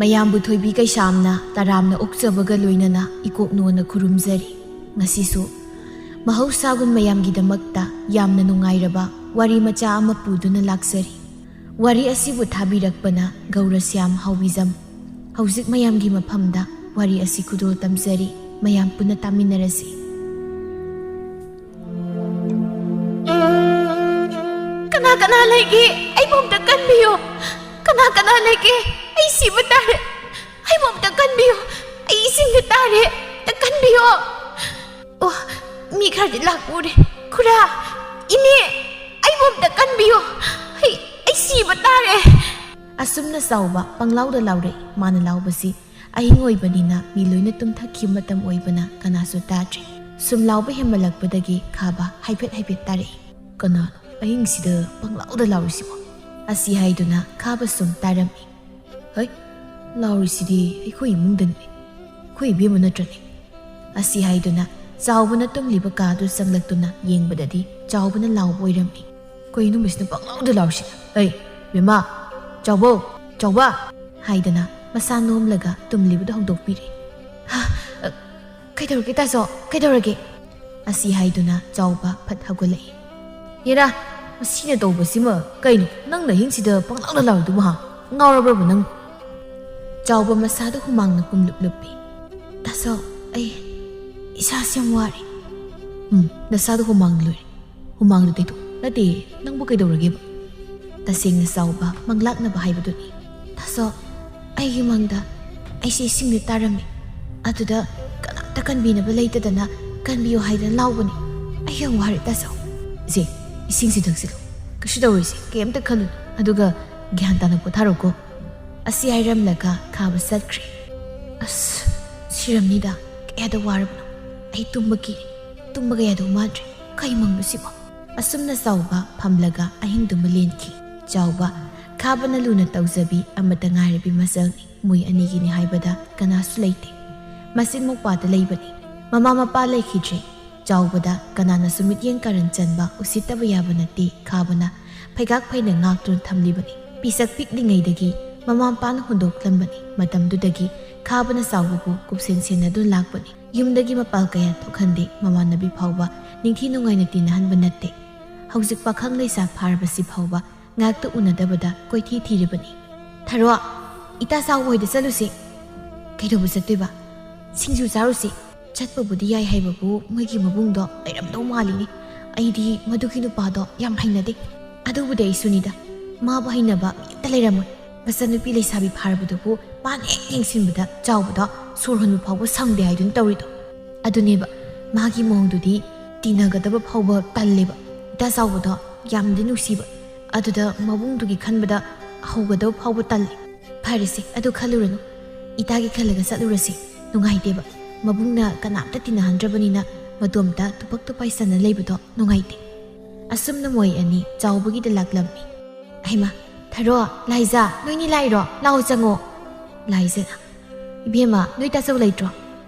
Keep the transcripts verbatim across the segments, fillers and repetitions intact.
ꯃꯌꯥꯝꯕꯨ ꯊꯣꯏꯕꯤ ꯀꯩꯁꯥꯝꯅ ꯇꯔꯥꯝꯅ ꯑꯣꯛꯆꯕꯒ ꯂꯣꯏꯅꯅ ꯏꯀꯣꯛ ꯅꯣꯟꯅ ꯈꯨꯔꯨꯝꯖꯔꯤ꯫ ꯉꯁꯤꯁꯨ ꯃꯍꯧꯁꯥꯒꯨꯝ ꯃꯌꯥꯝꯒꯤꯗꯃꯛꯇ ꯌꯥꯝꯅ ꯅꯨꯡꯉꯥꯏꯔꯕ ꯋꯥꯔꯤ ꯃꯆꯥ ꯑꯃ ꯄꯨꯗꯨꯅ ꯂꯥꯛꯆꯔꯤ꯫ ꯋꯥꯔꯤ ꯑꯁꯤꯕꯨ ꯊꯥꯕꯤꯔꯛꯄꯅ ꯒꯧꯔꯁ꯭ꯌꯥꯝ ꯍꯥꯎꯕꯤꯖꯝ꯫ ꯍꯧꯖꯤꯛ ꯃꯌꯥꯝꯒꯤ ꯃꯐꯝꯗ ꯋꯥꯔꯤ ꯑꯁꯤ ꯈꯨꯗꯣꯜ ꯇꯝꯖꯔꯤ꯫ ꯃꯌꯥꯝ ꯄꯨꯟꯅ ꯇꯥꯃꯤꯟꯅꯔꯁꯤ꯫ ꯀꯅꯥ ꯀꯅꯥ ꯂꯩꯒꯦ? ꯑꯩꯕꯨ ꯑꯝꯇ ꯀꯟꯕꯤꯌꯣ꯫ ꯀꯅꯥ ꯀꯅꯥ ꯂꯩꯒꯦ? ꯑꯩ ꯁꯤꯕ ꯇꯥꯔꯦ꯫ ꯑꯩꯕꯨ ꯑꯝꯇ ꯀꯟꯕꯤꯌꯣ꯫ ꯑꯩ ꯏꯁꯤꯡꯗ ꯇꯥꯔꯦ꯫ ꯑꯝꯇ ꯀꯟꯕꯤꯌꯣ꯫ ꯑꯣ, ꯃꯤ ꯈꯔꯗꯤ ꯂꯥꯛꯄ ꯎꯔꯦ꯫ ꯈꯨꯔꯥ, ꯏꯅꯦ, ꯑꯩꯕꯨ ꯑꯝꯇ ꯀꯟꯕꯤꯌꯣ꯫ ꯑꯩ, ꯑꯩ ꯁꯤꯕ ꯇꯥꯔꯦ꯫ ꯑꯁꯨꯝꯅ ꯆꯥꯎꯕ ꯄꯪꯂꯥꯎꯗ ꯂꯥꯎꯔꯛꯏ꯫ ꯃꯥꯅ ꯂꯥꯎꯕꯁꯤ ꯑꯍꯤꯡ ꯑꯣꯏꯕꯅꯤꯅ ꯃꯤ ꯂꯣꯏꯅ ꯇꯨꯝꯊꯈꯤꯕ ꯃꯇꯝ ꯑꯣꯏꯕꯅ ꯀꯅꯥꯁꯨ ꯇꯥꯗ꯭ꯔꯦ꯫ ꯁꯨꯝ ꯂꯥꯎꯕ ꯍꯦꯟꯃꯜꯂꯛꯄꯗꯒꯤ ꯈꯥꯕ ꯍꯥꯏꯐꯦꯠ ꯍꯥꯏꯐꯦꯠ ꯇꯥꯔꯛꯏ꯫ "ꯀꯅꯥꯅꯣ ꯑꯍꯤꯡꯁꯤꯗ ꯄꯪꯂꯥꯎꯗ ꯂꯥꯎꯔꯤꯁꯤꯕꯣ?" ꯑꯁꯤ ꯍꯥꯏꯗꯨꯅ ꯈꯥꯕ ꯁꯨꯝ ꯇꯥꯔꯝꯃꯤ꯫ "ꯍꯩ, ꯂꯥꯎꯔꯤꯁꯤꯗꯤ ꯑꯩꯈꯣꯏ ꯏꯃꯨꯡꯗꯅꯤꯅꯦ꯫ ꯑꯩꯈꯣꯏ ꯏꯕꯦꯝꯃ ꯅꯠꯇ꯭ꯔꯅꯦ?" ꯑꯁꯤ ꯍꯥꯏꯗꯨꯅ ꯆꯥꯎꯕꯅ ꯇꯨꯝꯂꯤꯕ ꯀꯥꯗꯨ ꯆꯪꯂꯛꯇꯨꯅ ꯌꯦꯡꯕꯗꯗꯤ ꯆꯥꯎꯕꯅ ꯂꯥꯎꯕ ꯑꯣꯏꯔꯝꯃꯤ꯫ "ꯀꯩꯅꯣ ꯃꯁꯤꯅ ꯄꯪꯂꯥꯎꯗ ꯂꯥꯎꯔꯤꯁꯤꯅ? ꯑꯩ, ꯕꯦꯝꯃ, ꯆꯥꯎꯕꯧ, ꯆꯥꯎꯕ!" ꯍꯥꯏꯗꯅ ꯃꯁꯥ ꯅꯣꯝꯂꯒ ꯇꯨꯝꯂꯤꯕꯗꯨ ꯍꯧꯗꯣꯛꯄꯤꯔꯦ꯫ "ꯍꯥ, ꯑ, ꯀꯩꯗꯧꯔꯒꯦ ꯇꯥꯆꯧ? ꯀꯩꯗꯧꯔꯒꯦ?" ꯑꯁꯤ ꯍꯥꯏꯗꯨꯅ ꯆꯥꯎꯕ ꯐꯠ ꯍꯧꯒꯠꯂꯛꯏ꯫ "ꯍꯦꯔꯥ, ꯃꯁꯤꯅ ꯇꯧꯕꯁꯤꯃ ꯀꯩꯅꯣ? ꯅꯪꯅ ꯑꯍꯤꯡꯁꯤꯗ ꯄꯪꯂꯥꯎꯗ ꯂꯥꯎꯔꯤꯗꯨꯕꯨ ꯍꯥ? ꯉꯥꯎꯔꯕ꯭ꯔꯕ ꯅꯪ?" ꯆꯥꯎꯕ ꯃꯁꯥꯗ ꯍꯨꯃꯥꯡꯅ ꯄꯨꯡꯂꯨꯞ ꯂꯨꯞꯄꯤ꯫ "ꯇꯥꯆꯧ, ꯑꯩ ꯏꯁꯥꯁꯤ ꯌꯥꯝ ꯋꯥꯔꯦ꯫" "ꯎꯝ, ꯅꯁꯥꯗ ꯍꯨꯃꯥꯡ ꯂꯣꯏꯔꯦ꯫ ꯍꯨꯃꯥꯡꯗꯨ ꯇꯩꯊꯣꯛ꯫ ꯅꯠꯇꯦ, ꯅꯪꯕꯨ ꯀꯩꯗꯧꯔꯒꯦꯕ?" ꯇꯁꯦꯡꯅ ꯆꯥꯎꯕ ꯃꯪꯂꯥꯛꯅꯕ ꯍꯥꯏꯕꯗꯨꯅꯤ꯫ "ꯇꯥꯆꯧ, ꯑꯩꯒꯤ ꯃꯪꯗ ꯑꯩꯁꯦ ꯏꯁꯤꯡꯗ ꯇꯥꯔꯝꯃꯤ꯫ ꯑꯗꯨꯗ ꯀꯅꯥꯝꯇ ꯀꯟꯕꯤꯅꯕ ꯂꯩꯇꯗꯅ ꯀꯟꯕꯤꯌꯨ ꯍꯥꯏꯗꯅ ꯂꯥꯎꯕꯅꯤ꯫ ꯑꯩ ꯌꯥꯝ ꯋꯥꯔꯦ ꯇꯥꯆꯧ꯫" "ꯏꯆꯦ, ꯏꯁꯤꯡꯁꯤ ꯊꯛꯁꯤꯜꯂꯨ꯫ ꯀꯩꯁꯨ ꯇꯧꯔꯣꯏꯁꯦ, ꯀꯩꯝꯇ ꯈꯜꯂꯨꯅꯨ꯫ ꯑꯗꯨꯒ ꯒ꯭ꯌꯥꯟ ꯇꯥꯅ ꯄꯣꯊꯥꯔꯣꯀꯣ꯫" ꯑꯁꯤ ꯍꯥꯏꯔꯝꯂꯒ ꯈꯥꯕ ꯆꯠꯈ꯭ꯔꯦ꯫ "ꯑꯁ, ꯁꯤꯔꯝꯅꯤꯗ, ꯀꯌꯥꯗ ꯋꯥꯔꯕꯅꯣ꯫ ꯑꯩ ꯇꯨꯝꯕ ꯀꯤꯔꯦ, ꯇꯨꯝꯕꯒ ꯌꯥꯗꯧ ꯃꯥꯟꯗ꯭ꯔꯦ꯫ ꯀꯩ ꯃꯪꯅꯣ ꯁꯤꯕꯣ?" ꯑꯁꯨꯝꯅ ꯆꯥꯎꯕ ꯐꯝꯂꯒ ꯑꯍꯤꯡꯗꯨꯃ ꯂꯦꯟꯈꯤ꯫ ꯆꯥꯎꯕ, ꯈꯥꯕꯅ ꯂꯨꯅ ꯇꯧꯖꯕꯤ ꯑꯃꯠꯇ ꯉꯥꯏꯔꯕꯤ ꯃꯆꯜꯅꯤ꯫ ꯃꯣꯏ ꯑꯅꯤꯒꯤꯅꯤ ꯍꯥꯏꯕꯗ ꯀꯅꯥꯁꯨ ꯂꯩꯇꯦ꯫ ꯃꯆꯤꯟ ꯃꯧꯄꯥꯗ ꯂꯩꯕꯅꯤ꯫ ꯃꯃꯥ ꯃꯄꯥ ꯂꯩꯈꯤꯗ꯭ꯔꯦ꯫ ꯆꯥꯎꯕꯗ ꯀꯅꯥꯅꯁꯨ ꯃꯤꯠꯌꯦꯡ ꯀꯥꯔꯟ ꯆꯟꯕ, ꯎꯁꯤꯠꯇꯕ ꯌꯥꯕ ꯅꯠꯇꯦ꯫ ꯈꯥꯕꯅ ꯐꯩꯒꯥꯛ ꯐꯩꯅ ꯉꯥꯛꯇꯨꯅ ꯊꯝꯂꯤꯕꯅꯤ꯫ ꯄꯤꯁꯛ ꯄꯤꯛꯂꯤꯉꯩꯗꯒꯤ ꯃꯃꯥ ꯃꯄꯥꯅ ꯍꯨꯟꯗꯣꯛꯂꯝꯕꯅꯤ꯫ ꯃꯇꯝꯗꯨꯗꯒꯤ ꯈꯥꯕꯅ ꯆꯥꯎꯕꯕꯨ ꯀꯨꯞꯁꯦꯟ ꯁꯦꯟꯅꯗꯨꯅ ꯂꯥꯛꯄꯅꯤ꯫ ꯌꯨꯝꯗꯒꯤ ꯃꯄꯥꯜ ꯀꯌꯥ ꯊꯣꯛꯍꯟꯗꯦ꯫ ꯃꯃꯥꯟꯅꯕꯤ ꯐꯥꯎꯕ ꯅꯤꯡꯊꯤ ꯅꯨꯡꯉꯥꯏꯅ ꯇꯤꯟꯅꯍꯟꯕ ꯅꯠꯇꯦ꯫ ꯍꯧꯖꯤꯛ ꯄꯥꯈꯪ ꯂꯩꯁꯥ ꯐꯥꯔꯕꯁꯤ ꯐꯥꯎꯕ ꯉꯥꯛꯇ ꯎꯅꯗꯕꯗ ꯀꯣꯏꯊꯤ ꯊꯤꯔꯤꯕꯅꯤ꯫ "ꯊꯔꯣ, ꯏꯇꯥ ꯆꯥꯎꯕ ꯍꯣꯏꯗ ꯆꯠꯂꯨꯁꯤ꯫" "ꯀꯩꯗꯧꯕ ꯆꯠꯇꯣꯏꯕ?" "ꯁꯤꯡꯖꯨ ꯆꯥꯔꯨꯁꯤ꯫" ꯆꯠꯄꯕꯨꯗꯤ ꯌꯥꯏ ꯍꯥꯏꯕꯕꯨ ꯃꯣꯏꯒꯤ ꯃꯕꯨꯡꯗꯣ ꯂꯩꯔꯝꯗꯧ ꯃꯥꯜꯂꯤꯅꯦ꯫ ꯑꯩꯗꯤ ꯃꯗꯨꯒꯤ ꯅꯨꯄꯥꯗꯣ ꯌꯥꯝ ꯍꯩꯅꯗꯦ꯫ ꯑꯗꯨꯕꯨꯗꯤ ꯑꯩꯁꯨꯅꯤꯗ, ꯃꯥꯕꯨ ꯍꯩꯅꯕ ꯃꯤ ꯑꯝꯇ ꯂꯩꯔꯝꯃꯣꯏ꯫ ꯃꯆꯟꯅꯨꯄꯤ ꯂꯩꯁꯥꯕꯤ ꯐꯥꯔꯕꯗꯨꯕꯨ ꯃꯥꯅ ꯍꯦꯛ ꯌꯦꯡꯁꯤꯟꯕꯗ ꯆꯥꯎꯕꯗꯣ ꯁꯣꯔ ꯍꯣꯟꯕ ꯐꯥꯎꯕ ꯁꯪꯗꯦ ꯍꯥꯏꯗꯨꯅ ꯇꯧꯔꯤꯗꯣ꯫ ꯑꯗꯨꯅꯦꯕ, ꯃꯥꯒꯤ ꯃꯑꯣꯡꯗꯨꯗꯤ ꯇꯤꯟꯅꯒꯗꯕ ꯐꯥꯎꯕ ꯇꯜꯂꯦꯕ꯫ ꯏꯇꯥ ꯆꯥꯎꯕꯗꯣ ꯌꯥꯝꯗꯤ ꯅꯨꯡꯁꯤꯕ, ꯑꯗꯨꯗ ꯃꯕꯨꯡꯗꯨꯒꯤ ꯈꯟꯕꯗ ꯍꯧꯒꯗꯕ ꯐꯥꯎꯕ ꯇꯜꯂꯦ꯫ ꯐꯔꯦꯁꯦ, ꯑꯗꯨ ꯈꯜꯂꯨꯔꯅꯨ꯫ ꯏꯇꯥꯒꯤ ꯈꯜꯂꯒ ꯆꯠꯂꯨꯔꯁꯤ꯫ ꯅꯨꯡꯉꯥꯏꯇꯦꯕ, ꯃꯕꯨꯡꯅ ꯀꯅꯥꯝꯇ ꯇꯤꯟꯅꯍꯟꯗ꯭ꯔꯕꯅꯤꯅ ꯃꯇꯣꯝꯇ ꯇꯨꯄꯛ ꯇꯨꯄꯥꯏ ꯆꯟꯅ ꯂꯩꯕꯗꯣ ꯅꯨꯡꯉꯥꯏꯇꯦ꯫ ꯑꯁꯨꯝꯅ ꯃꯣꯏ ꯑꯅꯤ ꯆꯥꯎꯕꯒꯤꯗ ꯂꯥꯛꯂꯝꯃꯤ꯫ "ꯍꯩꯃꯥ, ꯊꯔꯣ, ꯂꯥꯏꯖꯥ, ꯅꯣꯏꯅꯤ ꯂꯥꯛꯏꯔꯣ? ꯂꯥꯛꯑꯣ, ꯆꯪꯉꯣ꯫" ꯂꯥꯏꯖꯅ, "ꯏꯕꯦꯝꯃ, ꯅꯣꯏ ꯇꯥꯆꯧ ꯂꯩꯇ꯭ꯔꯣ?"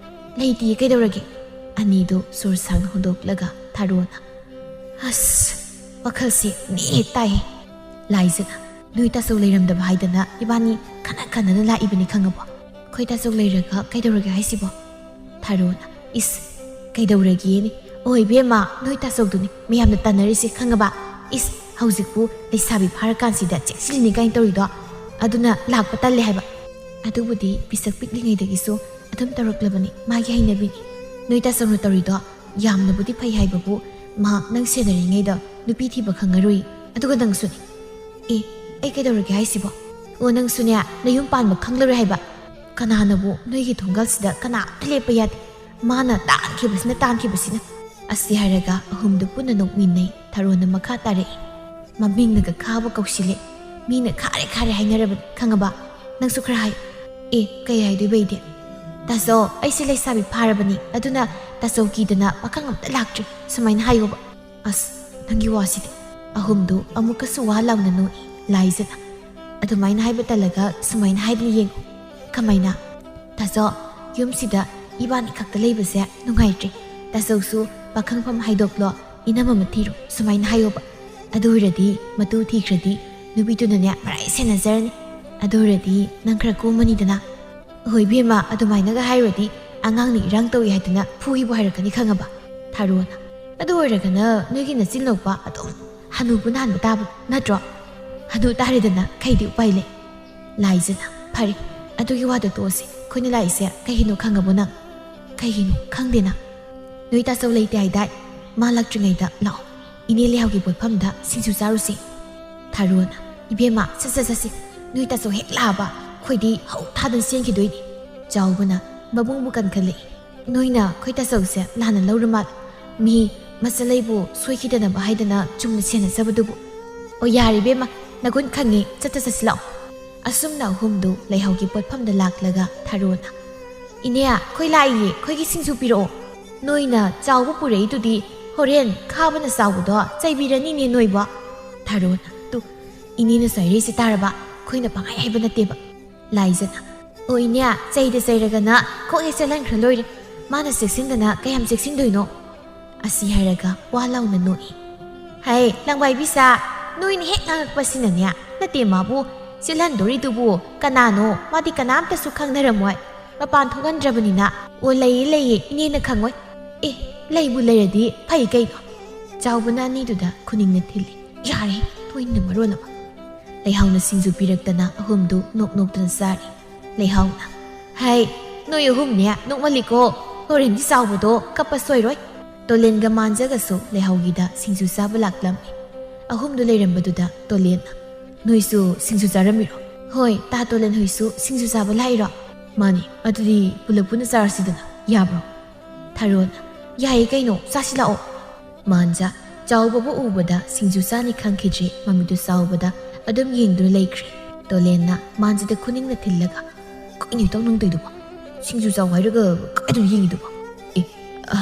"ꯂꯩꯇꯤꯌꯦ, ꯀꯩꯗꯧꯔꯒꯦ?" ꯑꯅꯤꯗꯨ ꯁꯣꯔ ꯁꯥꯡꯅ ꯍꯣꯟꯗꯣꯛꯂꯒ ꯊꯔꯣꯅ, "ꯑꯁ, ꯋꯥꯈꯜꯁꯦ ꯃꯤ ꯍꯦꯛ ꯇꯥꯏꯍꯦ꯫" ꯂꯥꯏꯖꯅ, "ꯅꯣꯏ ꯇꯥꯆꯧ ꯂꯩꯔꯝꯗꯕ ꯍꯥꯏꯗꯅ ꯏꯕꯥꯅꯤ ꯈꯟꯅ ꯈꯟꯅꯅ ꯂꯥꯛꯏꯕꯅꯤ, ꯈꯪꯉꯕꯣ?" "ꯑꯩꯈꯣꯏ ꯇꯥꯆꯧ ꯂꯩꯔꯒ ꯀꯩꯗꯧꯔꯒꯦ ꯍꯥꯏꯁꯤꯕꯣ?" ꯊꯔꯣꯅ, "ꯏꯁ, ꯀꯩꯗꯧꯔꯒꯦꯅꯦ? ꯑꯣ ꯏꯕꯦꯝꯃ, ꯅꯣꯏ ꯇꯥꯆꯧꯗꯨꯅꯤ ꯃꯌꯥꯝꯅ ꯇꯥꯟꯅꯔꯤꯁꯦ, ꯈꯪꯉꯕ? ꯏꯁ, ꯍꯧꯖꯤꯛꯄꯨ ꯂꯩꯁꯥꯕꯤ ꯐꯥꯔꯀꯥꯟꯁꯤꯗ ꯆꯦꯛꯁꯤꯜꯂꯤꯅꯤ ꯀꯥꯏꯅ ꯇꯧꯔꯤꯗꯣ, ꯑꯗꯨꯅ ꯂꯥꯛꯄ ꯇꯜꯂꯦ ꯍꯥꯏꯕ꯫" "ꯑꯗꯨꯕꯨꯗꯤ ꯄꯤꯁꯛ ꯄꯤꯛꯂꯤꯉꯩꯗꯒꯤꯁꯨ ꯑꯗꯨꯝ ꯇꯧꯔꯛꯂꯕꯅꯤ, ꯃꯥꯒꯤ ꯍꯩꯅꯕꯤꯅꯤ꯫ ꯅꯣꯏ ꯇꯥꯆꯧꯅ ꯇꯧꯔꯤꯗꯣ ꯌꯥꯝꯅꯕꯨꯗꯤ ꯐꯩ ꯍꯥꯏꯕꯕꯨ, ꯃꯍꯥꯛ ꯅꯪ ꯁꯦꯟꯅꯔꯤꯉꯩꯗ ꯅꯨꯄꯤ ꯊꯤꯕ ꯈꯪꯉꯔꯣꯏ꯫ ꯑꯗꯨꯒ ꯅꯪꯁꯨꯅꯦ꯫" "ꯑꯦ, ꯑꯩ ꯀꯩꯗꯧꯔꯒꯦ ꯍꯥꯏꯁꯤꯕꯣ?" "ꯑꯣ, ꯅꯪꯁꯨꯅꯦ, ꯅꯌꯨꯝ ꯄꯥꯟꯕ ꯈꯪꯂꯔꯣꯏ ꯍꯥꯏꯕ꯫ ꯀꯅꯥꯅꯕꯨ ꯅꯣꯏꯒꯤ ꯊꯣꯡꯒꯥꯜꯁꯤꯗ ꯀꯅꯥ ꯑꯝꯇ ꯂꯦꯞꯄ ꯌꯥꯗꯦ꯫ ꯃꯥꯅ ꯇꯥꯟꯈꯤꯕꯁꯤꯅ, ꯇꯥꯟꯈꯤꯕꯁꯤꯅ꯫" ꯑꯁꯤ ꯍꯥꯏꯔꯒ ꯑꯍꯨꯝꯗꯨ ꯄꯨꯟꯅ ꯅꯣꯛꯃꯤꯟꯅꯩ꯫ ꯊꯔꯣꯅ ꯃꯈꯥ ꯇꯥꯔꯛꯏ, "ꯃꯃꯤꯡꯅꯒ ꯈꯥꯕ ꯀꯧꯁꯤꯜꯂꯦ꯫ ꯃꯤꯅ ꯈꯥꯔꯦ ꯈꯥꯔꯦ ꯍꯥꯏꯅꯔꯕꯅꯤ, ꯈꯪꯉꯕ? ꯅꯪꯁꯨ ꯈꯔ ꯍꯥꯏ꯫" "ꯑꯦ, ꯀꯩ ꯍꯥꯏꯗꯣꯏꯕ ꯑꯩꯗꯤ?" "ꯇꯥꯆꯧ, ꯑꯩꯁꯦ ꯂꯩꯁꯥꯕꯤ ꯐꯥꯔꯕꯅꯤ, ꯑꯗꯨꯅ ꯇꯥꯆꯧ ꯀꯤꯗꯅ ꯄꯥꯈꯪ ꯑꯝꯇ ꯂꯥꯛꯇ꯭ꯔꯤ, ꯁꯨꯃꯥꯏꯅ ꯍꯥꯏꯌꯣꯕ꯫" "ꯑꯁ, ꯅꯪꯒꯤ ꯋꯥꯁꯤꯗꯤ꯫" ꯑꯍꯨꯝꯗꯨ ꯑꯃꯨꯛꯀꯁꯨ ꯋꯥ ꯂꯥꯎꯅ ꯅꯣꯛꯏ꯫ ꯂꯥꯏꯖꯅ, "ꯑꯗꯨꯃꯥꯏꯅ ꯍꯥꯏꯕ ꯇꯜꯂꯒ ꯁꯨꯃꯥꯏꯅ ꯍꯥꯏꯕꯅꯤ, ꯌꯦꯡꯉꯨ꯫" "ꯀꯃꯥꯏꯅ?" "ꯇꯥꯆꯧ, ꯌꯨꯝꯁꯤꯗ ꯏꯕꯥꯅꯤ ꯈꯛꯇ ꯂꯩꯕꯁꯦ ꯅꯨꯡꯉꯥꯏꯇ꯭ꯔꯦ꯫ ꯇꯥꯆꯧꯁꯨ ꯄꯥꯈꯪꯐꯝ ꯍꯥꯏꯗꯣꯛꯂꯣ, ꯏꯅꯝ ꯑꯃ ꯊꯤꯔꯣ, ꯁꯨꯃꯥꯏꯅ ꯍꯥꯏꯌꯣꯕ꯫ ꯑꯗꯨ ꯑꯣꯏꯔꯗꯤ ꯃꯇꯨ ꯊꯤꯈ꯭ꯔꯗꯤ ꯅꯨꯄꯤꯗꯨꯅꯅꯦ ꯃꯔꯥꯏ ꯁꯦꯟꯅꯖꯔꯅꯤ꯫" "ꯑꯗꯨ ꯑꯣꯏꯔꯗꯤ ꯅꯪ ꯈꯔ ꯀꯣꯝꯃꯅꯤꯗꯅ?" "ꯍꯣꯏ ꯏꯕꯦꯝꯃ, ꯑꯗꯨꯃꯥꯏꯅꯒ ꯍꯥꯏꯔꯨꯔꯗꯤ ꯑꯉꯥꯡꯅ ꯏꯔꯥꯡ ꯇꯧꯏ ꯍꯥꯏꯗꯅ ꯐꯨꯒꯤꯕꯨ ꯍꯥꯏꯔꯛꯀꯅꯤ ꯈꯪꯉꯕ?" ꯊꯥꯔꯣꯅ꯫ "ꯑꯗꯨ ꯑꯣꯏꯔꯒꯅ ꯅꯣꯏꯒꯤ ꯅꯆꯤꯟ ꯂꯧꯕ ꯑꯗꯨꯝ ꯍꯅꯨꯕ ꯅꯥꯟꯕ ꯇꯥꯕ ꯅꯠꯇ꯭ꯔꯣ? ꯍꯅꯨ ꯇꯥꯔꯦꯗꯅ, ꯀꯩꯗꯤ ꯎꯄꯥꯏ ꯂꯩ?" ꯂꯥꯏꯖꯅ꯫ "ꯐꯔꯦ, ꯑꯗꯨꯒꯤ ꯋꯥꯗꯣ ꯇꯣꯛꯑꯁꯤ꯫ ꯑꯩꯈꯣꯏꯅ ꯂꯥꯛꯏꯁꯦ ꯀꯩꯒꯤꯅꯣ ꯈꯪꯉꯕꯣ ꯅꯪ?" "ꯀꯩꯒꯤꯅꯣ ꯈꯪꯗꯦꯅ?" "ꯅꯣꯏ ꯇꯥꯆꯧ ꯂꯩꯇꯦ ꯍꯥꯏꯗꯥꯏ? ꯃꯥ ꯂꯥꯛꯇ꯭ꯔꯤꯉꯩꯗ ꯂꯥꯛꯑꯣ, ꯏꯅꯦ ꯂꯩꯍꯥꯎꯒꯤ ꯄꯣꯠꯐꯝꯗ ꯁꯤꯡꯖꯨ ꯆꯥꯔꯨꯁꯤ꯫" ꯊꯥꯔꯣꯅ꯫ "ꯏꯕꯦꯝꯃ, ꯁꯠ ꯁꯠ ꯆꯠꯁꯤ, ꯅꯣꯏ ꯇꯥꯆꯧ ꯍꯦꯛ ꯂꯥꯛꯑꯕ ꯑꯩꯈꯣꯏꯗꯤ ꯍꯧ ꯊꯥꯗꯅ ꯆꯦꯟꯈꯤꯗꯣꯏꯅꯤ꯫" ꯆꯥꯎꯕꯅ ꯃꯕꯨꯡꯕꯨ ꯀꯟꯈꯠꯂꯛꯏ꯫ "ꯅꯣꯏꯅ ꯑꯩꯈꯣꯏ ꯇꯥꯆꯧꯁꯦ ꯂꯥꯟꯅ ꯂꯧꯔ ꯃꯥꯜꯂꯦ꯫ ꯃꯤ ꯃꯆꯜꯂꯩꯕꯨ ꯁꯣꯏꯈꯤꯗꯅꯕ ꯍꯥꯏꯗꯅ ꯆꯨꯝꯅ ꯁꯦꯟꯅꯖꯕꯗꯨꯕꯨ꯫" "ꯑꯣ, ꯌꯥꯔꯦ ꯏꯕꯦꯝꯃ, ꯅꯒꯨꯟ ꯈꯪꯉꯦ, ꯆꯠꯇ ꯆꯠꯁꯤ ꯂꯥꯛꯑꯣ꯫" ꯑꯁꯨꯝꯅ ꯑꯍꯨꯝꯗꯨ ꯂꯩꯍꯥꯎꯒꯤ ꯄꯣꯠꯐꯝꯗ ꯂꯥꯛꯂꯒ ꯊꯥꯔꯣꯅ, "ꯏꯅꯦ, ꯑꯩꯈꯣꯏ ꯂꯥꯛꯏꯌꯦ, ꯑꯩꯈꯣꯏꯒꯤ ꯁꯤꯡꯖꯨ ꯄꯤꯔꯛꯑꯣ꯫ ꯅꯣꯏꯅ ꯆꯥꯎꯕ ꯄꯨꯔꯛꯏꯗꯨꯗꯤ ꯍꯣꯔꯦꯟ ꯈꯥꯕꯅ ꯆꯥꯎꯕꯗꯣ ꯆꯩꯕꯤꯔꯅꯤꯅꯦ ꯅꯣꯏꯕꯣ꯫" ꯊꯥꯔꯣꯅ꯫ "ꯇꯨ, ꯏꯅꯦꯅꯁꯨ ꯍꯥꯏꯔꯛꯏꯁꯦ ꯇꯥꯔꯕ? ꯑꯩꯈꯣꯏꯅ ꯄꯪꯍꯥꯏ ꯍꯥꯏꯕ ꯅꯠꯇꯦꯕ꯫" ꯂꯥꯏꯖꯅ꯫ "ꯑꯣ ꯏꯅꯦ, ꯆꯩꯗ ꯆꯩꯔꯒꯅ ꯀꯣꯛ ꯍꯦꯛ ꯆꯠꯍꯟꯈ꯭ꯔ ꯂꯣꯏꯔꯦ꯫ ꯃꯥꯅ ꯆꯦꯛꯁꯤꯟꯗꯅ ꯀꯌꯥꯝ ꯆꯦꯛꯁꯤꯟꯗꯣꯏꯅꯣ?" ꯑꯁꯤ ꯍꯥꯏꯔꯒ ꯋꯥ ꯂꯥꯎꯅ ꯅꯣꯛꯏ꯫ "ꯍꯩ, ꯂꯪꯋꯥꯏꯕꯤꯁꯥ, ꯅꯣꯏꯅ ꯍꯦꯛ ꯉꯥꯡꯉꯛꯄꯁꯤꯅꯅꯦ, ꯅꯠꯇꯦ ꯃꯥꯕꯨ ꯆꯦꯜꯍꯟꯗꯣꯔꯤꯗꯨꯕꯨ ꯀꯅꯥꯅꯣ? ꯃꯥꯗꯤ ꯀꯅꯥꯝꯇꯁꯨ ꯈꯪꯅꯔꯝꯃꯣꯏ꯫ ꯃꯄꯥꯟ ꯊꯣꯛꯍꯟꯗ꯭ꯔꯕꯅꯤꯅ꯫ ꯑꯣ, ꯂꯩꯌꯦ, ꯂꯩꯌꯦ, ꯏꯅꯦꯅ ꯈꯪꯉꯣꯏ꯫ ꯑꯦ, ꯂꯩꯕꯨ ꯂꯩꯔꯗꯤ ꯐꯩ ꯀꯩꯅꯣ?" ꯆꯥꯎꯕꯅ ꯑꯅꯤꯗꯨꯗ ꯈꯨꯅꯤꯡꯅ ꯊꯤꯜꯂꯤ꯫ "ꯌꯥꯔꯦ, ꯇꯣꯏꯅ ꯃꯔꯣꯟ ꯑꯃ꯫" ꯂꯩꯍꯥꯎꯅ ꯁꯤꯡꯖꯨ ꯄꯤꯔꯛꯇꯅ ꯑꯍꯨꯝꯗꯨ ꯅꯣꯛ ꯅꯣꯛꯇꯅ ꯆꯥꯔꯤ꯫ ꯂꯩꯍꯥꯎꯅ꯫ "ꯍꯩ, ꯅꯣꯏ ꯑꯍꯨꯝꯅꯦ ꯅꯣꯛꯃꯜꯂꯤꯀꯣ꯫ ꯍꯣꯔꯦꯟꯗꯤ ꯆꯥꯎꯕꯗꯣ ꯀꯞꯄ ꯁꯣꯏꯔꯣꯏ꯫" ꯇꯣꯂꯦꯟꯒ ꯃꯥꯟꯖꯒꯁꯨ ꯂꯩꯍꯥꯎꯒꯤꯗ ꯁꯤꯡꯖꯨ ꯆꯥꯕ ꯂꯥꯛꯂꯝꯃꯤ꯫ ꯑꯍꯨꯝꯗꯨ ꯂꯩꯔꯝꯕꯗꯨꯗ ꯇꯣꯂꯦꯟꯅ꯫ "ꯅꯣꯏꯁꯨ ꯁꯤꯡꯖꯨ ꯆꯥꯔꯝꯃꯤꯔꯣ?" "ꯍꯣꯏ, ꯇꯥ ꯇꯣꯂꯦꯟ ꯍꯣꯏꯁꯨ ꯁꯤꯡꯖꯨ ꯆꯥꯕ ꯂꯥꯛꯏꯔꯣ?" "ꯃꯥꯅꯤ, ꯑꯗꯨꯗꯤ ꯄꯨꯂꯞ ꯄꯨꯟꯅ ꯆꯥꯔꯁꯤꯗꯅ, ꯌꯥꯕ꯭ꯔꯣ?" ꯊꯥꯔꯣꯅ꯫ "ꯌꯥꯏꯌꯦ ꯀꯩꯅꯣ, ꯆꯥꯁꯤ ꯂꯥꯛꯑꯣ꯫" ꯃꯥꯟꯖ ꯆꯥꯎꯕꯕꯨ ꯎꯕꯗ ꯁꯤꯡꯖꯨ ꯆꯥꯅꯤ ꯈꯪꯈꯤꯗ꯭ꯔꯤ, ꯃꯃꯤꯠꯇꯨ ꯆꯥꯎꯕꯗ ꯑꯗꯨꯝ ꯌꯦꯡꯗꯨꯅ ꯂꯩꯈ꯭ꯔꯦ꯫ ꯇꯣꯂꯦꯟꯅ ꯃꯥꯟꯖꯗ ꯈꯨꯅꯤꯡꯅ ꯊꯤꯜꯂꯒ, "ꯀꯩꯅꯣ ꯏꯇꯧ ꯅꯪ ꯇꯧꯏꯗꯨꯕꯣ? ꯁꯤꯡꯖꯨ ꯆꯥꯎ ꯍꯥꯏꯔꯒ ꯀꯥꯏꯗꯅꯣ ꯌꯦꯡꯉꯤꯗꯨꯕꯣ?" "ꯑꯦ, ꯑ,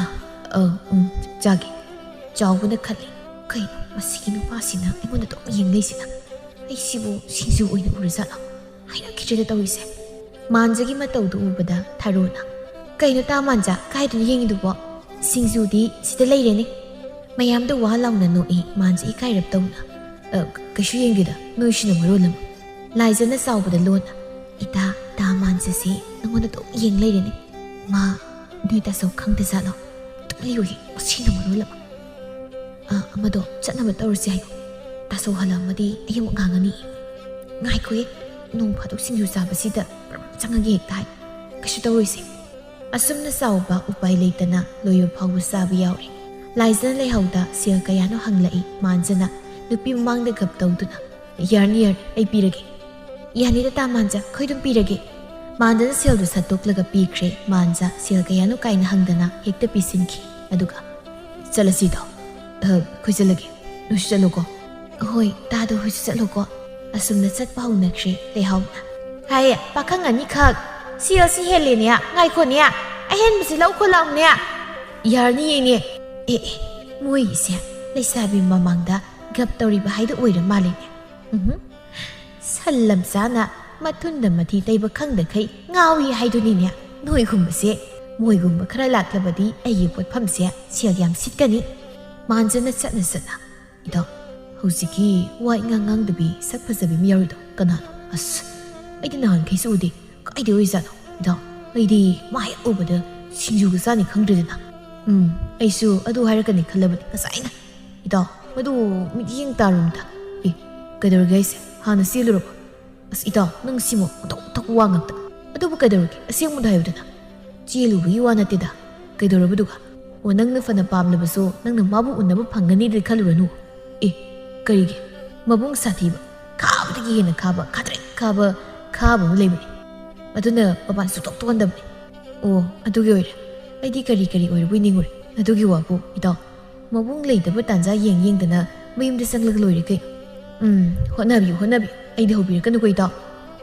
ꯑ, ꯎꯝ, ꯆꯥꯒꯦ꯫" ꯆꯥꯎꯕꯅ ꯈꯜꯂꯤ, "ꯀꯩꯅꯣ ꯃꯁꯤꯒꯤ ꯅꯨꯄꯥꯁꯤꯅ ꯑꯩꯉꯣꯟꯗ ꯑꯗꯨꯝ ꯌꯦꯡ ꯂꯩꯁꯤꯅ? ꯑꯩꯁꯤꯕꯨ ꯁꯤꯡꯖꯨ ꯑꯣꯏꯅ ꯎꯔꯖꯥꯠꯂꯣ? ꯍꯩꯅꯈꯤꯗ꯭ꯔꯦꯗ ꯇꯧꯔꯤꯁꯦ꯫" ꯃꯥꯟꯖꯒꯤ ꯃꯇꯧꯗꯨ ꯎꯕꯗ ꯊꯥꯔꯣꯅ, "ꯀꯩꯅꯣ ꯇꯥ ꯃꯥꯟꯖ, ꯀꯥꯏꯗꯅꯣ ꯌꯦꯡꯉꯤꯗꯨꯕꯣ? ꯁꯤꯡꯖꯨꯗꯤ ꯁꯤꯗ ꯂꯩꯔꯦꯅꯦ꯫" ꯃꯌꯥꯝꯗ ꯋꯥ ꯂꯥꯎꯅ ꯅꯣꯛꯏ ꯃꯥꯟꯖ ꯏꯀꯥꯏꯔꯞ ꯇꯧꯅ꯫ "ꯑ, ꯀꯩꯁꯨ ꯌꯦꯡꯗꯦꯗ, ꯅꯣꯏꯁꯤꯅ ꯃꯔꯣꯜ ꯑꯃ꯫" ꯂꯥꯏꯖꯅ ꯆꯥꯎꯕꯗ ꯂꯣꯟꯅ, "ꯏꯇꯥ, ꯇꯥ ꯃꯥꯟꯖꯁꯦ ꯅꯪꯉꯣꯟꯗ ꯑꯗꯨꯝ ꯌꯦꯡ ꯂꯩꯔꯦꯅꯦ꯫ ꯃꯥ ꯅꯣꯏ ꯇꯥꯆꯧ ꯈꯪꯗꯖꯥꯠꯂꯣ? ꯑꯗꯨꯝ ꯂꯩꯌꯨꯌꯦ, ꯉꯁꯤꯅ ꯃꯔꯣꯜ ꯑꯃ꯫ ꯑ, ꯑꯃꯗꯣ ꯆꯠꯅꯕ ꯇꯧꯔꯁꯦ ꯍꯥꯏꯌꯣ꯫ ꯇꯥꯆꯧ ꯍꯜꯂꯛꯑꯝꯃꯗꯤ ꯑꯩ ꯑꯃꯨꯛ ꯉꯥꯡꯉꯅꯤ꯫ ꯉꯥꯏꯈꯣꯍꯦ, ꯅꯣꯡ ꯐꯥꯗꯣꯛ ꯁꯤꯡꯖꯨ ꯆꯥꯕꯁꯤꯗ ꯆꯪꯉꯒꯦ ꯍꯦꯛꯇ ꯍꯥꯏ꯫ ꯀꯩꯁꯨ ꯇꯧꯔꯣꯏꯁꯦ꯫" ꯑꯁꯨꯝꯅ ꯆꯥꯎꯕ ꯎꯄꯥꯏ ꯂꯩꯇꯅ ꯂꯣꯏꯕ ꯐꯥꯎꯕ ꯆꯥꯕ ꯌꯥꯎꯔꯦ꯫ ꯂꯥꯏꯖꯅ ꯂꯩꯍꯧꯗ ꯁꯦꯜ ꯀꯌꯥꯅꯣ ꯍꯪꯂꯛꯏ꯫ ꯃꯥꯟꯖꯅ ꯅꯨꯄꯤ ꯃꯃꯥꯡꯗ ꯒꯞ ꯇꯧꯗꯨꯅ, "ꯌꯥꯔꯅꯤ, ꯌꯥꯔꯅꯤ, ꯑꯩ ꯄꯤꯔꯒꯦ꯫" "ꯌꯥꯅꯤꯗ ꯇꯥ ꯃꯥꯟꯖ, ꯑꯩꯈꯣꯏ ꯑꯗꯨꯝ ꯄꯤꯔꯒꯦ꯫" ꯃꯥꯟꯖꯅ ꯁꯦꯜꯗꯨ ꯁꯠꯇꯣꯛꯂꯒ ꯄꯤꯈ꯭ꯔꯦ꯫ ꯃꯥꯟꯖ ꯁꯦꯜ ꯀꯌꯥꯅꯣ ꯀꯥꯏꯅ ꯍꯪꯗꯅ ꯍꯦꯛꯇ ꯄꯤꯁꯤꯟꯈꯤ꯫ ꯑꯗꯨꯒ, "ꯆꯠꯂꯁꯤꯗꯣ, ꯑ, ꯑꯩꯈꯣꯏ ꯆꯠꯂꯒꯦ, ꯅꯣꯏꯁꯨ ꯆꯠꯂꯣꯀꯣ꯫" "ꯍꯣꯏ, ꯇꯥꯗꯣ ꯍꯣꯏꯁꯨ ꯆꯠꯂꯣꯀꯣ꯫" ꯑꯁꯨꯝꯅ ꯆꯠꯄ ꯍꯧꯅꯈ꯭ꯔꯦ ꯂꯩꯍꯥꯎꯅ꯫ "ꯍꯥꯏ, ꯄꯥꯈꯪ ꯑꯅꯤꯈꯛ ꯁꯦꯜꯁꯤ ꯍꯦꯜꯂꯦꯅꯦ, ꯉꯥꯏꯈꯣꯅꯦ, ꯑꯍꯦꯟꯕꯁꯤ ꯂꯧꯈꯣ ꯂꯥꯎꯅꯦ꯫" "ꯌꯥꯔꯅꯤ ꯏꯅꯦ꯫" "ꯑꯦ, ꯑꯦ, ꯃꯣꯏꯒꯤꯁꯦ ꯂꯩꯁꯥꯕꯤ ꯃꯃꯥꯡꯗ ꯒꯞ ꯇꯧꯔꯤꯕ ꯍꯥꯏꯗꯣ ꯑꯣꯏꯔ ꯃꯥꯜꯂꯦꯅꯦ꯫" ꯎꯝꯍꯨꯝ꯫ "ꯁꯟ ꯂꯝꯆꯥꯅ ꯃꯊꯨꯟꯗ ꯃꯊꯤ ꯇꯩꯕ ꯈꯪꯗꯈꯩ ꯉꯥꯎꯏ ꯍꯥꯏꯗꯨꯅꯤꯅꯦ꯫ ꯅꯣꯏꯒꯨꯝꯕꯁꯦ, ꯃꯣꯏꯒꯨꯝꯕ ꯈꯔ ꯂꯥꯛꯂꯕꯗꯤ ꯑꯩꯒꯤ ꯄꯣꯠꯐꯝꯁꯦ ꯁꯦꯜ ꯌꯥꯝ ꯁꯤꯠꯀꯅꯤ꯫" ꯃꯥꯟꯖꯅ ꯆꯠꯅ ꯆꯠꯅ, "ꯏꯇꯥꯎ, ꯍꯧꯖꯤꯛꯀꯤ ꯋꯥ ꯏꯉꯥꯡ ꯉꯥꯡꯗꯕꯤ ꯁꯛ ꯐꯖꯕꯤ ꯑꯃ ꯌꯥꯎꯔꯤꯗꯣ ꯀꯅꯥꯅꯣ? ꯑꯁ, ꯑꯩꯗꯤ ꯅꯍꯥꯟꯈꯩꯁꯨ ꯎꯗꯦ꯫ ꯀꯥꯏꯗ ꯑꯣꯏꯖꯥꯠꯅꯣ? ꯏꯇꯥꯎ, ꯑꯩꯗꯤ ꯃꯥ ꯍꯦꯛ ꯎꯕꯗ ꯁꯤꯡꯖꯨꯒ ꯆꯥꯅꯤ ꯈꯪꯗ꯭ꯔꯦꯗꯅ꯫" "ꯎꯝ, ꯑꯩꯁꯨ ꯑꯗꯨ ꯍꯥꯏꯔꯛꯀꯅꯤ ꯈꯜꯂꯕꯅꯤ ꯉꯁꯥꯏꯅ꯫ ꯏꯇꯥꯎ, ꯃꯗꯨ ꯃꯤꯠꯌꯦꯡ ꯇꯥꯔꯨꯝꯗ꯫" "ꯑꯦ, ꯀꯩꯗꯧꯔꯒꯦ ꯍꯥꯏꯁꯦ? ꯍꯥꯟꯅ ꯆꯦꯜꯂꯨꯔꯕꯣ?" "ꯑꯁ ꯏꯇꯥꯎ, ꯅꯪ ꯁꯤꯃ ꯑꯣꯟꯊꯣꯛ ꯑꯣꯟꯊꯣꯛꯄ ꯋꯥ ꯉꯥꯛꯇ꯫ ꯑꯗꯨꯕꯨ ꯀꯩꯗꯧꯔꯒꯦ? ꯑꯁꯦꯡꯕꯗꯣ ꯍꯥꯏꯌꯨꯗꯅ꯫" "ꯆꯦꯜꯂꯨꯕꯒꯤ ꯋꯥ ꯅꯠꯇꯦꯗ꯫ ꯀꯩꯗꯧꯔꯕꯗꯨꯒ? ꯑꯣ, ꯅꯪꯅ ꯐꯅ ꯄꯥꯝꯂꯕꯁꯨ ꯅꯪꯅ ꯃꯥꯕꯨ ꯎꯅꯕ ꯐꯪꯒꯅꯤꯗꯤ ꯈꯜꯂꯨꯔꯅꯨ꯫" "ꯑꯦ, ꯀꯔꯤꯒꯤ? ꯃꯕꯨꯡ ꯁꯥꯊꯤꯕ, ꯈꯥꯕꯗꯒꯤ ꯍꯦꯟꯅ ꯈꯥꯕ, ꯈꯥꯗ꯭ꯔꯦꯛ ꯈꯥꯕ, ꯈꯥꯕ ꯑꯃ ꯂꯩꯕꯅꯤ꯫ ꯑꯗꯨꯅ ꯃꯄꯥꯟ ꯁꯨꯛꯊꯣꯛ ꯊꯣꯛꯍꯟꯗꯕꯅꯤ꯫" "ꯑꯣ, ꯑꯗꯨꯒꯤ ꯑꯣꯏꯔꯦ꯫ ꯑꯩꯗꯤ ꯀꯔꯤ ꯀꯔꯤ ꯑꯣꯏꯔꯕꯣꯏ ꯅꯤꯡꯉꯨꯔꯦ꯫ ꯑꯗꯨꯒꯤ ꯋꯥꯕꯨ, ꯏꯇꯥꯎ, ꯃꯕꯨꯡ ꯂꯩꯇꯕ ꯇꯥꯟꯖꯥ ꯌꯦꯡ ꯌꯦꯡꯗꯅ ꯃꯌꯨꯝꯗ ꯆꯪꯂꯒ ꯂꯣꯏꯔꯦ ꯀꯩꯅꯣ꯫" "ꯎꯝ, ꯍꯣꯠꯅꯕꯤꯌꯨ, ꯍꯣꯠꯅꯕꯤꯌꯨ꯫ ꯑꯩꯗꯤ ꯍꯧꯕꯤꯔꯛꯀꯅꯨꯀꯣ, ꯏꯇꯥꯎ꯫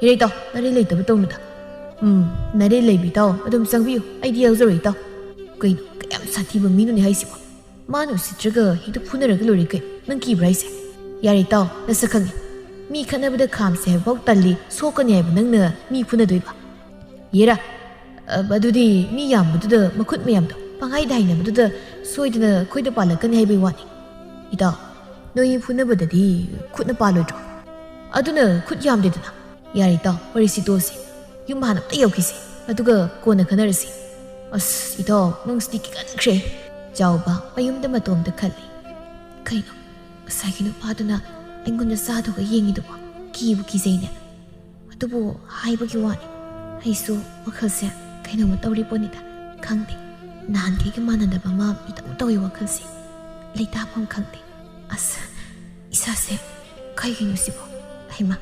ꯏꯔꯦ, ꯏꯇꯥꯎ, ꯅꯔꯦ ꯂꯩꯇꯕ ꯇꯧꯅꯨꯗ꯫" "ꯎꯝ, ꯅꯔꯦ ꯂꯩꯕꯤ ꯏꯇꯥꯎ, ꯑꯗꯨꯝ ꯆꯪꯕꯤꯌꯨ꯫ ꯑꯩꯗꯤ ꯌꯥꯎꯖꯔꯣꯏ, ꯏꯇꯥꯎ꯫" "ꯀꯩꯅꯣ, ꯀꯌꯥꯝ ꯁꯥꯊꯤꯕ ꯃꯤꯅꯣꯅꯦ ꯍꯥꯏꯁꯤꯕꯣ? ꯃꯥꯅ ꯎꯁꯤꯠꯇ꯭ꯔꯒ ꯍꯦꯛꯇ ꯐꯨꯅꯔꯒ ꯂꯣꯏꯔꯦ ꯀꯩꯅꯣ꯫ ꯅꯪ ꯀꯤꯕ꯭ꯔꯥ ꯍꯥꯏꯁꯦ? ꯌꯥꯔꯦ, ꯏꯇꯥꯎ, ꯅꯁꯛ ꯈꯪꯉꯦ꯫ ꯃꯤ ꯈꯠꯅꯕꯗ ꯈꯥꯝꯁꯦ ꯍꯥꯏꯕꯐꯥꯎ ꯇꯜꯂꯤ, ꯁꯣꯛꯀꯅꯤ ꯍꯥꯏꯕ ꯅꯪꯅ ꯃꯤ ꯐꯨꯅꯗꯣꯏꯕ?" "ꯌꯦꯔꯥ, ꯑ, ꯑꯗꯨꯗꯤ ꯃꯤ ꯌꯥꯝꯕꯗꯨꯗ ꯃꯈꯨꯠ ꯃꯌꯥꯝꯗꯣ ꯄꯪꯍꯥꯏꯗ ꯍꯥꯏꯅꯕꯗꯨꯗ ꯁꯣꯏꯗꯅ ꯑꯩꯈꯣꯏꯗ ꯄꯥꯜꯂꯛꯀꯅꯤ ꯍꯥꯏꯕꯒꯤ ꯋꯥꯅꯤ꯫ ꯏꯇꯥꯎ, ꯅꯣꯏ ꯐꯨꯅꯕꯗꯗꯤ ꯈꯨꯠꯅ ꯄꯥꯜꯂꯣꯏꯗ꯭ꯔꯣ?" ꯑꯗꯨꯅ ꯈꯨꯠ ꯌꯥꯝꯗꯦꯗꯅ꯫ ꯌꯥꯔꯦ ꯏꯇꯥꯎ, ꯋꯥꯔꯤꯁꯤ ꯇꯣꯛꯑꯁꯤ꯫ ꯌꯨꯝ ꯍꯥꯟꯅ ꯑꯝꯇ ꯌꯧꯈꯤꯁꯤ, ꯑꯗꯨꯒ ꯀꯣꯟꯅ ꯈꯟꯅꯔꯁꯤ꯫ ꯑꯁ ꯏꯇꯥꯎ, ꯅꯪꯁꯤꯗꯤ ꯀꯤꯒꯟꯈ꯭ꯔꯦ꯫ ꯆꯥꯎꯕ ꯃꯌꯨꯝꯗ ꯃꯇꯣꯝꯇ ꯈꯜꯂꯤ꯫ ꯀꯩꯅꯣ ꯉꯁꯥꯏꯒꯤ ꯅꯨꯄꯥꯗꯨꯅ ꯑꯩꯉꯣꯟꯗ ꯆꯥꯗꯨꯒ ꯌꯦꯡꯉꯤꯗꯨꯕꯣ? ꯀꯤꯕꯨ ꯀꯤꯖꯩꯅꯦ꯫ ꯑꯗꯨꯕꯨ ꯍꯥꯏꯕꯒꯤ ꯋꯥꯅꯤ, ꯑꯩꯁꯨ ꯋꯥꯈꯜꯁꯦ ꯀꯩꯅꯣꯝꯃ ꯇꯧꯔꯤ ꯄꯣꯠꯅꯤꯗ꯫ ꯈꯪꯗꯦ, ꯅꯍꯥꯟꯈꯩꯒ ꯃꯥꯟꯅꯗꯕ ꯑꯃ ꯏꯇꯧ ꯇꯧꯏ ꯋꯥꯈꯜꯁꯦ꯫ ꯂꯩꯇꯥꯐꯝ ꯈꯪꯗꯦ꯫ ꯑꯁ, ꯏꯁꯥꯁꯦ ꯀꯩꯒꯤꯅꯣ ꯁꯤꯕꯣ? ꯍꯩꯃꯥ,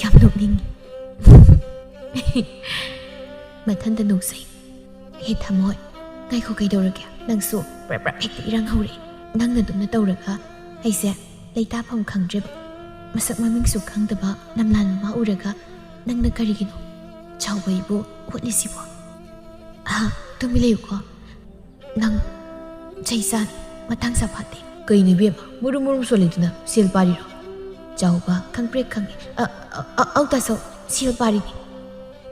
ꯌꯥꯝ ꯅꯣꯛꯅꯤꯡꯉꯤ꯫ ꯃꯊꯟꯇ ꯅꯣꯛꯆꯩ꯫ ꯍꯦ ꯊꯃꯣꯏ, ꯉꯥꯏꯈꯣ, ꯀꯩꯗꯧꯔꯒꯦ? ꯅꯪꯁꯨ ꯄ꯭ꯔꯞ ꯄ꯭ꯔꯞ ꯍꯦꯛꯇ ꯏꯔꯪ ꯍꯧꯔꯛꯑꯦ꯫ ꯅꯪꯅ ꯑꯗꯨꯝꯅ ꯇꯧꯔꯒ ꯑꯩꯁꯦ ꯂꯩꯇꯥꯐꯝ ꯈꯪꯗ꯭ꯔꯦꯕ꯫ ꯃꯁꯛ ꯃꯃꯤꯡꯁꯨ ꯈꯪꯗꯕ ꯂꯝꯂꯥꯟ ꯃꯃꯥ ꯎꯔꯒ ꯅꯪꯅ ꯀꯔꯤꯒꯤꯅꯣ ꯆꯥꯎꯕ ꯑꯩꯕꯨ ꯍꯨꯠꯂꯤꯁꯤꯕꯣ? ꯑꯍ, ꯇꯨꯃꯤꯟ ꯂꯩꯌꯨꯀꯣ꯫ ꯅꯪ ꯆꯩ ꯆꯥꯅꯤ, ꯃꯇꯥꯡ ꯆꯥ ꯐꯥꯠꯇꯦ꯫ ꯀꯩꯅꯣ ꯏꯕꯦꯝꯃ, ꯃꯨꯔꯨꯝ ꯃꯨꯔꯨꯝ ꯁꯣꯜꯂꯤꯗꯨꯅ ꯁꯦꯜ ꯄꯥꯔꯤꯔꯣ? ꯆꯥꯎꯕ ꯈꯪꯄ꯭ꯔꯦꯛ ꯈꯪꯉꯦ꯫ ꯑ, ꯑ, ꯑ, ꯑꯧ ꯇꯥꯆꯧ, ꯁꯦꯜ ꯄꯥꯔꯤꯅꯤ꯫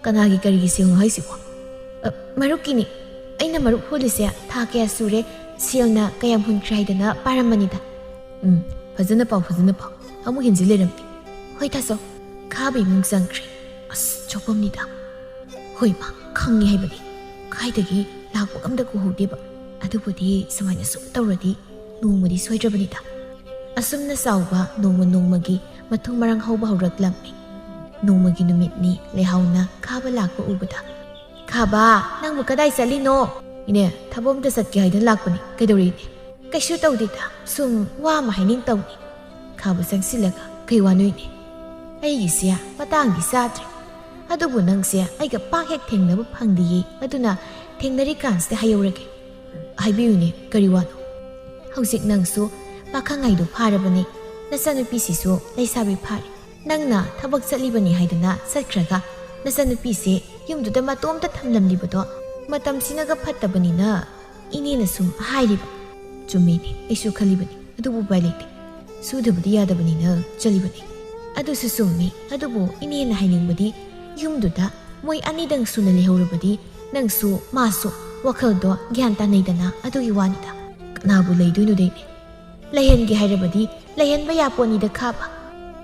ꯀꯅꯥꯒꯤ ꯀꯔꯤꯒꯤ ꯁꯦꯜꯅꯣ ꯍꯥꯏꯁꯤꯕꯣ? ꯑ, ꯃꯔꯨꯞꯀꯤꯅꯤ꯫ ꯑꯩꯅ ꯃꯔꯨꯞ ꯍꯨꯜꯂꯤꯁꯦ ꯊꯥ ꯀꯌꯥ ꯁꯨꯔꯦ? ꯁꯦꯜꯅ ꯀꯌꯥꯝ ꯍꯨꯟꯈ꯭ꯔꯦ ꯍꯥꯏꯗꯅ ꯄꯥꯔꯝꯕꯅꯤꯗ꯫ ꯎꯝ, ꯐꯖꯅ ꯄꯥꯎ, ꯐꯖꯅ ꯄꯥꯎ꯫ ꯑꯃꯨꯛ ꯍꯦꯟꯖꯤꯜ ꯂꯩꯔꯝꯃꯤ꯫ ꯍꯣꯏ ꯇꯥꯆꯧ, ꯈꯥꯕ ꯏꯃꯨꯡ ꯆꯪꯈ꯭ꯔꯦ꯫ ꯑꯁ, ꯆꯣꯞꯄꯝꯅꯤꯗ꯫ ꯍꯣꯏ ꯃꯥ, ꯈꯪꯉꯤ ꯍꯥꯏꯕꯅꯤ꯫ ꯀꯥꯏꯗꯒꯤ ꯂꯥꯛꯄꯒ ꯑꯝꯇ ꯎꯍꯧꯗꯦꯕ꯫ ꯑꯗꯨꯕꯨꯗꯤ ꯁꯨꯃꯥꯏꯅ ꯁꯨꯝ ꯇꯧꯔꯗꯤ ꯅꯣꯡꯃꯗꯤ ꯁꯣꯏꯗ꯭ꯔꯕꯅꯤꯗ꯫ ꯑꯁꯨꯝꯅ ꯆꯥꯎꯕ ꯅꯣꯡꯃ ꯅꯣꯡꯃꯒꯤ ꯃꯊꯨꯝ ꯃꯔꯥꯡ ꯍꯧꯕ ꯍꯧꯔꯛꯂꯝꯃꯤ꯫ ꯅꯣꯡꯃꯒꯤ ꯅꯨꯃꯤꯠꯅꯤ ꯂꯩꯍꯥꯎꯅ ꯈꯥꯕ ꯂꯥꯛꯄ ꯎꯕꯗ, "ꯈꯥꯕ, ꯅꯪꯕꯨ ꯀꯗꯥꯏ ꯆꯠꯂꯤꯅꯣ?" "ꯏꯅꯦ, ꯊꯕꯛ ꯑꯝꯇ ꯆꯠꯀꯦ ꯍꯥꯏꯗꯅ ꯂꯥꯛꯄꯅꯤ꯫ ꯀꯩꯗꯧꯔꯦ ꯏꯅꯦ?" "ꯀꯩꯁꯨ ꯇꯧꯗꯦꯗ, ꯁꯨꯝ ꯋꯥ ꯑꯃ ꯍꯥꯏꯅꯤꯡ ꯇꯧꯅꯤ꯫" ꯈꯥꯕ ꯆꯪꯁꯤꯜꯂꯒ, "ꯀꯩ ꯋꯥꯅꯣ ꯏꯅꯦ?" "ꯑꯩꯒꯤꯁꯦ ꯃꯇꯥꯡꯗꯤ ꯆꯥꯗ꯭ꯔꯦ, ꯑꯗꯨꯕꯨ ꯅꯪꯁꯦ ꯑꯩꯒ ꯄꯥꯛ ꯍꯦꯛ ꯊꯦꯡꯅꯕ ꯐꯪꯗꯤꯌꯦ, ꯑꯗꯨꯅ ꯊꯦꯡꯅꯔꯤꯀꯥꯟꯁꯤꯗ ꯍꯥꯏꯍꯧꯔꯒꯦ꯫" "ꯍꯥꯏꯕꯤꯌꯨꯅꯦ, ꯀꯔꯤ ꯋꯥꯅꯣ?" "ꯍꯧꯖꯤꯛ ꯅꯪꯁꯨ ꯄꯥꯈꯪ ꯍꯥꯏꯗꯣ ꯐꯥꯔꯕꯅꯤ, ꯅꯆꯥꯅꯨꯄꯤꯁꯤꯁꯨ ꯂꯩꯁꯥꯕꯤ ꯐꯥꯔꯦ꯫ ꯅꯪꯅ ꯊꯕꯛ ꯆꯠꯂꯤꯕꯅꯤ ꯍꯥꯏꯗꯅ ꯆꯠꯈ꯭ꯔꯒ ꯅꯆꯥꯅꯨꯄꯤꯁꯦ ꯌꯨꯝꯗꯨꯗ ꯃꯇꯣꯝꯇ ꯊꯝꯂꯝꯂꯤꯕꯗꯣ ꯃꯇꯝꯁꯤꯅꯒ ꯐꯠꯇꯕꯅꯤꯅ ꯏꯅꯦꯅ ꯁꯨꯝ ꯍꯥꯏꯔꯤꯕ꯫" "ꯆꯨꯝꯃꯤꯅꯦ, ꯑꯩꯁꯨ ꯈꯜꯂꯤꯕꯅꯤ, ꯑꯗꯨꯕꯨ ꯎꯄꯥꯏ ꯂꯩꯇꯦ꯫ ꯁꯨꯗꯕꯗꯤ ꯌꯥꯗꯕꯅꯤꯅ ꯆꯠꯂꯤꯕꯅꯤ꯫" "ꯑꯗꯨꯁꯨ ꯆꯨꯝꯃꯤ, ꯑꯗꯨꯕꯨ ꯏꯅꯦꯅ ꯍꯥꯏꯅꯤꯡꯕꯗꯤ ꯌꯨꯝꯗꯨꯗ ꯃꯣꯏ ꯑꯅꯤꯗꯪ ꯁꯨꯅ ꯂꯩꯍꯧꯔꯕꯗꯤ ꯅꯪꯁꯨ ꯃꯥꯁꯨ ꯋꯥꯈꯜꯗꯣ ꯒ꯭ꯌꯥꯟ ꯇꯥꯅꯩꯗꯅ, ꯑꯗꯨꯒꯤ ꯋꯥꯅꯤꯗ꯫" "ꯀꯅꯥꯕꯨ ꯂꯩꯗꯣꯏꯅꯣꯗ ꯏꯅꯦ? ꯂꯩꯍꯟꯒꯦ ꯍꯥꯏꯔꯕꯗꯤ ꯂꯩꯍꯟꯕ ꯌꯥꯄꯣꯠꯅꯤꯗ ꯈꯥꯕ꯫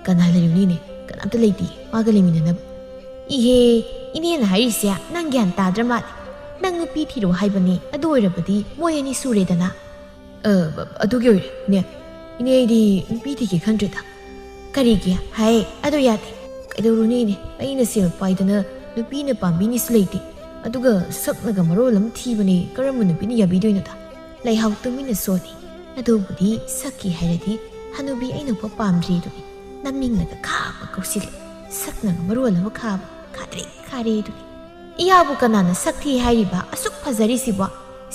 "ꯀꯅꯥ ꯂꯩꯔꯨꯅꯤꯅꯦ? ꯀꯅꯥꯝꯇ ꯂꯩꯇꯦ ꯃꯥꯒ ꯂꯩꯃꯤꯟꯅꯅꯕ꯫" "ꯏꯍꯦ, ꯏꯅꯦꯅ ꯍꯥꯏꯔꯤꯁꯦ ꯅꯪ ꯒ꯭ꯌꯥꯟ ꯇꯥꯗ꯭ꯔ ꯃꯥꯜꯂꯦ꯫ ꯅꯪ ꯅꯨꯄꯤ ꯊꯤꯔꯣ ꯍꯥꯏꯕꯅꯦ, ꯑꯗꯨ ꯑꯣꯏꯔꯕꯗꯤ ꯃꯣꯏ ꯑꯅꯤ ꯁꯨꯔꯦꯗꯅ꯫" "ꯑ, ꯑꯗꯨꯒꯤ ꯑꯣꯏꯔꯦ ꯏꯅꯦ꯫ ꯏꯅꯦ, ꯑꯩꯗꯤ ꯅꯨꯄꯤ ꯊꯤꯒꯦ ꯈꯟꯗ꯭ꯔꯦꯗ꯫" "ꯀꯔꯤꯒꯤ? ꯍꯥꯏ, ꯑꯗꯨ ꯌꯥꯗꯦ꯫" "ꯀꯩꯗꯧꯔꯨꯅꯤ ꯏꯅꯦ? ꯑꯩꯅ ꯁꯦꯜ ꯄꯥꯏꯗꯅ ꯅꯨꯄꯤꯅ ꯄꯥꯝꯕꯤꯅꯤꯁꯨ ꯂꯩꯇꯦ꯫ ꯑꯗꯨꯒ ꯁꯛꯅꯒ ꯃꯔꯣꯜ ꯑꯃ ꯊꯤꯕꯅꯦ, ꯀꯔꯝꯕ ꯅꯨꯄꯤꯅ ꯌꯥꯕꯤꯗꯣꯏꯅꯣꯗ?" ꯂꯩꯍꯥꯎ ꯇꯨꯃꯤꯟꯅ ꯁꯣꯜꯂꯤ꯫ "ꯑꯗꯨꯕꯨꯗꯤ ꯁꯛꯀꯤ ꯍꯥꯏꯔꯗꯤ ꯍꯅꯨꯕꯤ ꯑꯩꯅ ꯎꯕ ꯄꯥꯝꯗ꯭ꯔꯤꯗꯨꯅꯤ꯫ ꯅꯝꯅꯤꯡꯂꯒ ꯈꯥꯕ ꯀꯧꯁꯤꯜꯂꯤ꯫ ꯁꯛꯅꯒ ꯃꯔꯣꯜ ꯑꯃ ꯈꯥꯕ, ꯈꯥꯗ꯭ꯔꯦ ꯈꯥꯔꯦꯗꯨꯅꯤ꯫ ꯏꯌꯥꯕꯨ ꯀꯅꯥꯅ ꯁꯛ ꯊꯤ ꯍꯥꯏꯔꯤꯕ? ꯑꯁꯨꯛ ꯐꯖꯔꯤꯁꯤꯕꯣ?"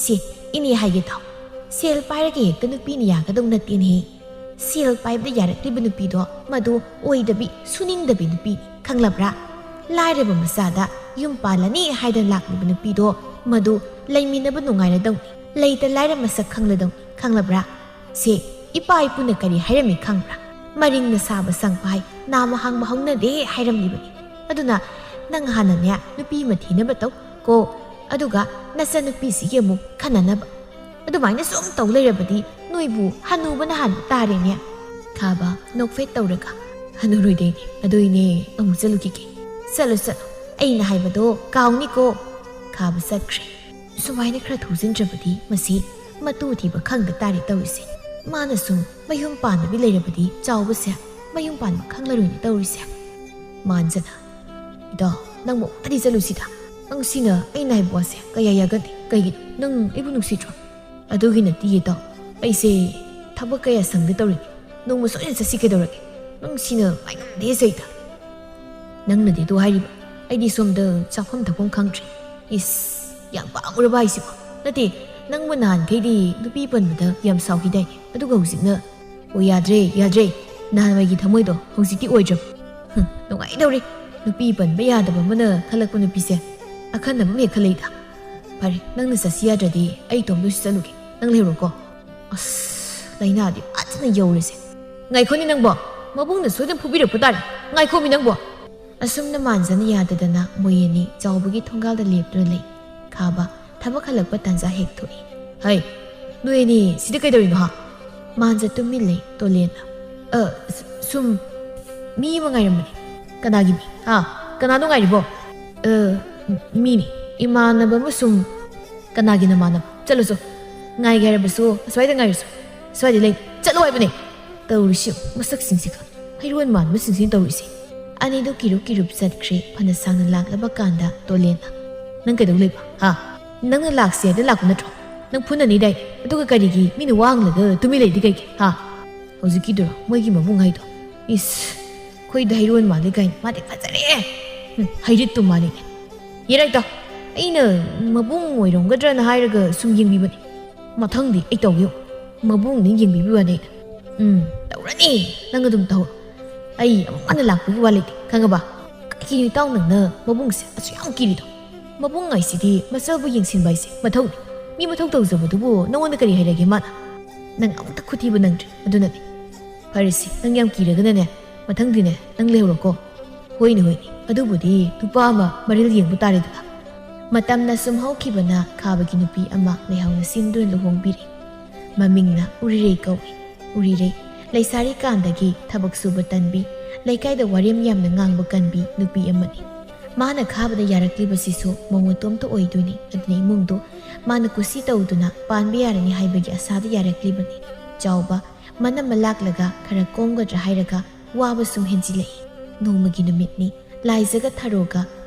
"ꯁꯤ, ꯏꯅꯦ ꯍꯥꯏꯒꯦ ꯇꯥꯎ꯫ ꯁꯦꯜ ꯄꯥꯏꯔꯒ ꯍꯦꯛꯇ ꯅꯨꯄꯤꯅ ꯌꯥꯒꯗꯧ ꯅꯠꯇꯦꯅꯦꯍꯦ꯫ ꯁꯦꯜ ꯄꯥꯏꯕꯗ ꯌꯥꯔꯛꯂꯤꯕ ꯅꯨꯄꯤꯗꯣ ꯃꯗꯨ ꯑꯣꯏꯗꯕꯤ, ꯁꯨꯅꯤꯡꯗꯕꯤ ꯅꯨꯄꯤꯅꯤ, ꯈꯪꯂꯕ꯭ꯔꯥ? ꯂꯥꯏꯔꯕ ꯃꯆꯥꯗ ꯌꯨꯝ ꯄꯥꯜꯂꯅꯤ ꯍꯥꯏꯗꯅ ꯂꯥꯛꯂꯤꯕ ꯅꯨꯄꯤꯗꯣ ꯃꯗꯨ ꯂꯩꯃꯤꯟꯅꯕ ꯅꯨꯡꯉꯥꯏꯔꯗꯧꯅꯤ, ꯂꯩꯇ ꯂꯥꯏꯔ ꯃꯁꯛ ꯈꯪꯂꯗꯧꯅꯤ, ꯈꯪꯂꯕ꯭ꯔꯥ? ꯁꯦ, ꯏꯄꯥ ꯏꯄꯨꯅ ꯀꯔꯤ ꯍꯥꯏꯔꯝꯃꯤ ꯈꯪꯕ꯭ꯔꯥ? ꯃꯔꯤꯡꯅ ꯁꯥꯕ ꯁꯪꯄꯥꯏ ꯅꯥꯝꯃ ꯍꯥꯡꯕ ꯍꯧꯅꯗꯦ ꯍꯥꯏꯔꯝꯂꯤꯕꯅꯤ꯫ ꯑꯗꯨꯅ ꯅꯪ ꯍꯥꯟꯅꯅꯦ ꯅꯨꯄꯤ ꯑꯃ ꯊꯤꯅꯕ ꯇꯧ ꯀꯣ, ꯑꯗꯨꯒ ꯅꯆꯟꯅꯨꯄꯤꯁꯤꯒꯤ ꯑꯃꯨꯛ ꯈꯟꯅꯅꯕ꯫ ꯑꯗꯨꯃꯥꯏꯅ ꯁꯨꯝ ꯇꯧ ꯂꯩꯔꯕꯗꯤ ꯅꯣꯏꯕꯨ ꯍꯅꯨꯕꯅ ꯍꯥꯟꯕ ꯇꯥꯔꯦꯅꯦ꯫" ꯈꯥꯕ ꯅꯣꯛꯐꯦꯠ ꯇꯧꯔꯒ, "ꯍꯅꯨꯔꯣꯏꯗꯣꯏꯅꯦ, ꯑꯗꯨꯏꯅꯦ ꯑꯃꯨꯛ ꯆꯠꯂꯨꯈꯤꯒꯦ꯫ ꯆꯠꯂꯨ, ꯆꯠꯂꯨ, ꯑꯩꯅ ꯍꯥꯏꯕꯗꯣ ꯀꯥꯎꯅꯤꯀꯣ꯫" ꯈꯥꯕ ꯆꯠꯈ꯭ꯔꯦ꯫ ꯁꯨꯃꯥꯏꯅ ꯈꯔ ꯊꯧꯖꯤꯟꯗ꯭ꯔꯕꯗꯤ ꯃꯁꯤ ꯃꯇꯨ ꯊꯤꯕ ꯈꯪꯗ ꯇꯥꯔꯦ ꯇꯧꯔꯤꯁꯦ꯫ ꯃꯥꯅ ꯁꯨꯝ ꯃꯌꯨꯝ ꯄꯥꯟꯗꯕꯤ ꯂꯩꯔꯕꯗꯤ ꯆꯥꯎꯕꯁꯦ ꯃꯌꯨꯝ ꯄꯥꯟꯕ ꯈꯪꯂꯔꯣꯏꯅꯦ ꯇꯧꯔꯤꯁꯦ꯫ ꯃꯥꯟꯖꯅ, "ꯏꯗꯣ, ꯅꯪꯕꯨ ꯑꯃꯨꯛꯇꯗꯤ ꯆꯠꯂꯨꯁꯤꯗ꯫ ꯅꯪ ꯁꯤꯅ ꯑꯩꯅ ꯍꯥꯏꯕ ꯋꯥꯁꯦ ꯀꯌꯥ ꯌꯥꯒꯟꯗꯦ꯫ ꯀꯩꯒꯤꯅꯣ? ꯅꯪ ꯑꯩꯕꯨ ꯅꯨꯡꯁꯤꯗ꯭ꯔꯣ?" "ꯑꯗꯨꯒꯤ ꯅꯠꯇꯤꯌꯦ ꯏꯇꯥꯎ꯫ ꯑꯩꯁꯦ ꯊꯕꯛ ꯀꯌꯥ ꯁꯪꯗ ꯇꯧꯔꯤꯅꯦ꯫ ꯅꯣꯡꯃ ꯁꯣꯏꯗꯅ ꯆꯠꯁꯤ ꯀꯩꯗꯧꯔꯒꯦ? ꯅꯪ ꯁꯤꯅ ꯉꯥꯏꯉꯝꯗꯦ ꯁꯩꯇ꯫ ꯅꯪꯅꯗꯤ ꯑꯗꯨ ꯍꯥꯏꯔꯤꯕ, ꯑꯩꯗꯤ ꯁꯣꯝꯗ ꯆꯥꯐꯝ ꯊꯛꯐꯝ ꯈꯪꯗ꯭ꯔꯦ꯫" "ꯏꯁ, ꯌꯥꯝ ꯄꯥꯝꯃꯨꯔꯕ ꯍꯥꯏꯁꯤꯕꯣ? ꯅꯠꯇꯦ, ꯅꯪꯕꯨ ꯅꯍꯥꯟꯈꯩꯗꯤ ꯅꯨꯄꯤ ꯄꯟꯕꯗ ꯌꯥꯝ ꯁꯥꯎꯈꯤꯗꯥꯏꯅꯦ? ꯑꯗꯨꯒ ꯍꯧꯖꯤꯛꯅ?" "ꯑꯣ, ꯌꯥꯗ꯭ꯔꯦ, ꯌꯥꯗ꯭ꯔꯦ꯫ ꯅꯍꯥꯟꯋꯥꯏꯒꯤ ꯊꯃꯣꯏꯗꯣ ꯍꯧꯖꯤꯛꯇꯤ ꯑꯣꯏꯗ꯭ꯔꯕ꯫" "ꯍꯨꯝ, ꯅꯨꯡꯉꯥꯏꯗꯧꯔꯤ꯫ ꯅꯨꯄꯤ ꯄꯟꯕ ꯌꯥꯗꯕ ꯑꯃꯅ ꯈꯜꯂꯛꯄ ꯅꯨꯄꯤꯁꯦ ꯑꯈꯟꯅꯕ ꯑꯃ ꯍꯦꯛ ꯈꯜꯂꯛꯏꯗ꯫ ꯐꯔꯦ, ꯅꯪꯅ ꯆꯠꯁꯤ ꯌꯥꯗ꯭ꯔꯗꯤ ꯑꯩ ꯏꯇꯣꯝꯇ ꯑꯣꯏꯁꯨ ꯆꯠꯂꯨꯒꯦ꯫ ꯅꯪ ꯂꯩꯍꯧꯔꯣꯀꯣ꯫" ꯑꯁ, ꯂꯥꯏꯅꯥꯗꯤ ꯐꯖꯅ ꯌꯧꯔꯦꯁꯦ꯫ "ꯉꯥꯏꯈꯣꯅꯦ ꯅꯪꯕꯣ, ꯃꯕꯨꯡꯅ ꯁꯣꯏꯗꯅ ꯐꯨꯕꯤꯔꯛꯄ ꯇꯥꯔꯦ꯫ ꯉꯥꯏꯈꯣꯃꯤ ꯅꯪꯕꯣ꯫" ꯑꯁꯨꯝꯅ ꯃꯥꯟꯖꯅ ꯌꯥꯗꯗꯅ ꯃꯣꯏ ꯑꯅꯤ ꯆꯥꯎꯕꯒꯤ ꯊꯣꯡꯒꯥꯜꯗ ꯂꯦꯞꯇꯨꯅ ꯂꯩ꯫ ꯈꯥꯕ ꯊꯕꯛ ꯍꯜꯂꯛꯄ ꯇꯥꯟꯖꯥ ꯍꯦꯛ ꯊꯣꯛꯏ꯫ "ꯍꯩ, ꯅꯣꯏ ꯑꯅꯤ ꯁꯤꯗ ꯀꯩꯗꯧꯔꯤꯅꯣ ꯍꯥ?" ꯃꯥꯟꯖ ꯇꯨꯃꯤꯟ ꯂꯩ꯫ ꯇꯣꯂꯦꯟꯅ, "ꯑ, ꯁ-, ꯁꯨꯝ..." ꯃꯤ ꯑꯃ ꯉꯥꯏꯔꯝꯕꯅꯤ꯫ ꯀꯅꯥꯒꯤ ꯃꯤ? ꯍꯥ? ꯀꯅꯥꯅꯣ ꯉꯥꯏꯔꯤꯕꯣ? ꯑ, ꯃꯤꯅꯤ꯫ ꯏꯃꯥꯟꯅꯕ ꯑꯃ ꯁꯨꯝ꯫ ꯀꯅꯥꯒꯤ ꯅꯃꯥꯟꯅꯕ? ꯆꯠꯂꯨ ꯆꯣ꯫ ꯉꯥꯏꯒꯦ ꯍꯥꯏꯔꯕꯁꯨ ꯑꯁ꯭ꯋꯥꯏꯗ ꯉꯥꯏꯔꯨꯁꯣ꯫ ꯑꯁ꯭ꯋꯥꯏꯗ ꯂꯩ꯫ ꯆꯠꯂꯣ ꯍꯥꯏꯕꯅꯦ꯫ ꯇꯧꯔꯤꯁꯤ ꯌꯦꯡꯉꯨ, ꯃꯁꯛꯁꯤꯡꯁꯤꯒ꯫ ꯍꯩꯔꯣꯟ ꯃꯥꯟꯕꯁꯤꯡꯁꯤꯅ ꯇꯧꯔꯤꯁꯦ꯫ ꯑꯅꯤꯗꯨ ꯀꯤꯔꯨꯞ ꯀꯤꯔꯨꯞ ꯆꯠꯈ꯭ꯔꯦ꯫ ꯐꯅ ꯁꯥꯡꯅ ꯂꯥꯛꯂꯕ ꯀꯥꯟꯗ ꯇꯣꯂꯦꯟꯅ, "ꯅꯪ ꯀꯩꯗꯧ ꯂꯩꯕ? ꯍꯥ? ꯅꯪꯅ ꯂꯥꯛꯁꯦ ꯍꯥꯏꯗ ꯂꯥꯛꯄ ꯅꯠꯇ꯭ꯔꯣ? ꯅꯪ ꯐꯨꯅꯅꯤꯗꯥꯏ? ꯑꯗꯨꯒ ꯀꯔꯤꯒꯤ ꯃꯤꯅ ꯋꯥ ꯉꯥꯡꯂꯒ ꯇꯨꯃꯤꯟ ꯂꯩꯗꯤ ꯀꯩꯒꯤ? ꯍꯥ?" ꯍꯧꯖꯤꯛꯀꯤꯗꯨꯔꯣ ꯃꯣꯏꯒꯤ ꯃꯕꯨꯡ ꯍꯥꯏꯗꯣ? ꯏꯁ, ꯑꯩꯈꯣꯏꯗ ꯍꯩꯔꯣꯟ ꯃꯥꯜꯂꯤ ꯀꯥꯏꯅ꯫ ꯃꯥꯗꯤ ꯐꯖꯔꯦ꯫ ꯍꯨꯝ, ꯍꯩꯔꯤꯠꯇꯨ ꯃꯥꯜꯂꯤꯅꯦ꯫ ꯌꯦꯔꯥꯏꯇ, ꯑꯩꯅ ꯃꯕꯨꯡ ꯑꯣꯏꯔꯝꯒꯗ꯭ꯔꯅ ꯍꯥꯏꯔꯒ ꯁꯨꯝ ꯌꯦꯡꯕꯤꯕꯅꯦ꯫ ꯃꯊꯪꯗꯤ ꯑꯩ ꯇꯧꯒꯦ ꯌꯦꯡꯉꯨ꯫ ꯃꯕꯨꯡꯅ ꯌꯦꯡꯕꯤꯕ ꯋꯥꯅꯦ꯫ ꯎꯝ, ꯇꯧꯔꯅꯤ꯫ ꯅꯪ ꯑꯗꯨꯝ ꯇꯧ꯫ ꯑꯩ ꯑꯃꯨꯛ ꯍꯟꯅ ꯂꯥꯛꯄꯒꯤ ꯋꯥ ꯂꯩꯇꯦ, ꯈꯪꯉꯕ? ꯀꯩꯒꯤꯅꯣ ꯏꯇꯥꯎ ꯅꯪꯅ ꯃꯕꯨꯡꯁꯦ ꯑꯁꯨꯛ ꯌꯥꯝ ꯀꯤꯔꯤꯗꯣ? ꯃꯕꯨꯡ ꯍꯥꯏꯁꯤꯗꯤ ꯃꯆꯥꯕꯨ ꯌꯦꯡꯁꯤꯟꯕ ꯍꯥꯏꯁꯦ ꯃꯊꯧꯅꯤ꯫ ꯃꯤ ꯃꯊꯧ ꯇꯧꯖꯕꯗꯨꯕꯨ ꯅꯉꯣꯟꯗ ꯀꯔꯤ ꯍꯩꯔꯒꯦ ꯃꯥꯅ? ꯅꯪ ꯑꯃꯨꯛꯇ ꯈꯨꯊꯤꯕ ꯅꯪꯗ꯭ꯔꯤ, ꯑꯗꯨꯅꯅꯦ꯫ ꯐꯔꯦꯁꯦ, ꯅꯪ ꯌꯥꯝ ꯀꯤꯔꯒꯅꯅꯦ, ꯃꯊꯪꯗꯤꯅꯦ, ꯅꯪ ꯂꯩꯍꯧꯔꯣꯀꯣ꯫ ꯍꯣꯏꯅꯦ, ꯍꯣꯏꯅꯦ, ꯑꯗꯨꯕꯨꯗꯤ ꯅꯨꯄꯥ ꯑꯃ ꯃꯔꯤꯜ ꯌꯦꯡꯕ ꯇꯥꯔꯦꯗꯅ꯫ ꯃꯇꯝꯅ ꯁꯨꯝ ꯍꯧꯈꯤꯕꯅ ꯈꯥꯕꯒꯤ ꯅꯨꯄꯤ ꯑꯃ ꯂꯩꯍꯥꯎꯅ ꯁꯤꯟꯗꯨꯅ ꯂꯨꯍꯣꯡꯕꯤꯔꯦ꯫ ꯃꯃꯤꯡꯅ ꯎꯔꯤꯔꯩ ꯀꯧꯏ꯫ ꯎꯔꯤꯔꯩ ꯂꯩꯁꯥꯔꯤꯀꯥꯟꯗꯒꯤ ꯊꯕꯛ ꯁꯨꯕ ꯇꯟꯕꯤ, ꯂꯩꯀꯥꯏꯗ ꯋꯥꯔꯦꯝ ꯌꯥꯝꯅ ꯉꯥꯡꯕ ꯀꯟꯕꯤ ꯅꯨꯄꯤ ꯑꯃꯅꯤ꯫ ꯃꯥꯅ ꯈꯥꯕꯗ ꯌꯥꯔꯛꯂꯤꯕꯁꯤꯁꯨ ꯃꯧ ꯃꯇꯣꯝꯇ ꯑꯣꯏꯗꯣꯏꯅꯤ꯫ ꯑꯗꯨꯅ ꯏꯃꯨꯡꯗꯨ ꯃꯥꯅ ꯀꯨꯁꯤ ꯇꯧꯗꯨꯅ ꯄꯥꯟꯕ ꯌꯥꯔꯅꯤ ꯍꯥꯏꯕꯒꯤ ꯑꯁꯥꯗ ꯌꯥꯔꯛꯂꯤꯕꯅꯤ꯫ ꯆꯥꯎꯕ, ꯃꯅꯝꯃ ꯂꯥꯛꯂꯒ ꯈꯔ ꯀꯣꯝꯒꯗ꯭ꯔꯥ ꯍꯥꯏꯔꯒ ꯋꯥꯕ ꯁꯨꯝ ꯍꯦꯟꯖꯤꯜꯂꯛꯏ꯫ ꯅꯣꯡꯃꯒꯤ ꯅꯨꯃꯤꯠꯅꯤ꯫ ꯂꯥꯏꯖꯒ ꯊꯔꯣꯒ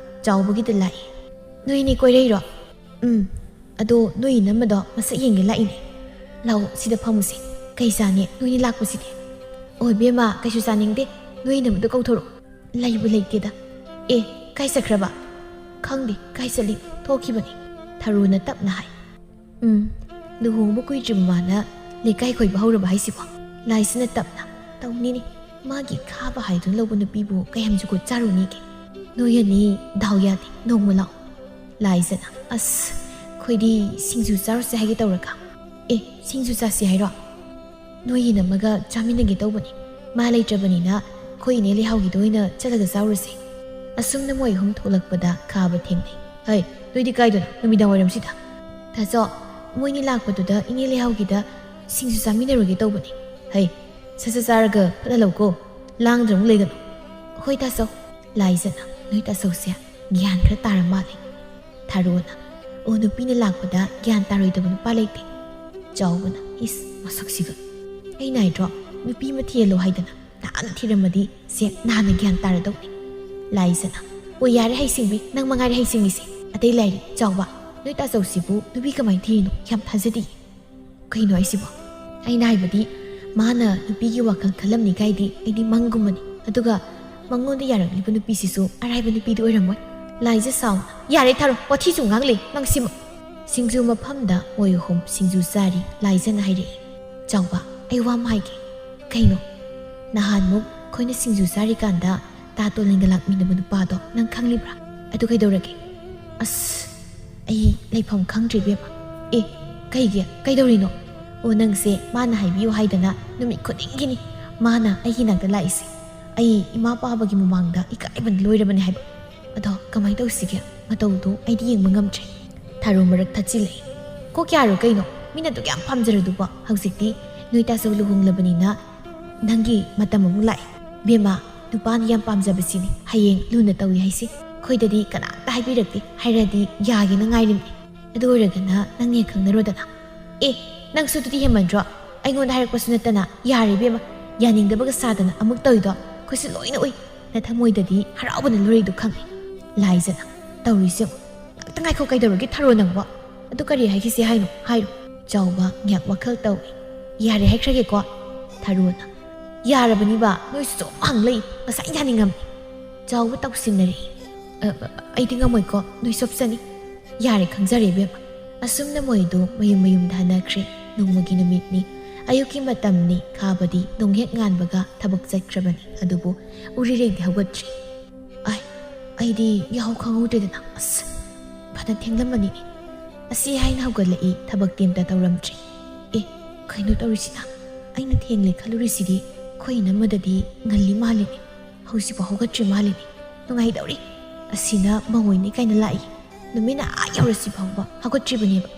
ꯆꯥꯎꯕꯒꯤꯗ ꯂꯥꯛꯏ꯫ "ꯅꯣꯏꯅꯤ ꯀꯣꯏꯔꯛꯏꯔꯣ?" "ꯎꯝ, ꯑꯗꯣ ꯅꯣꯏ ꯏꯅꯝꯃꯗꯣ ꯃꯁꯛ ꯌꯦꯡꯒꯦ ꯂꯥꯛꯏꯅꯦ꯫ ꯂꯥꯛꯑꯣ, ꯁꯤꯗ ꯐꯝꯃꯨꯁꯦ꯫ ꯀꯩ ꯆꯥꯅꯤ ꯅꯣꯏꯅꯤ ꯂꯥꯛꯄꯁꯤꯗꯤ?" "ꯑꯣ ꯏꯕꯦꯝꯃ, ꯀꯩꯁꯨ ꯆꯥꯅꯤꯡꯗꯦ꯫ ꯅꯣꯏ ꯏꯅꯝꯃꯗꯣ ꯀꯧꯊꯣꯔꯛꯑꯣ꯫" "ꯂꯩꯕꯨ ꯂꯩꯇꯦꯗ꯫" "ꯑꯦ, ꯀꯥꯏ ꯆꯠꯈ꯭ꯔꯕ?" "ꯈꯪꯗꯦ, ꯀꯥꯏ ꯆꯠꯂꯤ, ꯊꯣꯛꯈꯤꯕꯅꯤ꯫" ꯊꯔꯣꯅ ꯇꯞꯅ ꯍꯥꯏ꯫ "ꯎꯝ, ꯂꯨꯍꯣꯡꯕ ꯀꯨꯏꯗ꯭ꯔꯤꯕ ꯃꯥꯅ ꯂꯩꯀꯥꯏ ꯀꯣꯏꯕ ꯍꯧꯔꯕ ꯍꯥꯏꯁꯤꯕꯣ?" ꯂꯥꯏꯁꯅ ꯇꯞꯅ꯫ "ꯇꯧꯅꯤꯅꯦ, ꯃꯥꯒꯤ ꯈꯥꯕ ꯍꯥꯏꯗꯨꯅ ꯂꯧꯕ ꯅꯨꯄꯤꯕꯨ ꯀꯌꯥꯝ ꯖꯨꯒꯣꯠ ꯆꯥꯔꯨꯅꯤꯒꯦ?" "ꯅꯣꯏ ꯑꯅꯤ ꯗꯥꯎ ꯌꯥꯗꯦ, ꯅꯣꯡꯃ ꯂꯥꯛꯑꯣ꯫" ꯂꯥꯏꯖꯅ, "ꯑꯁ, ꯑꯩꯈꯣꯏꯗꯤ ꯁꯤꯡꯖꯨ ꯆꯥꯔꯨꯁꯦ ꯍꯥꯏꯒꯦ ꯇꯧꯔꯒ꯫" "ꯑꯦ, ꯁꯤꯡꯖꯨ ꯆꯥꯁꯦ ꯍꯥꯏꯔꯣ?" "ꯅꯣꯏ ꯏꯅꯝꯃꯒ ꯆꯥꯃꯤꯟꯅꯒꯦ ꯇꯧꯕꯅꯤ꯫ ꯃꯥ ꯂꯩꯇ꯭ꯔꯕꯅꯤꯅ ꯑꯩꯈꯣꯏ ꯏꯅꯦ ꯂꯩꯍꯥꯎꯒꯤꯗ ꯑꯣꯏꯅ ꯆꯠꯂꯒ ꯆꯥꯔꯨꯔꯁꯦ꯫" ꯑꯁꯨꯝꯅ ꯃꯣꯏ ꯑꯍꯨꯝ ꯊꯣꯛꯂꯛꯄꯗ ꯈꯥꯕ ꯊꯦꯡꯅꯩ꯫ "ꯍꯩ, ꯅꯣꯏꯗꯤ ꯀꯥꯏꯗꯅꯣ ꯅꯨꯃꯤꯗꯥꯡ ꯋꯥꯏꯔꯝꯁꯤꯗ?" "ꯇꯥꯆꯧ, ꯃꯣꯏꯅꯤ ꯂꯥꯛꯄꯗꯨꯗ ꯏꯅꯦ ꯂꯩꯍꯥꯎꯒꯤꯗ ꯁꯤꯡꯖꯨ ꯆꯥꯃꯤꯟꯅꯔꯨꯒꯦ ꯇꯧꯕꯅꯤ꯫" "ꯍꯩ, ꯁꯠ ꯁꯠ ꯆꯥꯔꯒ ꯐꯠ ꯍꯜꯂꯛꯎꯀꯣ꯫ ꯂꯥꯡꯗ꯭ꯔ ꯑꯃꯨꯛ ꯂꯩꯒꯅꯨ꯫ ꯍꯣꯏ ꯇꯥꯆꯧ꯫ ꯂꯥꯏꯖꯅ, ꯅꯣꯏ ꯇꯥꯆꯧꯁꯦ ꯒ꯭ꯌꯥꯟ ꯈꯔ ꯇꯥꯔ ꯃꯥꯜꯂꯦ꯫ ꯊꯥꯔꯣꯅ, ꯑꯣ, ꯅꯨꯄꯤꯅ ꯂꯥꯛꯄꯗ ꯒ꯭ꯌꯥꯟ ꯇꯥꯔꯣꯏꯗꯕ ꯅꯨꯄꯥ ꯂꯩꯇꯦ꯫ ꯆꯥꯎꯕꯅ, ꯏꯁ, ꯃꯁꯛꯁꯤꯒ꯫ ꯑꯩꯅ ꯍꯥꯏꯗ꯭ꯔꯣ, ꯅꯨꯄꯤ ꯑꯃ ꯊꯤꯍꯜꯂꯣ ꯍꯥꯏꯗꯅ꯫ ꯅꯍꯥꯟꯅ ꯊꯤꯔꯝꯃꯗꯤ ꯁꯦ ꯅꯍꯥꯟꯅ ꯒ꯭ꯌꯥꯟ ꯇꯥꯔꯗꯧꯅꯤ꯫ ꯂꯥꯏꯖꯅ, ꯑꯣ, ꯌꯥꯔꯦ ꯍꯩꯁꯤꯡꯕꯤ, ꯅꯪ ꯃꯉꯥꯏꯔꯦ ꯍꯩꯁꯤꯡꯉꯤꯁꯦ꯫ ꯑꯇꯩ ꯂꯥꯏꯔꯤ꯫ ꯆꯥꯎꯕ, ꯅꯣꯏ ꯇꯥꯆꯧꯁꯤꯕꯨ ꯅꯨꯄꯤ ꯀꯃꯥꯏꯅ ꯊꯤꯔꯤꯅꯣ? ꯌꯥꯝ ꯊꯥꯖꯗꯤꯌꯦ꯫ ꯀꯩꯅꯣ ꯍꯥꯏꯁꯤꯕꯣ? ꯑꯩꯅ ꯍꯥꯏꯕꯗꯤ, ꯃꯥꯅ ꯅꯨꯄꯤꯒꯤ ꯋꯥꯈꯜ ꯈꯜꯂꯝꯅꯤ ꯀꯥꯏꯗꯤ ꯑꯩꯗꯤ ꯃꯪꯒꯨꯝꯕꯅꯤ꯫ ꯑꯗꯨꯒ ꯃꯉꯣꯟꯗ ꯌꯥꯔꯛꯂꯤꯕ ꯅꯨꯄꯤꯁꯤꯁꯨ ꯑꯔꯥꯏꯕ ꯅꯨꯄꯤꯗꯤ ꯑꯣꯏꯔꯝꯃꯣꯏ꯫ ꯂꯥꯏꯖ ꯁꯥꯎꯅ, ꯌꯥꯔꯦ ꯊꯥꯔꯣ, ꯋꯥꯊꯤꯁꯨ ꯉꯥꯡꯂꯦ ꯅꯪꯁꯤꯃ꯫ ꯁꯤꯡꯖꯨ ꯃꯐꯝꯗ ꯃꯣꯏ ꯑꯍꯨꯝ ꯁꯤꯡꯖꯨ ꯆꯥꯔꯤ꯫ ꯂꯥꯏꯖꯅ ꯍꯥꯏꯔꯛꯏ, ꯆꯥꯎꯕ, ꯑꯩ ꯋꯥ ꯑꯃ ꯍꯥꯏꯒꯦ꯫ ꯀꯩꯅꯣ? ꯅꯍꯥꯟꯃꯨꯛ ꯑꯩꯈꯣꯏꯅ ꯁꯤꯡꯖꯨ ꯆꯥꯔꯤꯀꯥꯟꯗ ꯇꯥ ꯇꯣꯂꯤꯟꯒ ꯂꯥꯛꯃꯤꯟꯅꯕ ꯅꯨꯄꯥꯗꯣ ꯅꯪ ꯈꯪꯂꯤꯕ꯭ꯔꯥ? ꯑꯗꯨ ꯀꯩꯗꯧꯔꯒꯦ? ꯑꯁ, ꯑꯩ ꯂꯩꯐꯝ ꯈꯪꯗ꯭ꯔꯦ ꯏꯕꯦꯝꯃ꯫ ꯑꯦ, ꯀꯩꯒꯤ? ꯀꯩꯗꯧꯔꯤꯅꯣ? ꯑꯣ, ꯅꯪꯁꯦ ꯃꯥꯅ ꯍꯥꯏꯕꯤꯌꯨ ꯍꯥꯏꯗꯅ ꯅꯨꯃꯤꯠ ꯈꯨꯗꯤꯡꯒꯤꯅꯤ ꯃꯥꯅ ꯑꯩꯒꯤ ꯅꯥꯛꯇ ꯂꯥꯛꯏꯁꯦ꯫ ꯑꯩ ꯏꯃꯥ ꯄꯥꯕꯒꯤ ꯃꯃꯥꯡꯗ ꯏꯀꯥꯏꯕꯅ ꯂꯣꯏꯔꯕꯅꯦ ꯍꯥꯏꯕ꯫ ꯑꯗꯣ ꯀꯃꯥꯏꯅ ꯇꯧꯁꯤꯒꯦ? ꯃꯇꯧꯗꯣ ꯑꯩꯗꯤ ꯌꯦꯡꯕ ꯉꯝꯗ꯭ꯔꯦ꯫ ꯊꯥꯔꯣ ꯃꯔꯛ ꯊꯠꯆꯤꯜꯂꯛꯏ꯫ ꯀꯣꯛ ꯌꯥꯔꯣ ꯀꯩꯅꯣ? ꯃꯤꯅ ꯑꯗꯨꯛ ꯌꯥꯝ ꯄꯥꯝꯖꯔꯗꯨꯕꯣ? ꯍꯧꯖꯤꯛꯇꯤ ꯅꯣꯏ ꯇꯥꯆꯧ ꯂꯨꯍꯣꯡꯂꯕꯅꯤꯅ ꯅꯪꯒꯤ ꯃꯇꯝ ꯑꯃꯨꯛ ꯂꯥꯛꯑꯦ꯫ ꯕꯦꯝꯃ, ꯅꯨꯄꯥꯅ ꯌꯥꯝ ꯄꯥꯝꯖꯕꯁꯤꯅꯤ ꯍꯌꯦꯡ ꯂꯨꯅ ꯇꯧꯏ ꯍꯥꯏꯁꯦ꯫ ꯑꯩꯈꯣꯏꯗꯗꯤ ꯀꯅꯥꯝꯇ ꯍꯥꯏꯕꯤꯔꯛꯇꯦ꯫ ꯍꯥꯏꯔꯗꯤ ꯌꯥꯒꯦꯅ ꯉꯥꯏꯔꯤꯕꯅꯤ꯫ ꯑꯗꯨ ꯑꯣꯏꯔꯒꯅ ꯅꯪꯅ ꯍꯦꯛ ꯈꯪꯅꯔꯣꯗꯅ꯫ ꯑꯦ, ꯅꯪꯁꯨ ꯑꯗꯨꯗꯤ ꯍꯦꯟꯃꯟꯗ꯭ꯔꯣ? ꯑꯩꯉꯣꯟꯗ ꯍꯥꯏꯔꯛꯄꯁꯨ ꯅꯠꯇꯅ꯫ ꯌꯥꯔꯦ ꯏꯕꯦꯝꯃ, ꯌꯥꯅꯤꯡꯗꯕꯒ ꯁꯥꯗꯅ ꯑꯃꯨꯛ ꯇꯧꯏꯗꯣ ꯑꯩꯈꯣꯏꯁꯨ ꯂꯣꯏꯅ ꯎꯏ꯫ ꯅꯊꯃꯣꯏꯗꯗꯤ ꯍꯔꯥꯎꯕꯅ ꯂꯣꯏꯔꯤꯗꯣ ꯈꯪꯉꯦ꯫ ꯂꯥꯏꯖꯅ, ꯇꯧꯔꯤꯁꯦ ꯌꯦꯡꯉꯨ꯫ ꯉꯥꯛꯇ ꯉꯥꯏꯈꯣ, ꯀꯩꯗꯧꯔꯒꯦ ꯊꯥꯔꯣ ꯅꯪꯕꯣ? ꯑꯗꯨ ꯀꯔꯤ ꯍꯥꯏꯈꯤꯁꯦ ꯍꯥꯏꯅꯣ? ꯍꯥꯏꯔꯣ꯫ ꯆꯥꯎꯕ ꯉꯥꯏꯍꯥꯛ ꯋꯥꯈꯜ ꯇꯧꯏ꯫ ꯌꯥꯔꯦ ꯍꯥꯏꯈ꯭ꯔꯒꯦꯀꯣ꯫ ꯊꯥꯔꯣꯅ, ꯌꯥꯔꯕꯅꯤꯕ, ꯅꯣꯏꯁꯨ ꯁꯨꯝ ꯍꯪ ꯂꯩ, ꯉꯁꯥꯏ ꯌꯥꯅꯤꯡꯉꯝꯅꯤ꯫ ꯆꯥꯎꯕ ꯇꯧꯁꯤꯟꯅꯔꯛꯏ꯫ "ꯑ, ꯑ, ꯑꯩꯗꯤ ꯉꯝꯃꯣꯏꯀꯣ, ꯅꯣꯏ ꯆꯣꯞꯆꯅꯤ꯫" "ꯌꯥꯔꯦ, ꯈꯪꯖꯔꯦ ꯏꯕꯦꯝꯃ꯫" ꯑꯁꯨꯝꯅ ꯃꯣꯏꯗꯨ ꯃꯌꯨꯝ ꯃꯌꯨꯝꯗ ꯍꯟꯅꯈ꯭ꯔꯦ꯫ ꯅꯣꯡꯃꯒꯤ ꯅꯨꯃꯤꯠꯅꯤ꯫ ꯑꯌꯨꯛꯀꯤ ꯃꯇꯝꯅꯤ꯫ ꯈꯥꯕꯗꯤ ꯅꯣꯡ ꯍꯦꯛ ꯉꯥꯟꯕꯒ ꯊꯕꯛ ꯆꯠꯈ꯭ꯔꯕꯅꯤ꯫ ꯑꯗꯨꯕꯨ ꯎꯔꯤꯔꯩꯗꯤ ꯍꯧꯒꯠꯇ꯭ꯔꯤ꯫ "ꯑꯥꯏ, ꯑꯩꯗꯤ ꯌꯥꯍꯧ ꯈꯪꯍꯧꯗ꯭ꯔꯦꯗꯅ꯫ ꯑꯁ, ꯐꯅ ꯊꯦꯡꯂꯝꯃꯅꯤꯅꯦ꯫" ꯑꯁꯤ ꯍꯥꯏꯅ ꯍꯧꯒꯠꯂꯛꯏ꯫ ꯊꯕꯛꯇꯤ ꯑꯝꯇ ꯇꯧꯔꯝꯗ꯭ꯔꯤ꯫ "ꯑꯦ, ꯀꯩꯅꯣ ꯇꯧꯔꯤꯁꯤꯅ? ꯑꯩꯅ ꯊꯦꯡꯂꯦ ꯈꯜꯂꯨꯔꯤꯁꯤꯗꯤ ꯑꯩꯈꯣꯏ ꯏꯅꯝꯃꯗꯗꯤ ꯉꯜꯂꯤ ꯃꯥꯜꯂꯤꯅꯦ꯫ ꯍꯧꯖꯤꯛꯐꯥꯎ ꯍꯧꯒꯠꯇ꯭ꯔꯤ ꯃꯥꯜꯂꯤꯅꯦ꯫ ꯅꯨꯡꯉꯥꯏꯗꯧꯔꯤ꯫ ꯑꯁꯤꯅ ꯃꯧ ꯑꯣꯏꯅꯤ ꯀꯥꯏꯅ ꯂꯥꯛꯏ꯫ ꯅꯨꯃꯤꯠꯅ ꯑꯥ ꯌꯧꯔꯁꯤ ꯐꯥꯎꯕ ꯍꯧꯒꯠꯇ꯭ꯔꯤꯕꯅꯦꯕ꯫"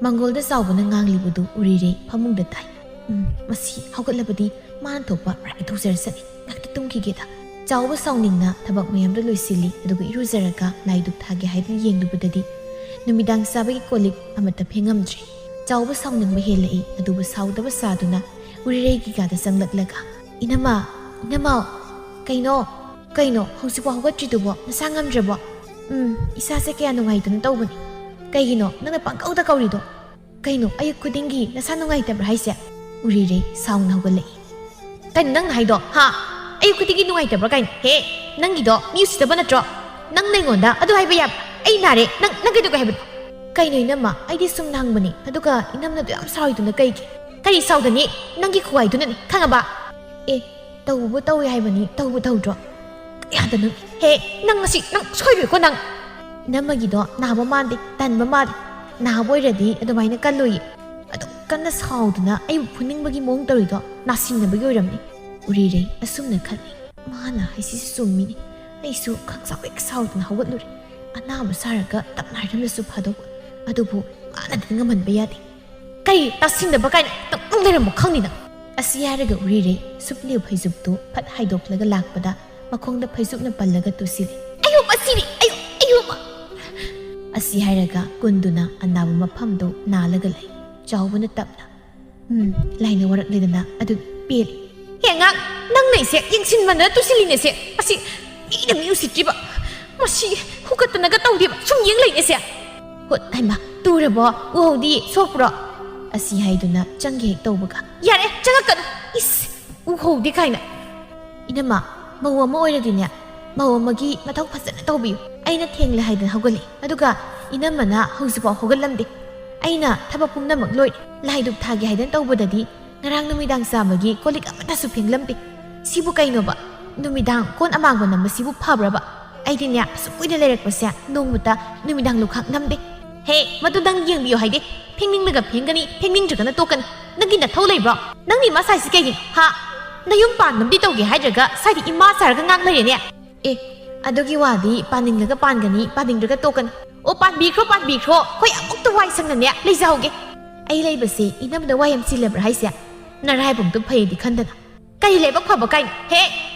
ꯃꯪꯒꯣꯜꯗ ꯆꯥꯎꯕꯅ ꯉꯥꯡꯂꯤꯕꯗꯨ ꯎꯔꯤꯔꯩ ꯐꯃꯨꯡꯗ ꯇꯥꯏ꯫ "ꯎꯝ, ꯃꯁꯤ ꯍꯧꯒꯠꯂꯕꯗꯤ ꯃꯥꯅ ꯊꯣꯛꯄ ꯔꯥꯏ ꯇꯧꯖꯔꯁꯅꯤ꯫" ꯉꯥꯛꯇ ꯇꯨꯝꯈꯤꯒꯦꯗ꯫ ꯆꯥꯎꯕ ꯁꯥꯎꯅꯤꯡꯅ ꯊꯕꯛ ꯃꯌꯥꯝꯗꯣ ꯂꯣꯏꯁꯤꯜꯂꯤ, ꯑꯗꯨꯒ ꯏꯔꯨꯖꯔꯒ ꯂꯥꯏ ꯙꯨꯞ ꯊꯥꯒꯦ ꯍꯥꯏꯗꯨꯅ ꯌꯦꯡꯂꯨꯕꯗꯗꯤ ꯅꯨꯃꯤꯗꯥꯡ ꯆꯥꯕꯒꯤ ꯀꯣꯜ ꯂꯤꯛ ꯑꯃꯠꯇ ꯐꯦꯡꯉꯝꯗ꯭ꯔꯦ꯫ ꯆꯥꯎꯕ ꯁꯥꯎꯅꯤꯡꯕ ꯍꯦꯜꯂꯛꯏ, ꯑꯗꯨꯕꯨ ꯁꯥꯎꯗꯕ ꯁꯥꯗꯨꯅ ꯎꯔꯤꯔꯩꯒꯤ ꯀꯥꯗ ꯆꯪꯂꯛꯂꯒ, "ꯏꯅꯝꯃ, ꯏꯅꯝꯃ, ꯀꯩꯅꯣ, ꯀꯩꯅꯣ ꯍꯧꯖꯤꯛꯐꯥꯎ ꯍꯧꯒꯠꯇ꯭ꯔꯤꯗꯨꯕꯣ? ꯅꯁꯥ ꯉꯝꯗ꯭ꯔꯕꯣ?" "ꯎꯝ, ꯏꯁꯥꯁꯦ ꯀꯌꯥ ꯅꯨꯡꯉꯥꯏꯇꯅ ꯇꯧꯕꯅꯤ꯫ ꯀꯩꯒꯤꯅꯣ ꯅꯪꯅ ꯄꯪꯀꯧꯗ ꯀꯧꯔꯤꯗꯣ? ꯀꯩꯅꯣ ꯑꯌꯨꯛ ꯈꯨꯗꯤꯡꯒꯤ ꯅꯁꯥ ꯅꯨꯡꯉꯥꯏꯇꯕ꯭ꯔꯥ ꯍꯥꯏꯁꯦ?" ꯎꯔꯤꯔꯩ ꯁꯥꯎꯅ ꯍꯧꯒꯠꯂꯛꯏ꯫ "ꯀꯩꯅꯣ ꯅꯪꯅ ꯍꯥꯏꯗꯣ, ꯍꯥ? ꯑꯌꯨꯛ ꯈꯨꯗꯤꯡꯒꯤ ꯅꯨꯡꯉꯥꯏꯇꯕ꯭ꯔꯥ ꯀꯥꯏꯅ? ꯍꯦ, ꯅꯪꯒꯤꯗꯣ ꯃꯤ ꯎꯁꯤꯠꯇꯕ ꯅꯠꯇ꯭ꯔꯣ? ꯅꯪꯅ ꯑꯩꯉꯣꯟꯗ ꯑꯗꯨ ꯍꯥꯏꯕ ꯌꯥꯕ? ꯑꯩ ꯅꯥꯔꯦ, ꯅꯪ, ꯅꯪ ꯀꯩꯗꯧꯒꯦ ꯍꯥꯏꯕꯅꯣ?" "ꯀꯩꯅꯣ ꯏꯅꯝꯃ, ꯑꯩꯗꯤ ꯁꯨꯝ ꯍꯪꯕꯅꯤ, ꯑꯗꯨꯒ ꯏꯅꯝꯃꯅ ꯑꯗꯨ ꯌꯥꯝ ꯁꯥꯎꯔꯤꯗꯨꯅ ꯀꯩꯒꯤ?" "ꯀꯔꯤ ꯁꯥꯎꯗꯅꯤ? ꯅꯪꯒꯤ ꯈꯨꯍꯥꯏꯗꯨꯅꯅꯤ, ꯈꯪꯉꯕ?" "ꯑꯦ, ꯇꯧꯕꯕꯨ ꯇꯧꯏ ꯍꯥꯏꯕꯅꯤ, ꯇꯧꯕ ꯇꯧꯗ꯭ꯔꯣ?" "ꯀꯌꯥꯗꯅꯣ? ꯍꯦ, ꯅꯪ ꯉꯁꯤ, ꯅꯪ ꯁꯣꯏꯔꯣꯏꯀꯣ ꯅꯪ!" "ꯏꯅꯝꯃꯒꯤꯗꯣ ꯅꯥꯕ ꯃꯥꯟꯗꯦ, ꯇꯟꯕ ꯃꯥꯜꯂꯦ꯫ ꯅꯥꯕ ꯑꯣꯏꯔꯗꯤ ꯑꯗꯨꯃꯥꯏꯅ ꯀꯜꯂꯣꯏꯌꯦ꯫ ꯑꯗꯨꯛ ꯀꯟꯅ ꯁꯥꯎꯗꯅ ꯑꯩꯕꯨ ꯐꯨꯅꯤꯡꯕꯒꯤ ꯃꯑꯣꯡ ꯇꯧꯔꯤꯗꯣ ꯅꯥꯁꯤꯟꯅꯕꯒꯤ ꯑꯣꯏꯔꯝꯅꯤ꯫" ꯎꯔꯤꯔꯩ ꯑꯁꯨꯝꯅ ꯈꯜꯂꯤ꯫ "ꯃꯥꯅ ꯍꯥꯏꯁꯤꯁꯨ ꯆꯨꯝꯃꯤꯅꯤ꯫ ꯑꯩꯁꯨ ꯈꯪꯁꯥꯎ ꯍꯦꯛ ꯁꯥꯎꯗꯅ ꯍꯧꯒꯠꯂꯨꯔꯦ꯫ ꯑꯅꯥꯕ ꯁꯥꯔꯒ ꯇꯞꯅ ꯍꯥꯏꯔꯝꯂꯁꯨ ꯐꯥꯗꯧꯕ꯫ ꯑꯗꯨꯕꯨ ꯃꯥꯅꯗꯤ ꯉꯝꯍꯟꯕ ꯌꯥꯗꯦ꯫ ꯀꯩ ꯇꯥꯁꯤꯟꯅꯕ ꯀꯥꯏꯅ ꯇꯞꯅ ꯂꯩꯔꯝꯃꯣ ꯈꯪꯅꯤ ꯅꯪ!" ꯑꯁꯤ ꯍꯥꯏꯔꯒ ꯎꯔꯤꯔꯩ ꯁꯨꯞꯂꯤꯕ ꯐꯩꯖꯨꯞꯇꯨ ꯐꯠ ꯍꯥꯏꯗꯣꯛꯂꯒ ꯂꯥꯛꯄꯗ ꯃꯈꯣꯡꯗ ꯐꯩꯖꯨꯞꯅ ꯄꯜꯂꯒ ꯇꯨꯁꯤꯜꯂꯤ꯫ "ꯑꯌꯣ, ꯑꯁꯤꯗꯤ! ꯑꯌꯣ, ꯑꯌꯣ!" ꯑꯁꯤ ꯍꯥꯏꯔꯒ ꯀꯨꯟꯗꯨꯅ ꯑꯅꯥꯕ ꯃꯐꯝꯗꯨ ꯅꯥꯜꯂꯒ ꯂꯩ꯫ ꯆꯥꯎꯕꯅ ꯇꯞꯅ, "ꯎꯝ, ꯂꯥꯏꯅ ꯋꯥꯔꯛꯂꯦꯗꯅ ꯑꯗꯨ ꯄꯦꯜꯂꯤ꯫ ꯍꯦ ꯑꯉꯥꯡ, ꯅꯪꯅ ꯑꯩꯁꯦ ꯌꯦꯡꯁꯤꯟꯃꯟꯗꯅ ꯇꯨꯁꯤꯜꯂꯤꯅꯦꯁꯦ꯫ ꯑꯁꯤ ꯃꯤꯅ ꯃꯤ ꯎꯁꯤꯠꯇ꯭ꯔꯤꯕ꯫ ꯃꯁꯤ ꯍꯨꯀꯠꯇꯅꯒ ꯇꯧꯗꯦꯕ, ꯁꯨꯝ ꯌꯦꯡ ꯂꯩꯅꯦꯁꯦ꯫ ꯍꯨꯠ, ꯍꯥꯏꯃ, ꯇꯨꯔꯕꯣ? ꯎꯍꯧꯗꯤ, ꯁꯣꯛꯄ꯭ꯔꯣ?" ꯑꯁꯤ ꯍꯥꯏꯗꯨꯅ ꯆꯪꯒꯦ ꯍꯦꯛ ꯇꯧꯕꯒ, "ꯌꯥꯔꯦ, ꯆꯪꯉꯛꯀꯅꯨ꯫ ꯏꯁ, ꯎꯍꯧꯗꯦ ꯀꯥꯏꯅ꯫ ꯏꯅꯝꯃ, ꯃꯧ ꯑꯃ ꯑꯣꯏꯔꯗꯤꯅꯦ, ꯃꯧ ꯑꯃꯒꯤ ꯃꯊꯧ ꯐꯖꯅ ꯇꯧꯕꯤꯌꯨ꯫ ꯑꯩꯅ ꯊꯦꯡꯂꯦ ꯍꯥꯏꯗꯅ ꯍꯧꯒꯠꯂꯤ, ꯑꯗꯨꯒ ꯏꯅꯝꯃꯅ ꯍꯧꯖꯤꯛꯐꯥꯎ ꯍꯧꯒꯠꯂꯝꯗꯦ꯫ ꯑꯩꯅ ꯊꯕꯛ ꯄꯨꯝꯅꯃꯛ ꯂꯣꯏꯔꯦ꯫ ꯂꯥꯏ ꯙꯨꯞ ꯊꯥꯒꯦ ꯍꯥꯏꯗꯅ ꯇꯧꯕꯗꯗꯤ ꯉꯔꯥꯡ ꯅꯨꯃꯤꯗꯥꯡ ꯆꯥꯕꯒꯤ ꯀꯣꯜ ꯂꯤꯛ ꯑꯃꯠꯇꯁꯨ ꯐꯦꯡꯂꯝꯗꯦ꯫ ꯁꯤꯕꯨ ꯀꯩꯅꯣꯕ? ꯅꯨꯃꯤꯗꯥꯡ ꯀꯣꯟ ꯑꯃꯥꯡꯕ ꯅꯝꯕꯁꯤꯕꯨ ꯐꯕ꯭ꯔꯕ? ꯑꯩꯗꯤꯅꯦ, ꯑꯁꯨꯛ ꯀꯨꯏꯅ ꯂꯩꯔꯛꯄꯁꯦ ꯅꯣꯡꯃꯇ ꯅꯨꯃꯤꯗꯥꯡ ꯂꯨꯈꯥꯛ ꯅꯝꯗꯦ꯫ ꯍꯦ, ꯃꯗꯨ ꯅꯪ ꯌꯦꯡꯕꯤꯌꯨ ꯍꯥꯏꯗꯦ꯫ ꯐꯦꯡꯅꯤꯡꯂꯒ ꯐꯦꯡꯒꯅꯤ, ꯐꯦꯡꯅꯤꯡꯗ꯭ꯔꯒꯅ ꯇꯣꯛꯀꯅꯤ꯫ ꯅꯪꯒꯤ ꯅꯊꯧ ꯂꯩꯕ꯭ꯔꯣ? ꯅꯪꯅ ꯏꯃꯥ ꯁꯥꯏꯁꯤ ꯀꯩꯒꯤꯅꯣ, ꯍꯥ? ꯅꯌꯨꯝ ꯄꯥꯟꯕꯝꯗꯤ ꯇꯧꯒꯦ ꯍꯥꯏꯗ꯭ꯔꯒ ꯁ꯭ꯋꯥꯏꯗ ꯏꯃꯥ ꯁꯥꯔꯒ ꯉꯥꯡ ꯂꯩꯔꯦꯅꯦ꯫ ꯑꯦ, ꯑꯗꯨꯒꯤ ꯋꯥꯗꯤ ꯄꯥꯅꯤꯡꯂꯒ ꯄꯥꯟꯒꯅꯤ, ꯄꯥꯅꯤꯡꯗ꯭ꯔꯒ ꯇꯣꯛꯀꯅꯤ꯫ ꯑꯣ, ꯄꯥꯟꯕꯤꯈ꯭ꯔꯣ, ꯄꯥꯟꯕꯤꯈ꯭ꯔꯣ, ꯑꯩꯈꯣꯏ ꯑꯃꯨꯛꯇ ꯋꯥꯏ ꯁꯪꯅꯅꯦ ꯂꯩꯖꯍꯧꯒꯦ꯫ ꯑꯩ ꯂꯩꯕꯁꯦ ꯏꯅꯝꯗ ꯋꯥꯏ ꯌꯥꯝ ꯆꯤꯜꯂꯕ꯭ꯔꯥ ꯍꯥꯏꯁꯦ? ꯅꯔꯥꯏꯕꯛꯇꯣ ꯐꯩꯗꯤ ꯈꯟꯗꯅ꯫ ꯀꯔꯤ ꯂꯥꯏꯕꯛ ꯐꯕ ꯀꯥꯏꯅ? ꯍꯦ,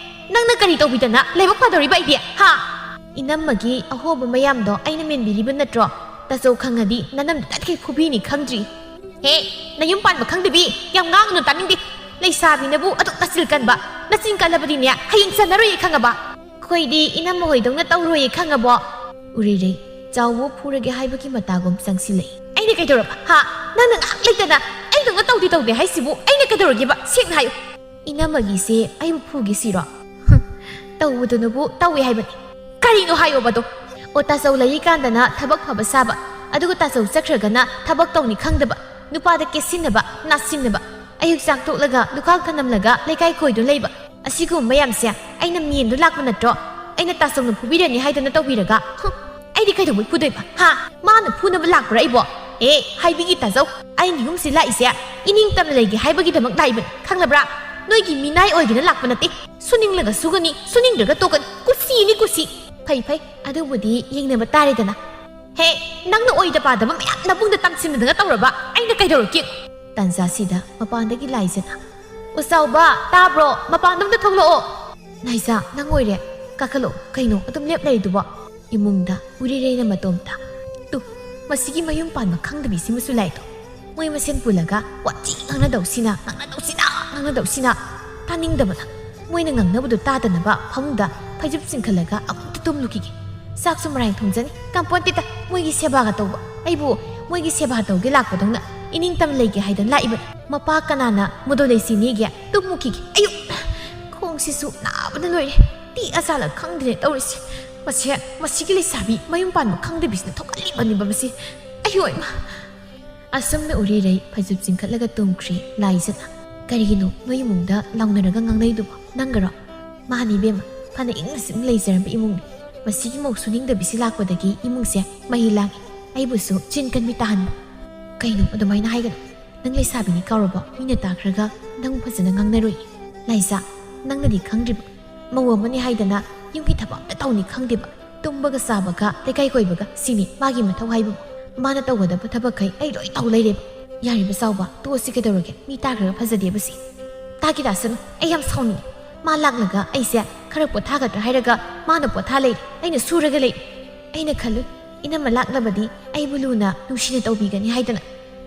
ꯅꯪꯅ ꯀꯔꯤ ꯇꯧꯕꯤꯗꯅ ꯂꯥꯏꯕꯛ ꯐꯗꯧꯔꯤꯕ ꯑꯩꯗꯤ? ꯍꯥ? ꯏꯅꯝꯃꯒꯤ ꯑꯍꯣꯕ ꯃꯌꯥꯝꯗꯣ ꯑꯩꯅ ꯃꯦꯟꯕꯤꯔꯤꯕ ꯅꯠꯇ꯭ꯔꯣ? ꯇꯥꯆꯧ ꯈꯪꯉꯗꯤ ꯅꯅꯝꯗ ꯇꯠꯈꯩ ꯐꯨꯕꯤꯅꯤ ꯈꯪꯗ꯭ꯔꯤ꯫ ꯍꯦ, ꯅꯌꯨꯝ ꯄꯥꯟꯕ ꯈꯪꯗꯕꯤ, ꯌꯥꯝ ꯉꯥꯡꯒꯅꯨ ꯇꯥꯅꯤꯡꯗꯦ꯫ ꯂꯩꯁꯥꯕꯤꯅꯕꯨ ꯑꯗꯨꯛ ꯅꯆꯤꯟ ꯀꯟꯕ, ꯅꯆꯤꯟ ꯀꯜꯂꯕꯗꯤꯅꯦ ꯍꯌꯦꯡ ꯆꯟꯅꯔꯣꯏꯌꯦ ꯈꯪꯉꯕ? ꯑꯩꯈꯣꯏꯗꯤ ꯏꯅꯝꯃ ꯍꯣꯏꯗꯧꯅ ꯇꯧꯔꯣꯏꯌꯦ ꯈꯪꯉꯕꯣ? ꯎꯔꯤꯔꯩ, ꯆꯥꯎꯕ ꯐꯨꯔꯒꯦ ꯍꯥꯏꯕꯒꯤ ꯃꯇꯥꯒꯨꯝ ꯆꯪꯁꯤꯜꯂꯛꯏ꯫ ꯑꯩꯅ ꯀꯩꯗꯧꯔꯕ? ꯍꯥ? ꯅꯪꯅ ꯉꯥꯏꯍꯥꯛ ꯂꯩꯇꯅ ꯑꯩꯗꯧꯅ ꯇꯧꯗꯦ ꯇꯧꯗꯦ ꯍꯥꯏꯁꯤꯕꯨ ꯑꯩꯅ ꯀꯩꯗꯧꯔꯒꯦꯕ? ꯁꯦꯡꯅ ꯍꯥꯏꯌꯨ꯫ ꯏꯅꯝꯃꯒꯤꯁꯦ ꯑꯩꯕꯨ ꯐꯨꯒꯦ ꯁꯤꯔꯣ? ꯍꯨꯝ, ꯇꯧꯕꯗꯨꯅꯕꯨ ꯇꯧꯏ ꯍꯥꯏꯕꯅꯤ꯫ ꯀꯔꯤꯅꯣ ꯍꯥꯏꯌꯣꯕꯗꯣ? ꯑꯣ, ꯇꯥꯆꯧ ꯂꯩꯔꯤꯀꯥꯟꯗꯅ ꯊꯕꯛ ꯐꯕ ꯁꯥꯕ, ꯑꯗꯨꯒ ꯇꯥꯆꯧ ꯆꯠꯈ꯭ꯔꯒꯅ ꯊꯕꯛ ꯇꯧꯅꯤ ꯈꯪꯗꯕ, ꯅꯨꯄꯥꯗ ꯀꯦꯠꯁꯤꯟꯅꯕ, ꯅꯥꯠꯁꯤꯟꯅꯕ, ꯑꯌꯨꯛ ꯆꯥꯛ ꯇꯣꯛꯂꯒ ꯂꯨꯈꯥꯛ ꯊꯅꯝꯂꯒ ꯂꯩꯀꯥꯏ ꯀꯣꯏꯗꯨꯅ ꯂꯩꯕ, ꯑꯁꯤꯒꯨꯝꯕ ꯃꯌꯥꯝꯁꯦ ꯑꯩꯅ ꯃꯦꯟꯗꯨ ꯂꯥꯛꯄ ꯅꯠꯇ꯭ꯔꯣ? ꯑꯩꯅ ꯇꯥꯆꯧꯅ ꯐꯨꯕꯤꯔꯅꯤ ꯍꯥꯏꯗꯅ ꯇꯧꯕꯤꯔꯒ, ꯍꯨꯝ, ꯑꯩꯗꯤ ꯀꯩꯗꯧꯕꯩ ꯐꯨꯗꯣꯏꯕ? ꯍꯥ? ꯃꯥꯅ ꯐꯨꯅꯕ ꯂꯥꯛꯄ꯭ꯔꯥ ꯑꯩꯕꯣ? ꯑꯦ, ꯍꯥꯏꯕꯤꯒꯦ ꯇꯥꯖꯧ, ꯑꯩꯅ ꯌꯨꯝꯁꯤ ꯂꯥꯛꯏꯁꯦ ꯏꯅꯤꯡ ꯇꯝꯅ ꯂꯩꯒꯦ ꯍꯥꯏꯕꯒꯤꯗꯃꯛ ꯂꯥꯛꯏꯕꯅꯤ, ꯈꯪꯂꯕ꯭ꯔꯥ? ꯅꯣꯏꯒꯤ ꯃꯤꯅꯥꯏ ꯑꯣꯏꯒꯦꯅ ꯂꯥꯛꯄ ꯅꯠꯇꯦ꯫ ꯁꯨꯅꯤꯡꯂꯒ ꯁꯨꯒꯅꯤ, ꯁꯨꯅꯤꯡꯗ꯭ꯔꯒ ꯇꯣꯛꯀꯅꯤ꯫ ꯀꯨꯁꯤꯅꯤ, ꯀꯨꯁꯤ꯫ ꯐꯩ, ꯐꯩ, ꯑꯗꯨꯕꯨꯗꯤ ꯌꯦꯡꯅꯕ ꯇꯥꯔꯦꯗꯅ꯫ ꯍꯦ, ꯅꯪꯅ ꯑꯣꯏꯗ ꯄꯥꯗꯕ ꯃꯌꯥꯝ ꯅꯕꯨꯡꯗ ꯇꯝꯁꯤꯟꯅꯗꯅ ꯇꯧꯔꯕ ꯑꯩꯅ ꯀꯩꯗꯧꯔꯛꯀꯦ? ꯇꯥꯟꯖꯥꯁꯤꯗ ꯃꯄꯥꯟꯗꯒꯤ ꯂꯥꯏꯖꯅ, "ꯑꯣ ꯆꯥꯎꯕ, ꯇꯥꯕ꯭ꯔꯣ? ꯃꯄꯥꯟꯗ ꯑꯝꯇ ꯊꯣꯛꯂꯛꯑꯣ!" "ꯂꯥꯏꯖꯥ, ꯅꯪ ꯑꯣꯏꯔꯦ? ꯀꯥꯈꯠꯂꯛꯑꯣ꯫ ꯀꯩꯅꯣ ꯑꯗꯨꯝ ꯂꯦꯞ ꯂꯩꯔꯤꯗꯨꯕꯣ?" ꯏꯃꯨꯡꯗ ꯎꯔꯤꯔꯩꯅ ꯃꯇꯣꯝꯇ꯫ ꯇꯨ, ꯃꯁꯤꯒꯤ ꯃꯌꯨꯝ ꯄꯥꯟꯕ ꯈꯪꯗꯕꯤꯁꯤꯃꯁꯨ ꯂꯥꯛꯏꯗꯣ꯫ ꯃꯣꯏ ꯃꯁꯦꯟ ꯄꯨꯜꯂꯒ ꯋꯥꯊꯤ ꯉꯥꯡꯅꯗꯧꯁꯤꯅ, ꯉꯥꯡꯅꯗꯧꯁꯤꯅ, ꯉꯥꯡꯅꯗꯧꯁꯤꯅ꯫ ꯇꯥꯅꯤꯡꯗꯕꯅ꯫ ꯃꯣꯏꯅ ꯉꯥꯡꯅꯕꯗꯨ ꯇꯥꯗꯅꯕ ꯐꯃꯨꯡꯗ ꯐꯩꯖꯨꯞ ꯆꯤꯡꯈꯠꯂꯒ ꯑꯃꯨꯛꯇ ꯇꯨꯝꯂꯨꯈꯤꯒꯦ꯫ ꯆꯥꯛꯁꯨ ꯃꯔꯥꯡ ꯊꯣꯡꯖꯅꯤ꯫ ꯀꯝꯄꯣꯟꯇꯦꯗ ꯃꯣꯏꯒꯤ ꯁꯦꯕꯥꯒ ꯇꯧꯕ꯫ ꯑꯩꯕꯨ ꯃꯣꯏꯒꯤ ꯁꯦꯕꯥ ꯇꯧꯒꯦ ꯂꯥꯛꯄꯗꯧꯅ ꯏꯅꯤꯡꯇꯝ ꯂꯩꯒꯦ ꯍꯥꯏꯗꯅ ꯂꯥꯛꯏꯕꯅꯤ꯫ ꯃꯄꯥ ꯀꯅꯥꯅ ꯃꯗꯣ ꯂꯩꯁꯤꯅꯦꯒꯦ? ꯇꯨꯝꯃꯨꯈꯤꯒꯦ꯫ ꯑꯌꯨꯛ! ꯈꯣꯡꯁꯤꯁꯨ ꯅꯥꯕꯅ ꯂꯣꯏꯔꯦ꯫ ꯇꯤ ꯑꯆꯥꯂ ꯈꯪꯗ꯭ꯔꯦ ꯇꯧꯔꯤꯁꯦ꯫ ꯃꯁꯤ, ꯃꯁꯤꯒꯤ ꯂꯩꯁꯥꯕꯤ ꯃꯌꯨꯝ ꯄꯥꯟꯕ ꯈꯪꯗꯕꯤꯁꯤꯅ ꯊꯣꯛꯍꯜꯂꯤꯕꯅꯤꯕ ꯃꯁꯤ꯫ ꯑꯌꯣ ꯏꯃꯥ! ꯑꯁꯨꯝꯅ ꯎꯔꯤꯔꯩ ꯐꯩꯖꯨꯞ ꯆꯤꯡꯈꯠꯂꯒ ꯇꯨꯝꯈ꯭ꯔꯤ ꯂꯥꯏꯖꯅ꯫ ꯀꯔꯤꯒꯤꯅꯣ ꯅꯣꯏ ꯏꯃꯨꯡꯗ ꯂꯥꯎꯅꯔꯒ ꯉꯥꯡꯅꯩꯗꯨꯕꯣ? ꯅꯪꯒꯔꯣ? ꯃꯥꯅꯤ ꯏꯕꯦꯝꯃ, ꯐꯅ ꯏꯪꯅ ꯆꯤꯛꯅ ꯂꯩꯖꯔꯝꯕ ꯏꯃꯨꯡꯅꯤ꯫ ꯃꯁꯤꯒꯤ ꯃꯧ ꯁꯨꯅꯤꯡꯗꯕꯤꯁꯤ ꯂꯥꯛꯄꯗꯒꯤ ꯏꯃꯨꯡꯁꯦ ꯃꯍꯤ ꯂꯥꯡꯉꯤ꯫ ꯑꯩꯕꯨꯁꯨ ꯆꯤꯟ ꯀꯟꯕꯤ ꯇꯥꯍꯟꯕ꯫ ꯀꯩꯅꯣ ꯑꯗꯨꯃꯥꯏꯅ ꯍꯥꯏꯒꯅꯨ꯫ ꯅꯪ ꯂꯩꯁꯥꯕꯤꯅꯤ ꯀꯥꯎꯔꯕꯣ? ꯃꯤꯅ ꯇꯥꯈ꯭ꯔꯒ ꯅꯪ ꯐꯖꯅ ꯉꯥꯡꯅꯔꯣꯏ꯫ ꯂꯥꯏꯖꯥ, ꯅꯪꯅꯗꯤ ꯈꯪꯗ꯭ꯔꯤꯕ꯫ ꯃꯧ ꯑꯃꯅꯤ ꯍꯥꯏꯗꯅ ꯌꯨꯝꯒꯤ ꯊꯕꯛ ꯑꯝꯇ ꯇꯧꯅꯤ ꯈꯪꯗꯦꯕ꯫ ꯇꯨꯝꯕꯒ ꯆꯥꯕꯒ ꯂꯩꯀꯥꯏ ꯀꯣꯏꯕꯒ ꯁꯤꯅꯤ ꯃꯥꯒꯤ ꯃꯊꯧ ꯍꯥꯏꯕꯕꯨ꯫ ꯃꯥꯅ ꯇꯧꯒꯗꯕ ꯊꯕꯛꯈꯩ ꯑꯩ ꯂꯣꯏ ꯇꯧ ꯂꯩꯔꯦꯕ꯫ ꯌꯥꯔꯤꯕ ꯆꯥꯎꯕ, ꯇꯣꯛꯑꯁꯤ ꯀꯩꯗꯧꯔꯒꯦ? ꯃꯤ ꯇꯥꯈ꯭ꯔꯒ ꯐꯖꯗꯦꯕ ꯁꯤ꯫ ꯇꯥꯒꯤ ꯇꯥꯁꯅꯨ, ꯑꯩ ꯌꯥꯝ ꯁꯥꯎꯅꯤꯡꯉꯤ꯫ ꯃꯥ ꯂꯥꯛꯂꯒ ꯑꯩꯁꯦ ꯈꯔ ꯄꯣꯊꯥꯒꯗ꯭ꯔꯥ ꯍꯥꯏꯔꯒ ꯃꯥꯅ ꯄꯣꯊꯥ ꯂꯩꯔꯦ, ꯑꯩꯅ ꯁꯨꯔꯒ ꯂꯩꯔꯦ꯫ ꯑꯩꯅ ꯈꯜꯂꯨꯏ, ꯏꯅꯝꯃ ꯂꯥꯛꯂꯕꯗꯤ ꯑꯩꯕꯨ ꯂꯨꯅ ꯅꯨꯡꯁꯤꯅ ꯇꯧꯕꯤꯒꯅꯤ ꯍꯥꯏꯗꯅ꯫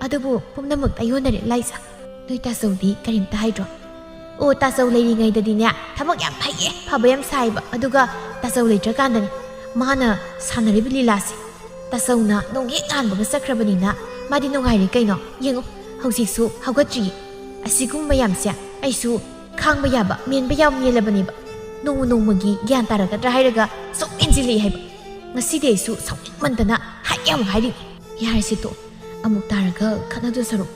ꯑꯗꯨꯕꯨ ꯄꯨꯝꯅꯃꯛ ꯇꯥꯏꯌꯣꯟꯅꯔꯦ ꯂꯥꯏꯖꯥ꯫ ꯅꯣꯏ ꯇꯥꯆꯧꯗꯤ ꯀꯔꯤꯝꯇ ꯍꯥꯏꯗ꯭ꯔꯣ? ꯑꯣ, ꯇꯥꯆꯧ ꯂꯩꯔꯤꯉꯩꯗꯗꯤꯅꯦ, ꯊꯕꯛ ꯌꯥꯝ ꯐꯩꯌꯦ, ꯐꯕ ꯌꯥꯝ ꯁꯥꯏꯕ꯫ ꯑꯗꯨꯒ ꯇꯥꯆꯧ ꯂꯩꯇ꯭ꯔꯀꯥꯟꯗꯅꯦ ꯃꯥꯅ ꯁꯥꯟꯅꯔꯤꯕ ꯂꯤꯂꯥꯁꯦ꯫ ꯇꯥꯆꯧꯅ ꯅꯣꯡ ꯍꯦꯛ ꯉꯥꯟꯕꯒ ꯆꯠꯈ꯭ꯔꯕꯅꯤꯅ ꯃꯥꯗꯤ ꯅꯨꯡꯉꯥꯏꯔꯦ ꯀꯩꯅꯣ꯫ ꯌꯦꯡꯉꯨ, ꯍꯧꯖꯤꯛꯁꯨ ꯍꯧꯒꯠꯇ꯭ꯔꯤꯌꯦ꯫ ꯑꯁꯤꯒꯨꯝꯕ ꯃꯌꯥꯝꯁꯦ ꯑꯩꯁꯨ ꯈꯥꯡꯕ ꯌꯥꯕ, ꯃꯦꯟꯕ ꯌꯥꯕ ꯃꯦꯜꯂꯕꯅꯦꯕ꯫ ꯅꯣꯡꯃ ꯅꯣꯡꯃꯒꯤ ꯒ꯭ꯌꯥꯟ ꯇꯥꯔꯛꯀꯗ꯭ꯔꯥ ꯍꯥꯏꯔꯒ ꯁꯨꯝ ꯍꯦꯟꯖꯤꯜꯂꯛꯑꯦ ꯍꯥꯏꯕ꯫ ꯉꯁꯤꯗꯤ ꯑꯩꯁꯨ ꯁꯥꯎꯅꯤꯡꯃꯟꯗꯅ ꯍꯥꯏꯒꯦ ꯑꯃꯨꯛ ꯍꯥꯏꯔꯤꯅꯤ꯫ ꯌꯥꯔꯦꯁꯦ ꯇꯣꯛ, ꯑꯃꯨꯛ ꯇꯥꯔꯒ ꯈꯠꯅꯗꯣ ꯁꯔꯨꯛ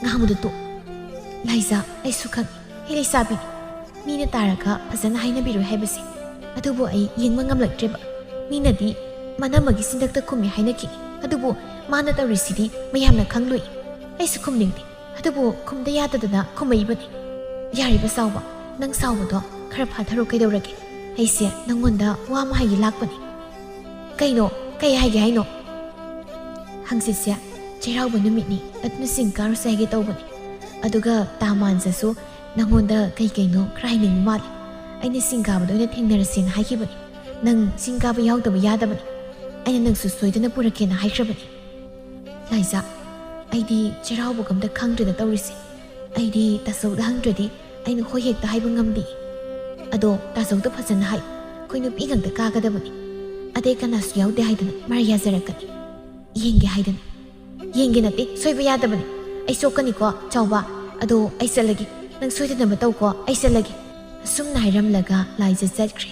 ꯉꯥꯡꯕꯗꯣ ꯇꯣꯛ꯫ ꯂꯥꯏꯖꯥ, ꯑꯩꯁꯨ ꯈꯪꯉꯤ, ꯑꯩ ꯂꯩꯁꯥꯕꯤꯅꯤ꯫ ꯃꯤꯅ ꯇꯥꯔꯒ ꯐꯖꯅ ꯍꯥꯏꯅꯕꯤꯔꯣꯏ ꯍꯥꯏꯕꯁꯦ꯫ ꯑꯗꯨꯕꯨ ꯑꯩ ꯌꯦꯡꯕ ꯉꯝꯂꯛꯇ꯭ꯔꯦꯕ꯫ ꯃꯤꯅꯗꯤ ꯃꯅꯝꯃꯒꯤ ꯁꯤꯟꯗꯛꯇ ꯈꯨꯝꯃꯤ ꯍꯥꯏꯅꯈꯤꯅꯤ, ꯑꯗꯨꯕꯨ ꯃꯥꯅ ꯇꯧꯔꯤꯁꯤꯗꯤ ꯃꯌꯥꯝꯅ ꯈꯪꯂꯣꯏ꯫ ꯑꯩꯁꯨ ꯈꯨꯝꯅꯤꯡꯗꯦ, ꯑꯗꯨꯕꯨ ꯈꯨꯝꯗ ꯌꯥꯗꯗꯅ ꯈꯨꯝꯃꯛꯏꯕꯅꯤ꯫ ꯌꯥꯔꯤꯕ ꯆꯥꯎꯕ, ꯅꯪ ꯁꯥꯎꯕꯗꯣ ꯈꯔ ꯐꯥꯊꯔꯣ ꯀꯩꯗꯧꯔꯒꯦ? ꯑꯩꯁꯦ ꯅꯪꯉꯣꯟꯗ ꯋꯥ ꯑꯃ ꯍꯥꯏꯒꯦ ꯂꯥꯛꯄꯅꯤ꯫ ꯀꯩꯅꯣ? ꯀꯩ ꯍꯥꯏꯒꯦ ꯍꯥꯏꯅꯣ? ꯍꯪꯆꯤꯠꯁꯦ ꯆꯩꯔꯥꯎꯕ ꯅꯨꯃꯤꯠꯅꯤ, ꯑꯗꯨꯅ ꯆꯤꯡ ꯀꯥꯔꯨꯁꯦ ꯍꯥꯏꯒꯦ ꯇꯧꯕꯅꯤ꯫ ꯑꯗꯨꯒ ꯇꯥ ꯃꯥꯟꯖꯁꯨ ꯅꯪꯉꯣꯟꯗ ꯀꯩ ꯀꯩꯅꯣ ꯈꯔ ꯍꯥꯏꯅꯤꯡꯕ ꯃꯥꯜꯂꯦ꯫ ꯑꯩꯅ ꯆꯤꯡ ꯀꯥꯕꯗ ꯑꯣꯏꯅ ꯊꯦꯡꯅꯔꯁꯦꯅ ꯍꯥꯏꯈꯤꯕꯅꯤ꯫ ꯅꯪ ꯆꯤꯡ ꯀꯥꯕ ꯌꯥꯎꯗꯕ ꯌꯥꯗꯕꯅꯤ꯫ ꯑꯩꯅ ꯅꯪꯁꯨ ꯁꯣꯏꯗꯅ ꯄꯨꯔꯛꯀꯦꯅ ꯍꯥꯏꯈ꯭ꯔꯕꯅꯤ꯫ ꯂꯥꯏꯖꯥ, ꯑꯩꯗꯤ ꯆꯩꯔꯥꯎꯕꯒ ꯑꯝꯇ ꯈꯪꯗ꯭ꯔꯦꯗ ꯇꯧꯔꯤꯁꯦ꯫ ꯑꯩꯗꯤ ꯇꯥꯆꯧꯗ ꯍꯪꯗ꯭ꯔꯗꯤ ꯑꯩꯅ ꯍꯣꯏ ꯍꯦꯛꯇ ꯍꯥꯏꯕ ꯉꯝꯗꯦ꯫ ꯑꯗꯣ ꯇꯥꯆꯧꯗ ꯐꯖꯅ ꯍꯥꯏ, ꯑꯩꯈꯣꯏ ꯅꯨꯄꯤ ꯉꯥꯛꯇ ꯀꯥꯒꯗꯕꯅꯤ꯫ ꯑꯇꯩ ꯀꯅꯥꯁꯨ ꯌꯥꯎꯗꯦ ꯍꯥꯏꯗꯅ ꯃꯔꯩ ꯌꯥꯖꯔꯛꯀꯅꯤ꯫ ꯌꯦꯡꯒꯦ ꯍꯥꯏꯗꯅ꯫ ꯌꯦꯡꯒꯦ ꯅꯠꯇꯦ, ꯁꯣꯏꯕ ꯌꯥꯗꯕꯅꯤ꯫ ꯑꯩ ꯁꯣꯛꯀꯅꯤꯀꯣ, ꯆꯥꯎꯕ꯫ ꯑꯗꯣ ꯑꯩ ꯆꯠꯂꯒꯦ꯫ ꯅꯪ ꯁꯣꯏꯗꯅꯕ ꯇꯧꯀꯣ, ꯑꯩ ꯆꯠꯂꯒꯦ꯫ ꯑꯁꯨꯝꯅ ꯍꯥꯏꯔꯝꯂꯒ ꯂꯥꯏꯖꯥ ꯆꯠꯈ꯭ꯔꯦ꯫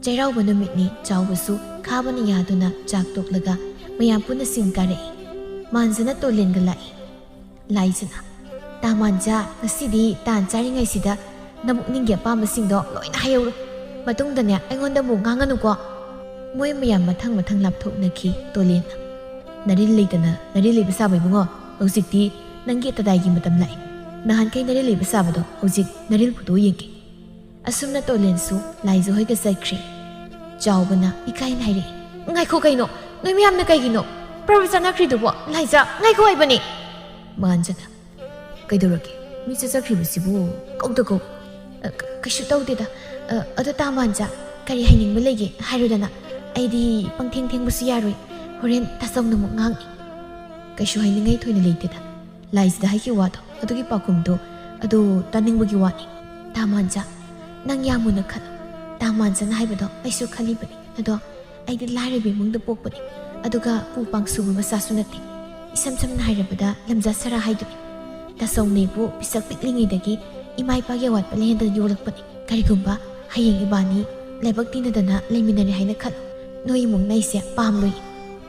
ꯆꯩꯔꯥꯎꯕ ꯅꯨꯃꯤꯠꯅꯤ꯫ ꯆꯥꯎꯕꯁꯨ ꯈꯥꯕꯅ ꯌꯥꯗꯨꯅ ꯆꯥꯛ ꯇꯣꯛꯂꯒ ꯃꯌꯥꯝ ꯄꯨꯟꯅ ꯆꯤꯡ ꯀꯥꯔꯛꯏ꯫ ꯃꯥꯟꯖꯅ ꯇꯣꯂꯦꯟꯒ ꯂꯥꯛꯏ꯫ ꯂꯥꯏꯖꯅ, "ꯇꯥ ꯃꯥꯟꯖ, ꯉꯁꯤꯗꯤ ꯇꯥꯟ ꯆꯥꯔꯤꯉꯩꯁꯤꯗ ꯅꯕꯨꯛꯅꯤꯡꯒꯤ ꯑꯄꯥꯝꯕꯁꯤꯡꯗꯣ ꯂꯣꯏꯅ ꯍꯥꯏꯍꯧꯔꯣ꯫ ꯃꯇꯨꯡꯗꯅꯦ ꯑꯩꯉꯣꯟꯗ ꯑꯃꯨꯛ ꯉꯥꯡꯉꯅꯨꯀꯣ꯫" ꯃꯣꯏ ꯃꯌꯥꯝ ꯃꯊꯪ ꯃꯊꯪ ꯂꯥꯞꯊꯣꯛꯅꯈꯤ꯫ ꯇꯣꯂꯦꯟꯅ, "ꯅꯔꯤꯜ ꯂꯩꯇꯅ ꯅꯔꯤꯜ ꯂꯩꯕ ꯁꯥꯕ ꯏꯕꯨꯡꯉꯣ, ꯍꯧꯖꯤꯛꯇꯤ ꯅꯪꯒꯤ ꯇꯗꯥꯏꯒꯤ ꯃꯇꯝ ꯂꯥꯛꯑꯦ꯫ ꯅꯍꯥꯟꯈꯩ ꯅꯔꯤꯜ ꯂꯩꯕ ꯁꯥꯕꯗꯣ ꯍꯧꯖꯤꯛ ꯅꯔꯤꯜ ꯐꯨꯗꯣꯛꯑ ꯌꯦꯡꯒꯦ꯫" ꯑꯁꯨꯝꯅ ꯇꯣꯂꯦꯟꯁꯨ ꯂꯥꯏꯖ ꯍꯣꯏꯒ ꯆꯠꯈ꯭ꯔꯦ꯫ ꯆꯥꯎꯕꯅ ꯏꯀꯥꯏꯅ ꯍꯥꯏꯔꯛꯏ, "ꯉꯥꯏꯈꯣ ꯀꯩꯅꯣ? ꯅꯣꯏ ꯃꯌꯥꯝꯅ ꯀꯩꯒꯤꯅꯣ ꯄ꯭ꯔꯕ ꯆꯠꯅꯈ꯭ꯔꯤꯗꯨꯕꯣ? ꯂꯥꯏꯖ, ꯉꯥꯏꯈꯣ ꯍꯥꯏꯕꯅꯦ!" ꯃꯥꯟꯖꯅ, "ꯀꯩꯗꯧꯔꯒꯦ? ꯃꯤ ꯆꯠꯆꯈ꯭ꯔꯤꯕꯁꯤꯕꯨ ꯀꯧꯗ ꯀꯧ꯫ ꯑ, ꯀ-, ꯀꯩꯁꯨ ꯇꯧꯗꯦꯗ꯫ ꯑ, ꯑꯗꯣ ꯇꯥ ꯃꯥꯟꯖꯥ, ꯀꯔꯤ ꯍꯥꯏꯅꯤꯡꯕ ꯂꯩꯒꯦ ꯍꯥꯏꯔꯨꯗꯅ꯫ ꯑꯩꯗꯤ ꯄꯪꯊꯦꯡ ꯊꯦꯡꯕꯁꯨ ꯌꯥꯔꯣꯏ꯫ ꯍꯣꯔꯦꯟ ꯇꯥꯆꯧꯅ ꯑꯃꯨꯛ ꯉꯥꯡꯅꯤ꯫ ꯀꯩꯁꯨ ꯍꯥꯏꯅꯤꯡꯉꯥꯏ ꯊꯣꯏꯅ ꯂꯩꯇꯦꯗ꯫ ꯂꯥꯏꯁꯤꯗ ꯍꯥꯏꯈꯤꯕ ꯋꯥꯗꯣ, ꯑꯗꯨꯒꯤ ꯄꯥꯎꯈꯨꯝꯗꯣ, ꯑꯗꯨ ꯇꯥꯅꯤꯡꯕꯒꯤ ꯋꯥꯅꯤ꯫ ꯇꯥ ꯃꯥꯟꯖꯥ, ꯅꯪ ꯌꯥꯝ ꯃꯨꯟꯅ ꯈꯜꯂꯨ꯫ ꯇꯥ ꯃꯥꯟꯖꯥꯅ ꯍꯥꯏꯕꯗꯣ ꯑꯩꯁꯨ ꯈꯜꯂꯤꯕꯅꯤ꯫ ꯑꯗꯣ ꯑꯩꯗꯤ ꯂꯥꯏꯔꯕ ꯏꯃꯨꯡꯗ ꯄꯣꯛꯄꯅꯤ꯫ ꯑꯗꯨꯒ ꯄꯨ ꯄꯥꯡ ꯁꯨꯕ ꯃꯆꯥꯁꯨ ꯅꯠꯇꯦ꯫ ꯏꯁꯝ ꯁꯝꯅ ꯍꯥꯏꯔꯕꯗ ꯂꯝꯖꯥ ꯁꯔꯥ ꯍꯥꯏꯗꯨꯅꯤ꯫ ꯇꯥꯆꯧꯅ ꯑꯩꯕꯨ ꯄꯤꯁꯛ ꯄꯤꯛꯂꯤꯉꯩꯗꯒꯤ ꯏꯃꯥ ꯏꯄꯥꯒꯤ ꯑꯋꯥꯠꯄ ꯂꯩꯍꯟꯗꯅ ꯌꯣꯛꯂꯛꯄꯅꯤ꯫ ꯀꯔꯤꯒꯨꯝꯕ ꯍꯌꯦꯡ ꯏꯕꯥꯅꯤ ꯂꯥꯏꯕꯛ ꯊꯤꯅꯗꯅ ꯂꯩꯃꯤꯟꯅꯔꯦ ꯍꯥꯏꯅ ꯈꯜꯂꯨ꯫ ꯅꯣꯏ ꯏꯃꯨꯡꯅ ꯑꯩꯁꯦ ꯄꯥꯝꯂꯣꯏ꯫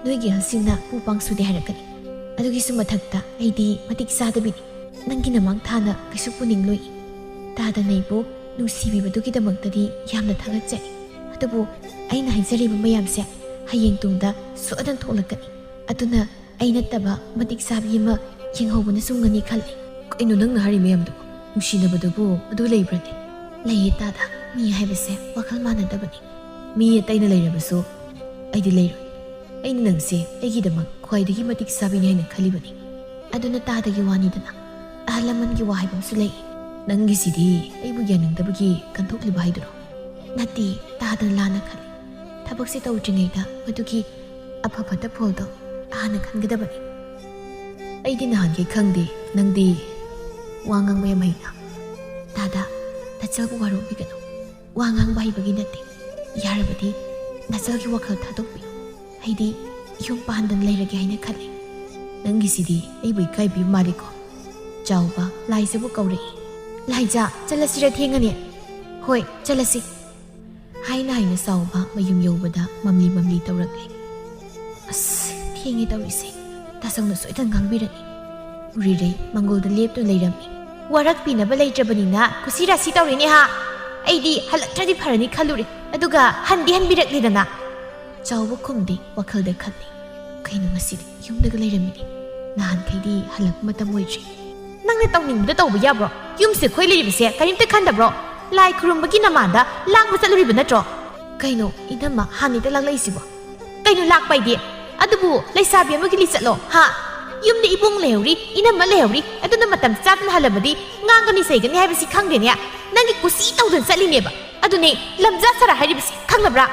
ꯅꯣꯏꯒꯤ ꯑꯍꯜꯁꯤꯡꯅ ꯄꯨ ꯄꯥꯡ ꯁꯨꯗꯦ ꯍꯥꯏꯔꯛꯀꯅꯤ꯫ ꯑꯗꯨꯒꯤꯁꯨ ꯃꯊꯛꯇ ꯑꯩꯗꯤ ꯃꯇꯤꯛ ꯆꯥꯗꯕꯤꯅꯤ꯫ ꯅꯪꯒꯤ ꯅꯃꯥꯡ ꯊꯥꯅ ꯀꯩꯁꯨ ꯄꯨꯅꯤꯡꯂꯣꯏ꯫ ꯇꯥꯗꯅ ꯑꯩꯕꯨ ꯅꯨꯡꯁꯤꯕꯤꯕꯗꯨꯒꯤꯗꯃꯛꯇꯗꯤ ꯌꯥꯝꯅ ꯊꯥꯒꯠꯆꯔꯤ꯫ ꯑꯗꯨꯕꯨ ꯑꯩꯅ ꯍꯥꯏꯖꯔꯤꯕ ꯃꯌꯥꯝꯁꯦ ꯍꯌꯦꯡ ꯇꯨꯡꯗ ꯁꯣꯏꯗꯅ ꯊꯣꯛꯂꯛꯀꯅꯤ꯫ ꯑꯗꯨꯅ ꯑꯩ ꯅꯠꯇꯕ ꯃꯇꯤꯛ ꯆꯥꯕꯤ ꯑꯃ ꯌꯦꯡꯍꯧꯕꯅ ꯆꯨꯝꯒꯅꯤ ꯈꯜꯂꯤ꯫ ꯀꯩꯅꯣ ꯅꯪꯅ ꯍꯥꯏꯔꯤ ꯃꯌꯥꯝꯗꯨꯕꯣ? ꯅꯨꯡꯁꯤꯅꯕꯗꯨꯕꯨ ꯑꯗꯨ ꯂꯩꯕ꯭ꯔꯅꯦ? ꯂꯩꯌꯦ ꯇꯥꯗ, ꯃꯤ ꯍꯥꯏꯕꯁꯦ ꯋꯥꯈꯜ ꯃꯥꯟꯅꯗꯕꯅꯤ꯫ ꯃꯤ ꯑꯇꯩꯅ ꯂꯩꯔꯕꯁꯨ ꯑꯩꯗꯤ ꯂꯩꯔꯣꯏ꯫ ꯑꯩꯅ ꯅꯪꯁꯦ ꯑꯩꯒꯤꯗꯃꯛ ꯈ꯭ꯋꯥꯏꯗꯒꯤ ꯃꯇꯤꯛ ꯆꯥꯕꯤꯅꯤ ꯍꯥꯏꯅ ꯈꯜꯂꯤꯕꯅꯤ꯫ ꯑꯗꯨꯅ ꯇꯥꯗꯒꯤ ꯋꯥꯅꯤꯗꯅ꯫ ꯑꯍꯜ ꯂꯃꯟꯒꯤ ꯋꯥ ꯍꯥꯏꯕ ꯑꯃꯁꯨ ꯂꯩ꯫ ꯅꯪꯒꯤꯁꯤꯗꯤ ꯑꯩꯕꯨ ꯌꯥꯅꯤꯡꯗꯕꯒꯤ ꯀꯟꯊꯣꯛꯂꯤꯕ ꯍꯥꯏꯗꯨꯔꯣ? ꯅꯠꯇꯦ, ꯇꯥꯗꯅ ꯂꯥꯟꯅ ꯈꯜꯂꯤ꯫ ꯊꯕꯛꯁꯦ ꯇꯧꯗ꯭ꯔꯤꯉꯩꯗ ꯃꯗꯨꯒꯤ ꯑꯐ ꯐꯠꯇ ꯐꯣꯜꯗꯣ ꯍꯥꯟꯅ ꯈꯟꯒꯗꯕꯅꯤ꯫ ꯑꯩꯗꯤ ꯅꯍꯥꯟꯈꯩ ꯈꯪꯗꯦ ꯅꯪꯗꯤ ꯋꯥ ꯉꯥꯡꯕ ꯌꯥꯝ ꯍꯩꯅ꯫ ꯇꯥꯗ, ꯅꯆꯜꯕꯨ ꯋꯥꯔꯧꯕꯤꯒꯅꯨ꯫ ꯋꯥ ꯉꯥꯡꯕ ꯍꯩꯕꯒꯤ ꯅꯠꯇꯦ꯫ ꯌꯥꯔꯕꯗꯤ ꯅꯆꯜꯒꯤ ꯋꯥꯈꯜ ꯊꯥꯗꯣꯛꯄꯤꯌꯨ꯫ ꯑꯩꯗꯤ ꯌꯨꯝ ꯄꯥꯟꯗꯅ ꯂꯩꯔꯒꯦ ꯍꯥꯏꯅ ꯈꯜꯂꯤ꯫ ꯅꯪꯒꯤꯁꯤꯗꯤ ꯑꯩꯕꯨ ꯏꯀꯥꯏꯕꯤꯕ ꯃꯥꯜꯂꯤꯀꯣ꯫ ꯆꯥꯎꯕ, ꯂꯥꯏꯖꯕꯨ ꯀꯧꯔꯛꯏ꯫ ꯂꯥꯏꯖꯥ, ꯆꯠꯂꯁꯤꯔ ꯊꯦꯡꯉꯅꯤ? ꯍꯣꯏ, ꯆꯠꯂꯁꯤ꯫ ꯍꯥꯏꯅ ꯍꯥꯏꯅ ꯆꯥꯎꯕ ꯃꯌꯨꯝ ꯌꯧꯕꯗ ꯃꯝꯂꯤ ꯃꯝꯂꯤ ꯇꯧꯔꯛꯂꯦ꯫ ꯑꯁ, ꯊꯦꯡꯉꯦ ꯇꯧꯔꯤꯁꯦ꯫ ꯇꯥꯆꯧꯅ ꯁꯣꯏꯗꯅ ꯉꯥꯡꯕꯤꯔꯅꯤ꯫ ꯎꯔꯤꯔꯩ ꯃꯪꯒꯣꯜꯗ ꯂꯦꯞꯇꯨꯅ ꯂꯩꯔꯝꯃꯤ꯫ ꯋꯥꯔꯛꯄꯤꯅꯕ ꯂꯩꯇ꯭ꯔꯕꯅꯤꯅ ꯀꯨꯁꯤ ꯔꯥꯁꯤ ꯇꯧꯔꯤꯅꯦ ꯍꯥ? ꯑꯩꯗꯤ ꯍꯜꯂꯛꯇ꯭ꯔꯗꯤ ꯐꯔꯅꯤ ꯈꯜꯂꯨꯔꯦ, ꯑꯗꯨꯒ ꯍꯟꯗꯤ ꯍꯟꯕꯤꯔꯛꯂꯦꯗꯅ꯫ ꯆꯥꯎꯕ ꯈꯨꯝꯗꯦ, ꯋꯥꯈꯜꯗ ꯈꯜꯂꯤ꯫ ꯀꯩꯅꯣ ꯉꯁꯤꯗꯤ ꯌꯨꯝꯗꯒ ꯂꯩꯔꯝꯃꯤꯅꯦ? ꯅꯍꯥꯟꯈꯩꯗꯤ ꯍꯜꯂꯛꯄ ꯃꯇꯝ ꯑꯣꯏꯗ꯭ꯔꯤ꯫ ꯅꯪꯅ ꯇꯧꯅꯤꯡꯕꯗ ꯇꯧꯕ ꯌꯥꯕ꯭ꯔꯣ? ꯌꯨꯝꯁꯦ ꯑꯩꯈꯣꯏ ꯂꯩꯔꯤꯕꯁꯦ ꯀꯔꯤꯝꯇ ꯈꯟꯗꯕ꯭ꯔꯣ? ꯂꯥꯏ ꯈꯨꯔꯨꯝꯕꯒꯤ ꯅꯃꯥꯟꯗ ꯂꯥꯡꯕ ꯆꯠꯂꯨꯔꯤꯕ ꯅꯠꯇ꯭ꯔꯣ? ꯀꯩꯅꯣ ꯏꯅꯝꯃ ꯍꯥꯟꯅꯩꯗ ꯂꯥꯡꯂꯛꯏꯁꯤꯕꯣ? ꯀꯩꯅꯣ ꯂꯥꯛꯄ ꯍꯥꯏꯗꯤ? ꯑꯗꯨꯕꯨ ꯂꯩꯁꯥꯕꯤ ꯑꯃꯒꯤ ꯂꯤꯆꯠꯂꯣ ꯍꯥ? ꯌꯨꯝꯗ ꯏꯕꯨꯡ ꯂꯩꯍꯧꯔꯤ, ꯏꯅꯝꯃ ꯂꯩꯍꯧꯔꯤ, ꯑꯗꯨꯅ ꯃꯇꯝ ꯆꯥꯗꯅ ꯍꯜꯂꯝꯃꯗꯤ ꯉꯥꯡꯒꯅꯤ ꯁꯩꯒꯅꯤ ꯍꯥꯏꯕꯁꯤ ꯈꯪꯗꯦꯅꯦ꯫ ꯅꯪꯒꯤ ꯀꯨꯁꯤ ꯇꯧꯗꯅ ꯆꯠꯂꯤꯅꯦꯕ꯫ ꯑꯗꯨꯅꯦ ꯂꯝꯖꯥ ꯁꯔꯥ ꯍꯥꯏꯔꯤꯕꯁꯤ ꯈꯪꯅꯕ꯭ꯔꯥ?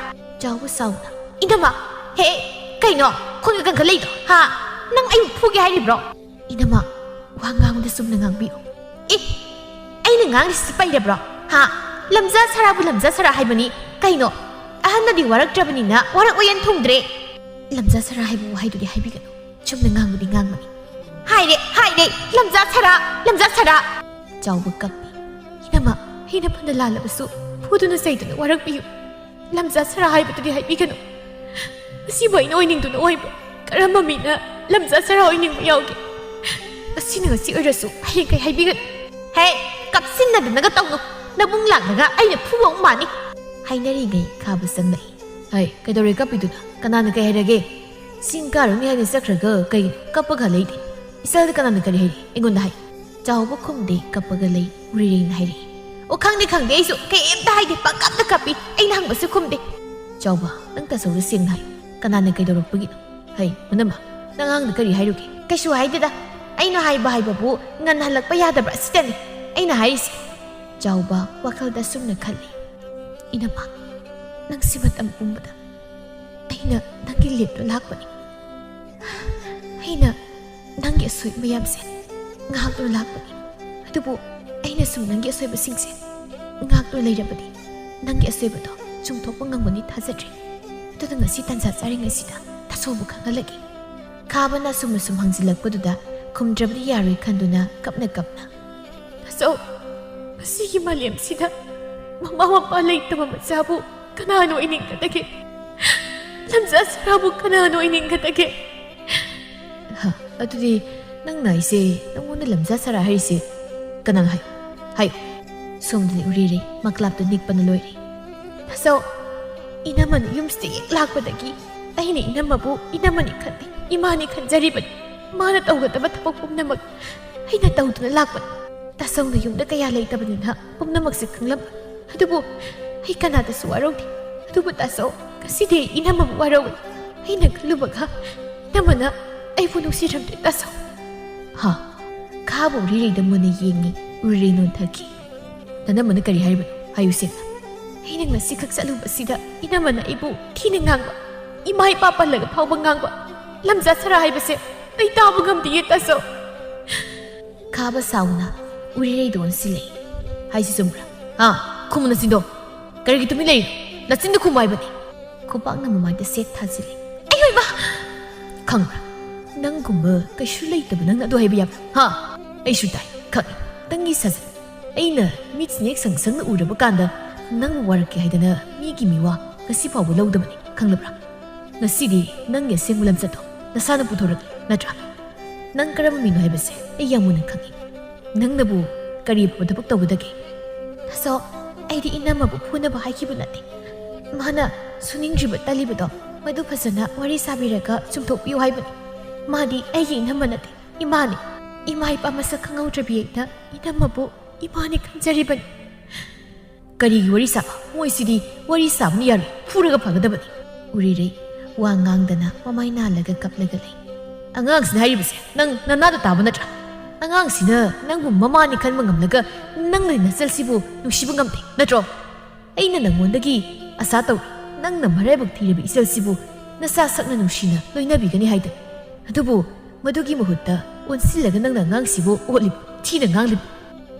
ꯆꯥꯎꯕ ꯁꯥꯎꯅ, "ꯏꯅꯝꯃ, ꯍꯦ, ꯀꯩꯅꯣ ꯈꯣꯟꯒ ꯀꯟꯈꯠꯂꯛꯏꯗꯣ? ꯍꯥ? ꯅꯪ ꯑꯩꯕꯨ ꯐꯨꯒꯦ ꯍꯥꯏꯔꯤꯕ꯭ꯔꯣ?" "ꯏꯅꯝꯃ, ꯋꯥ ꯉꯥꯡꯕꯗ ꯆꯨꯝꯅ ꯉꯥꯡꯕꯤꯌꯨ꯫" "ꯑꯦ, ꯑꯩꯅ ꯉꯥꯡꯂꯤꯁꯤ ꯄꯩꯔꯕ꯭ꯔꯣ? ꯍꯥ? ꯂꯝꯖꯥ ꯁꯔꯥꯕꯨ ꯂꯝꯖꯥ ꯁꯔꯥ ꯍꯥꯏꯕꯅꯤ꯫ ꯀꯩꯅꯣ? ꯑꯍꯟꯅꯗꯤ ꯋꯥꯔꯛꯇ꯭ꯔꯕꯅꯤꯅ ꯋꯥꯔꯛ ꯋꯥꯌꯦꯟ ꯊꯨꯡꯗ꯭ꯔꯦ꯫ ꯂꯝꯖꯥ ꯁꯔꯥ ꯍꯥꯏꯕ ꯋꯥꯍꯩꯗꯨꯗꯤ ꯍꯥꯏꯕꯤꯒꯅꯨ꯫ ꯆꯨꯝꯅ ꯉꯥꯡꯕꯗꯤ ꯉꯥꯡꯕꯅꯤ꯫" "ꯍꯥꯏꯔꯦ, ꯍꯥꯏꯔꯦ, ꯂꯝꯖꯥ ꯁꯔꯥ, ꯂꯝꯖꯥ ꯁꯔꯥ!" ꯆꯥꯎꯕ ꯀꯞꯄꯤ꯫ "ꯏꯅꯝꯃ, ꯑꯩꯅ ꯐꯅ ꯂꯥꯜꯂꯕꯁꯨ ꯐꯨꯗꯨꯅ ꯆꯩꯗꯨꯅ ꯋꯥꯔꯛꯄꯤꯌꯨ꯫ ꯂꯝꯖꯥ ꯁꯔꯥ ꯍꯥꯏꯕꯗꯨꯗꯤ ꯍꯥꯏꯕꯤꯒꯅꯨ꯫ ꯃꯁꯤꯕꯨ ꯑꯩꯅ ꯑꯣꯏꯅꯤꯡꯗꯨꯅ ꯑꯣꯏꯕ꯭ꯔꯣ? ꯀꯔꯝꯕ ꯃꯤꯅ ꯂꯝꯖꯥ ꯁꯔꯥ ꯑꯣꯏꯅꯤꯡꯕ ꯌꯥꯎꯒꯦ? ꯉꯁꯤꯅ ꯉꯁꯤ ꯑꯣꯏꯔꯁꯨ ꯍꯌꯦꯡ ꯀꯩ ꯍꯥꯏꯕꯤꯒꯅꯨ?" "ꯍꯦ, ꯀꯞꯁꯤꯟꯅꯗꯅꯒ ꯇꯧꯅꯨ꯫ ꯅꯕꯨꯡ ꯂꯥꯛꯂꯒ ꯑꯩꯅ ꯐꯨꯕ ꯑꯃꯨꯛ ꯃꯥꯅꯤ꯫" ꯍꯥꯏꯅꯔꯤꯉꯩ ꯈꯥꯕ ꯆꯪꯂꯛꯏ꯫ "ꯍꯩ, ꯀꯩꯗꯧꯔꯦ ꯀꯞꯄꯤꯗꯨꯅ? ꯀꯅꯥꯅ ꯀꯩ ꯍꯥꯏꯔꯒꯦ? ꯆꯤꯡ ꯀꯥꯔꯨꯅꯤ ꯍꯥꯏꯅ ꯆꯠꯈ꯭ꯔꯒ ꯀꯩꯒꯤꯅꯣ ꯀꯞꯄꯒ ꯂꯩꯗꯤ? ꯏꯆꯥꯗ ꯀꯅꯥꯅ ꯀꯔꯤ ꯍꯥꯏꯔꯤ? ꯑꯩꯉꯣꯟꯗ ꯍꯥꯏ꯫" ꯆꯥꯎꯕ ꯈꯨꯝꯗꯦ, ꯀꯞꯄꯒ ꯂꯩ꯫ ꯎꯔꯤꯔꯦꯡꯅ ꯍꯥꯏꯔꯛꯏ꯫ "ꯑꯣ, ꯈꯪꯗꯦ, ꯈꯪꯗꯦ, ꯑꯩꯁꯨ ꯀꯩꯝꯇ ꯍꯥꯏꯗꯦ, ꯄꯪꯀꯞꯇ ꯀꯞꯄꯤ꯫ ꯑꯩꯅ ꯍꯪꯕꯁꯨ ꯈꯨꯝꯗꯦ꯫" "ꯆꯥꯎꯕ, ꯅꯪ ꯇꯥꯆꯧꯗ ꯁꯦꯡꯅ ꯍꯥꯏꯌꯨ꯫ ꯀꯅꯥꯅ ꯀꯩꯗꯧꯔꯛꯄꯒꯤꯅꯣ? ꯍꯩ, ꯃꯅꯝꯃ, ꯅꯪ ꯑꯉꯥꯡꯗ ꯀꯔꯤ ꯍꯥꯏꯔꯨꯒꯦ?" "ꯀꯩꯁꯨ ꯍꯥꯏꯗꯦꯗ꯫ ꯑꯩꯅ ꯍꯥꯏꯕ ꯍꯥꯏꯕꯕꯨ ꯉꯟꯍꯜꯂꯛꯄ ꯌꯥꯗꯕ꯭ꯔꯥ ꯁꯤꯗꯅꯤ ꯑꯩꯅ ꯍꯥꯏꯔꯤꯁꯦ꯫" ꯆꯥꯎꯕ ꯋꯥꯈꯜꯗ ꯁꯨꯝꯅ ꯈꯜꯂꯤ, "ꯏꯅꯝꯃ, ꯅꯪꯁꯤ ꯃꯇꯝ ꯄꯨꯝꯕꯗ ꯑꯩꯅ ꯅꯪꯒꯤ ꯂꯦꯞꯇ ꯂꯥꯛꯄꯅꯤ꯫ ꯑꯩꯅ ꯅꯪꯒꯤ ꯑꯁꯣꯏꯕ ꯃꯌꯥꯝꯁꯦ ꯉꯥꯛꯇꯨꯅ ꯂꯥꯛꯄꯅꯤ꯫ ꯑꯗꯨꯕꯨ ꯑꯩꯅ ꯁꯨꯝ ꯅꯪꯒꯤ ꯑꯁꯣꯏꯕꯁꯤꯡꯁꯦ ꯉꯥꯛꯇꯨꯅ ꯂꯩꯔꯕꯗꯤ ꯅꯪꯒꯤ ꯑꯁꯣꯏꯕꯗꯣ ꯆꯨꯝꯊꯣꯛꯄ ꯉꯝꯒꯅꯤ ꯊꯥꯖꯗ꯭ꯔꯦ꯫ ꯑꯗꯨꯅ ꯉꯁꯤ ꯇꯥꯟꯖꯥ ꯆꯥꯔꯤꯉꯩꯁꯤꯗ ꯇꯥꯆꯧꯕꯨ ꯈꯪꯍꯜꯂꯒꯦ꯫" ꯈꯥꯕꯅ ꯑꯁꯨꯝ ꯑꯁꯨꯝ ꯍꯪꯖꯤꯜꯂꯛꯄꯗꯨꯗ ꯈꯨꯝꯗ꯭ꯔꯕꯗꯤ ꯌꯥꯔꯣꯏ ꯈꯟꯗꯨꯅ ꯀꯞꯅ ꯀꯞꯅ, "ꯇꯥꯆꯧ, ꯃꯁꯤꯒꯤ ꯃꯥꯂꯦꯝꯁꯤꯗ ꯃꯃꯥ ꯃꯄꯥ ꯂꯩꯇꯕ ꯃꯆꯥꯕꯨ ꯀꯅꯥꯅ ꯑꯣꯏꯅꯤꯡꯒꯗꯒꯦ? ꯂꯝꯖꯥ ꯁꯔꯥꯕꯨ ꯀꯅꯥꯅ ꯑꯣꯏꯅꯤꯡꯒꯗꯒꯦ?" "ꯍ, ꯑꯗꯨꯗꯤ ꯅꯪꯅ ꯑꯩꯁꯦ, ꯅꯪꯉꯣꯟꯗ ꯂꯝꯖꯥ ꯁꯔꯥ ꯍꯥꯏꯔꯤꯁꯦ ꯀꯅꯥꯅ ꯍꯥꯏ? ꯍꯥꯏꯌꯨ꯫" ꯁꯣꯝꯗꯗꯤ ꯎꯔꯤꯔꯦ ꯃꯀ꯭ꯂꯥꯞꯇ ꯅꯤꯛꯄꯅ ꯂꯣꯏꯔꯦ꯫ "ꯇꯥꯆꯧ, ꯏꯅꯝꯃꯅ ꯌꯨꯝꯁꯤꯗ ꯍꯦꯛ ꯂꯥꯛꯄꯗꯒꯤ ꯑꯩꯅ ꯏꯅꯝꯃꯕꯨ ꯏꯅꯝꯃꯅꯤ ꯈꯟꯗꯦ, ꯏꯃꯥꯅꯤ ꯈꯟꯖꯔꯤꯕꯅꯤ꯫ ꯃꯥꯅ ꯇꯧꯒꯗꯕ ꯊꯕꯛ ꯄꯨꯝꯅꯃꯛ ꯑꯩꯅ ꯇꯧꯗꯨꯅ ꯂꯥꯛꯄꯅꯤ꯫ ꯇꯥꯆꯧꯅ ꯌꯨꯝꯗ ꯀꯌꯥ ꯂꯩꯇꯕꯅꯤꯅ ꯄꯨꯝꯅꯃꯛꯁꯦ ꯈꯪꯂꯝꯂꯣꯏ꯫ ꯑꯗꯨꯕꯨ ꯑꯩ ꯀꯅꯥꯗꯁꯨ ꯋꯥꯔꯧꯗꯦ꯫ ꯑꯗꯨꯕꯨ ꯇꯥꯆꯧ, ꯉꯁꯤꯗꯤ ꯑꯩ ꯏꯅꯝꯃꯕꯨ ꯋꯥꯔꯧꯏ꯫ ꯑꯩꯅ ꯈꯜꯂꯨꯕꯒ ꯏꯅꯝꯃꯅ ꯑꯩꯕꯨ ꯅꯨꯡꯁꯤꯔꯝꯗꯦ, ꯇꯥꯆꯧ꯫ ꯍꯥ? ꯈꯥꯕ ꯎꯔꯤꯔꯩꯗ ꯃꯨꯟꯅ ꯌꯦꯡꯉꯤ꯫ ꯎꯔꯤꯔꯩ ꯅꯣꯟꯊꯈꯤ꯫ ꯅꯅꯝꯃꯅ ꯀꯔꯤ ꯍꯥꯏꯔꯤꯕꯅꯣ? ꯍꯥꯏꯌꯨ ꯁꯦꯡꯅ꯫ ꯑꯩꯅ ꯉꯁꯤꯈꯛ ꯆꯠꯂꯨꯕꯁꯤꯗ ꯏꯅꯝꯃꯅ ꯑꯩꯕꯨ ꯊꯤꯅ ꯉꯥꯡꯕ, ꯏꯃꯥ ꯏꯄꯥ ꯄꯜꯂꯒ ꯐꯥꯎꯕ ꯉꯥꯡꯕ, ꯂꯝꯖꯥ ꯁꯔꯥ ꯍꯥꯏꯕꯁꯦ ꯑꯩ ꯇꯥꯕ ꯉꯝꯗꯤꯌꯦ, ꯇꯥꯆꯧ꯫ ꯈꯥꯕ ꯁꯥꯎꯅ ꯎꯔꯤꯔꯩꯗ ꯑꯣꯟꯁꯤꯜꯂꯦ꯫ ꯍꯥꯏꯁꯤ ꯆꯨꯝꯕ꯭ꯔꯥ? ꯍꯥ? ꯈꯨꯝꯃꯨ ꯅꯆꯤꯟꯗꯣ꯫ ꯀꯔꯤꯒꯤ ꯇꯨꯃꯤꯟ ꯂꯩꯔꯤꯅꯣ? ꯅꯆꯤꯟꯗꯣ ꯈꯨꯝꯃꯨ ꯍꯥꯏꯕꯅꯤ꯫ ꯈꯨꯕꯥꯛꯅ ꯃꯃꯥꯏꯗ ꯁꯦꯠ ꯊꯥꯖꯤꯜꯂꯦ꯫ ꯑꯩ ꯑꯣꯏꯕ! ꯈꯪꯕ꯭ꯔꯥ? ꯅꯪꯒꯨꯝꯕ ꯀꯩꯁꯨ ꯂꯩꯇꯕ ꯅꯪꯅ ꯑꯗꯨ ꯍꯥꯏꯕ ꯌꯥꯕ꯭ꯔꯥ? ꯍꯥ? ꯑꯩꯁꯨ ꯇꯥꯏ, ꯈꯪꯉꯤ꯫ ꯅꯪꯒꯤ ꯁꯥꯖꯠ꯫ ꯑꯩꯅ ꯃꯤꯠꯁꯤꯅ ꯍꯦꯛ ꯁꯪ ꯁꯪꯅ ꯎꯔꯕ ꯀꯥꯟꯗ ꯅꯪꯕꯨ ꯋꯥꯔꯛꯀꯦ ꯍꯥꯏꯗꯅ ꯃꯤꯒꯤ ꯃꯤꯋꯥ ꯉꯁꯤ ꯐꯥꯎꯕ ꯂꯧꯗꯕꯅꯤ, ꯈꯪꯂꯕ꯭ꯔꯥ? ꯉꯁꯤꯗꯤ ꯅꯪꯒꯤ ꯑꯁꯦꯡꯕ ꯂꯝꯆꯠꯇꯣ ꯅꯁꯥꯅ ꯄꯨꯊꯣꯔꯛꯂꯦ, ꯅꯠꯇ꯭ꯔꯥ? ꯅꯪ ꯀꯔꯝꯕ ꯃꯤꯅꯣ ꯍꯥꯏꯕꯁꯦ ꯑꯩ ꯌꯥꯝ ꯃꯨꯟꯅ ꯈꯪꯉꯤ꯫ ꯅꯪꯅꯕꯨ ꯀꯔꯤ ꯑꯐꯕ ꯊꯕꯛ ꯇꯧꯒꯗꯒꯦ? ꯇꯥꯆꯧ, ꯑꯩꯗꯤ ꯏꯅꯝꯃꯕꯨ ꯐꯨꯅꯕ ꯍꯥꯏꯈꯤꯕ ꯅꯠꯇꯦ꯫ ꯃꯥꯅ ꯁꯨꯅꯤꯡꯗ꯭ꯔꯤꯕ ꯇꯜꯂꯤꯕꯗꯣ ꯃꯗꯨ ꯐꯖꯅ ꯋꯥꯔꯤ ꯁꯥꯕꯤꯔꯒ ꯆꯨꯝꯊꯣꯛꯄꯤꯌꯨ ꯍꯥꯏꯕꯅꯤ꯫ ꯃꯥꯗꯤ ꯑꯩꯒꯤ ꯏꯅꯝꯃ ꯅꯠꯇꯦ, ꯏꯃꯥꯅꯤ꯫ ꯏꯃꯥ ꯏꯄꯥ ꯃꯁꯛ ꯈꯪꯍꯧꯗ꯭ꯔꯕꯤ ꯑꯩꯅ ꯏꯅꯝꯃꯕꯨ ꯏꯃꯥꯅꯤ ꯈꯟꯖꯔꯤꯕꯅꯤ꯫ ꯀꯔꯤꯒꯤ ꯋꯥꯔꯤ ꯁꯥꯕ? ꯃꯣꯏꯁꯤꯗꯤ ꯋꯥꯔꯤ ꯁꯥꯕꯅ ꯌꯥꯔꯣꯏ, ꯐꯨꯔꯒ ꯐꯒꯗꯕꯅꯤ꯫ ꯎꯔꯤꯔꯩ ꯋꯥ ꯉꯥꯡꯗꯅ ꯃꯃꯥꯏ ꯅꯥꯜꯂꯒ ꯀꯞꯂꯒ ꯂꯩ꯫ ꯑꯉꯥꯡꯁꯤꯅ ꯍꯥꯏꯔꯤꯕꯁꯦ ꯅꯪ ꯅꯅꯥꯗ ꯇꯥꯕ ꯅꯠꯇ꯭ꯔꯥ? ꯑꯉꯥꯡꯁꯤꯅ ꯅꯪꯕꯨ ꯃꯃꯥꯅꯤ ꯈꯟꯕ ꯉꯝꯂꯒ ꯅꯪꯅ ꯅꯆꯜꯁꯤꯕꯨ ꯅꯨꯡꯁꯤꯕ ꯉꯝꯗꯦ ꯅꯠꯇ꯭ꯔꯣ? ꯑꯩꯅ ꯅꯪꯉꯣꯟꯗꯒꯤ ꯑꯁꯥ ꯇꯧꯏ, ꯅꯪꯅ ꯃꯔꯥꯏꯕꯛ ꯊꯤꯔꯕ ꯏꯆꯜꯁꯤꯕꯨ ꯅꯆꯥ ꯁꯛꯅ ꯅꯨꯡꯁꯤꯅ ꯂꯣꯏꯅꯕꯤꯒꯅꯤ ꯍꯥꯏꯗꯨꯅ꯫ ꯑꯗꯨꯕꯨ ꯃꯗꯨꯒꯤ ꯃꯍꯨꯠꯇ ꯑꯣꯟꯁꯤꯜꯂꯒ ꯅꯪꯅ ꯑꯉꯥꯡꯁꯤꯕꯨ ꯑꯣꯠꯂꯤꯕ, ꯊꯤꯅ ꯉꯥꯡꯂꯤꯕ꯫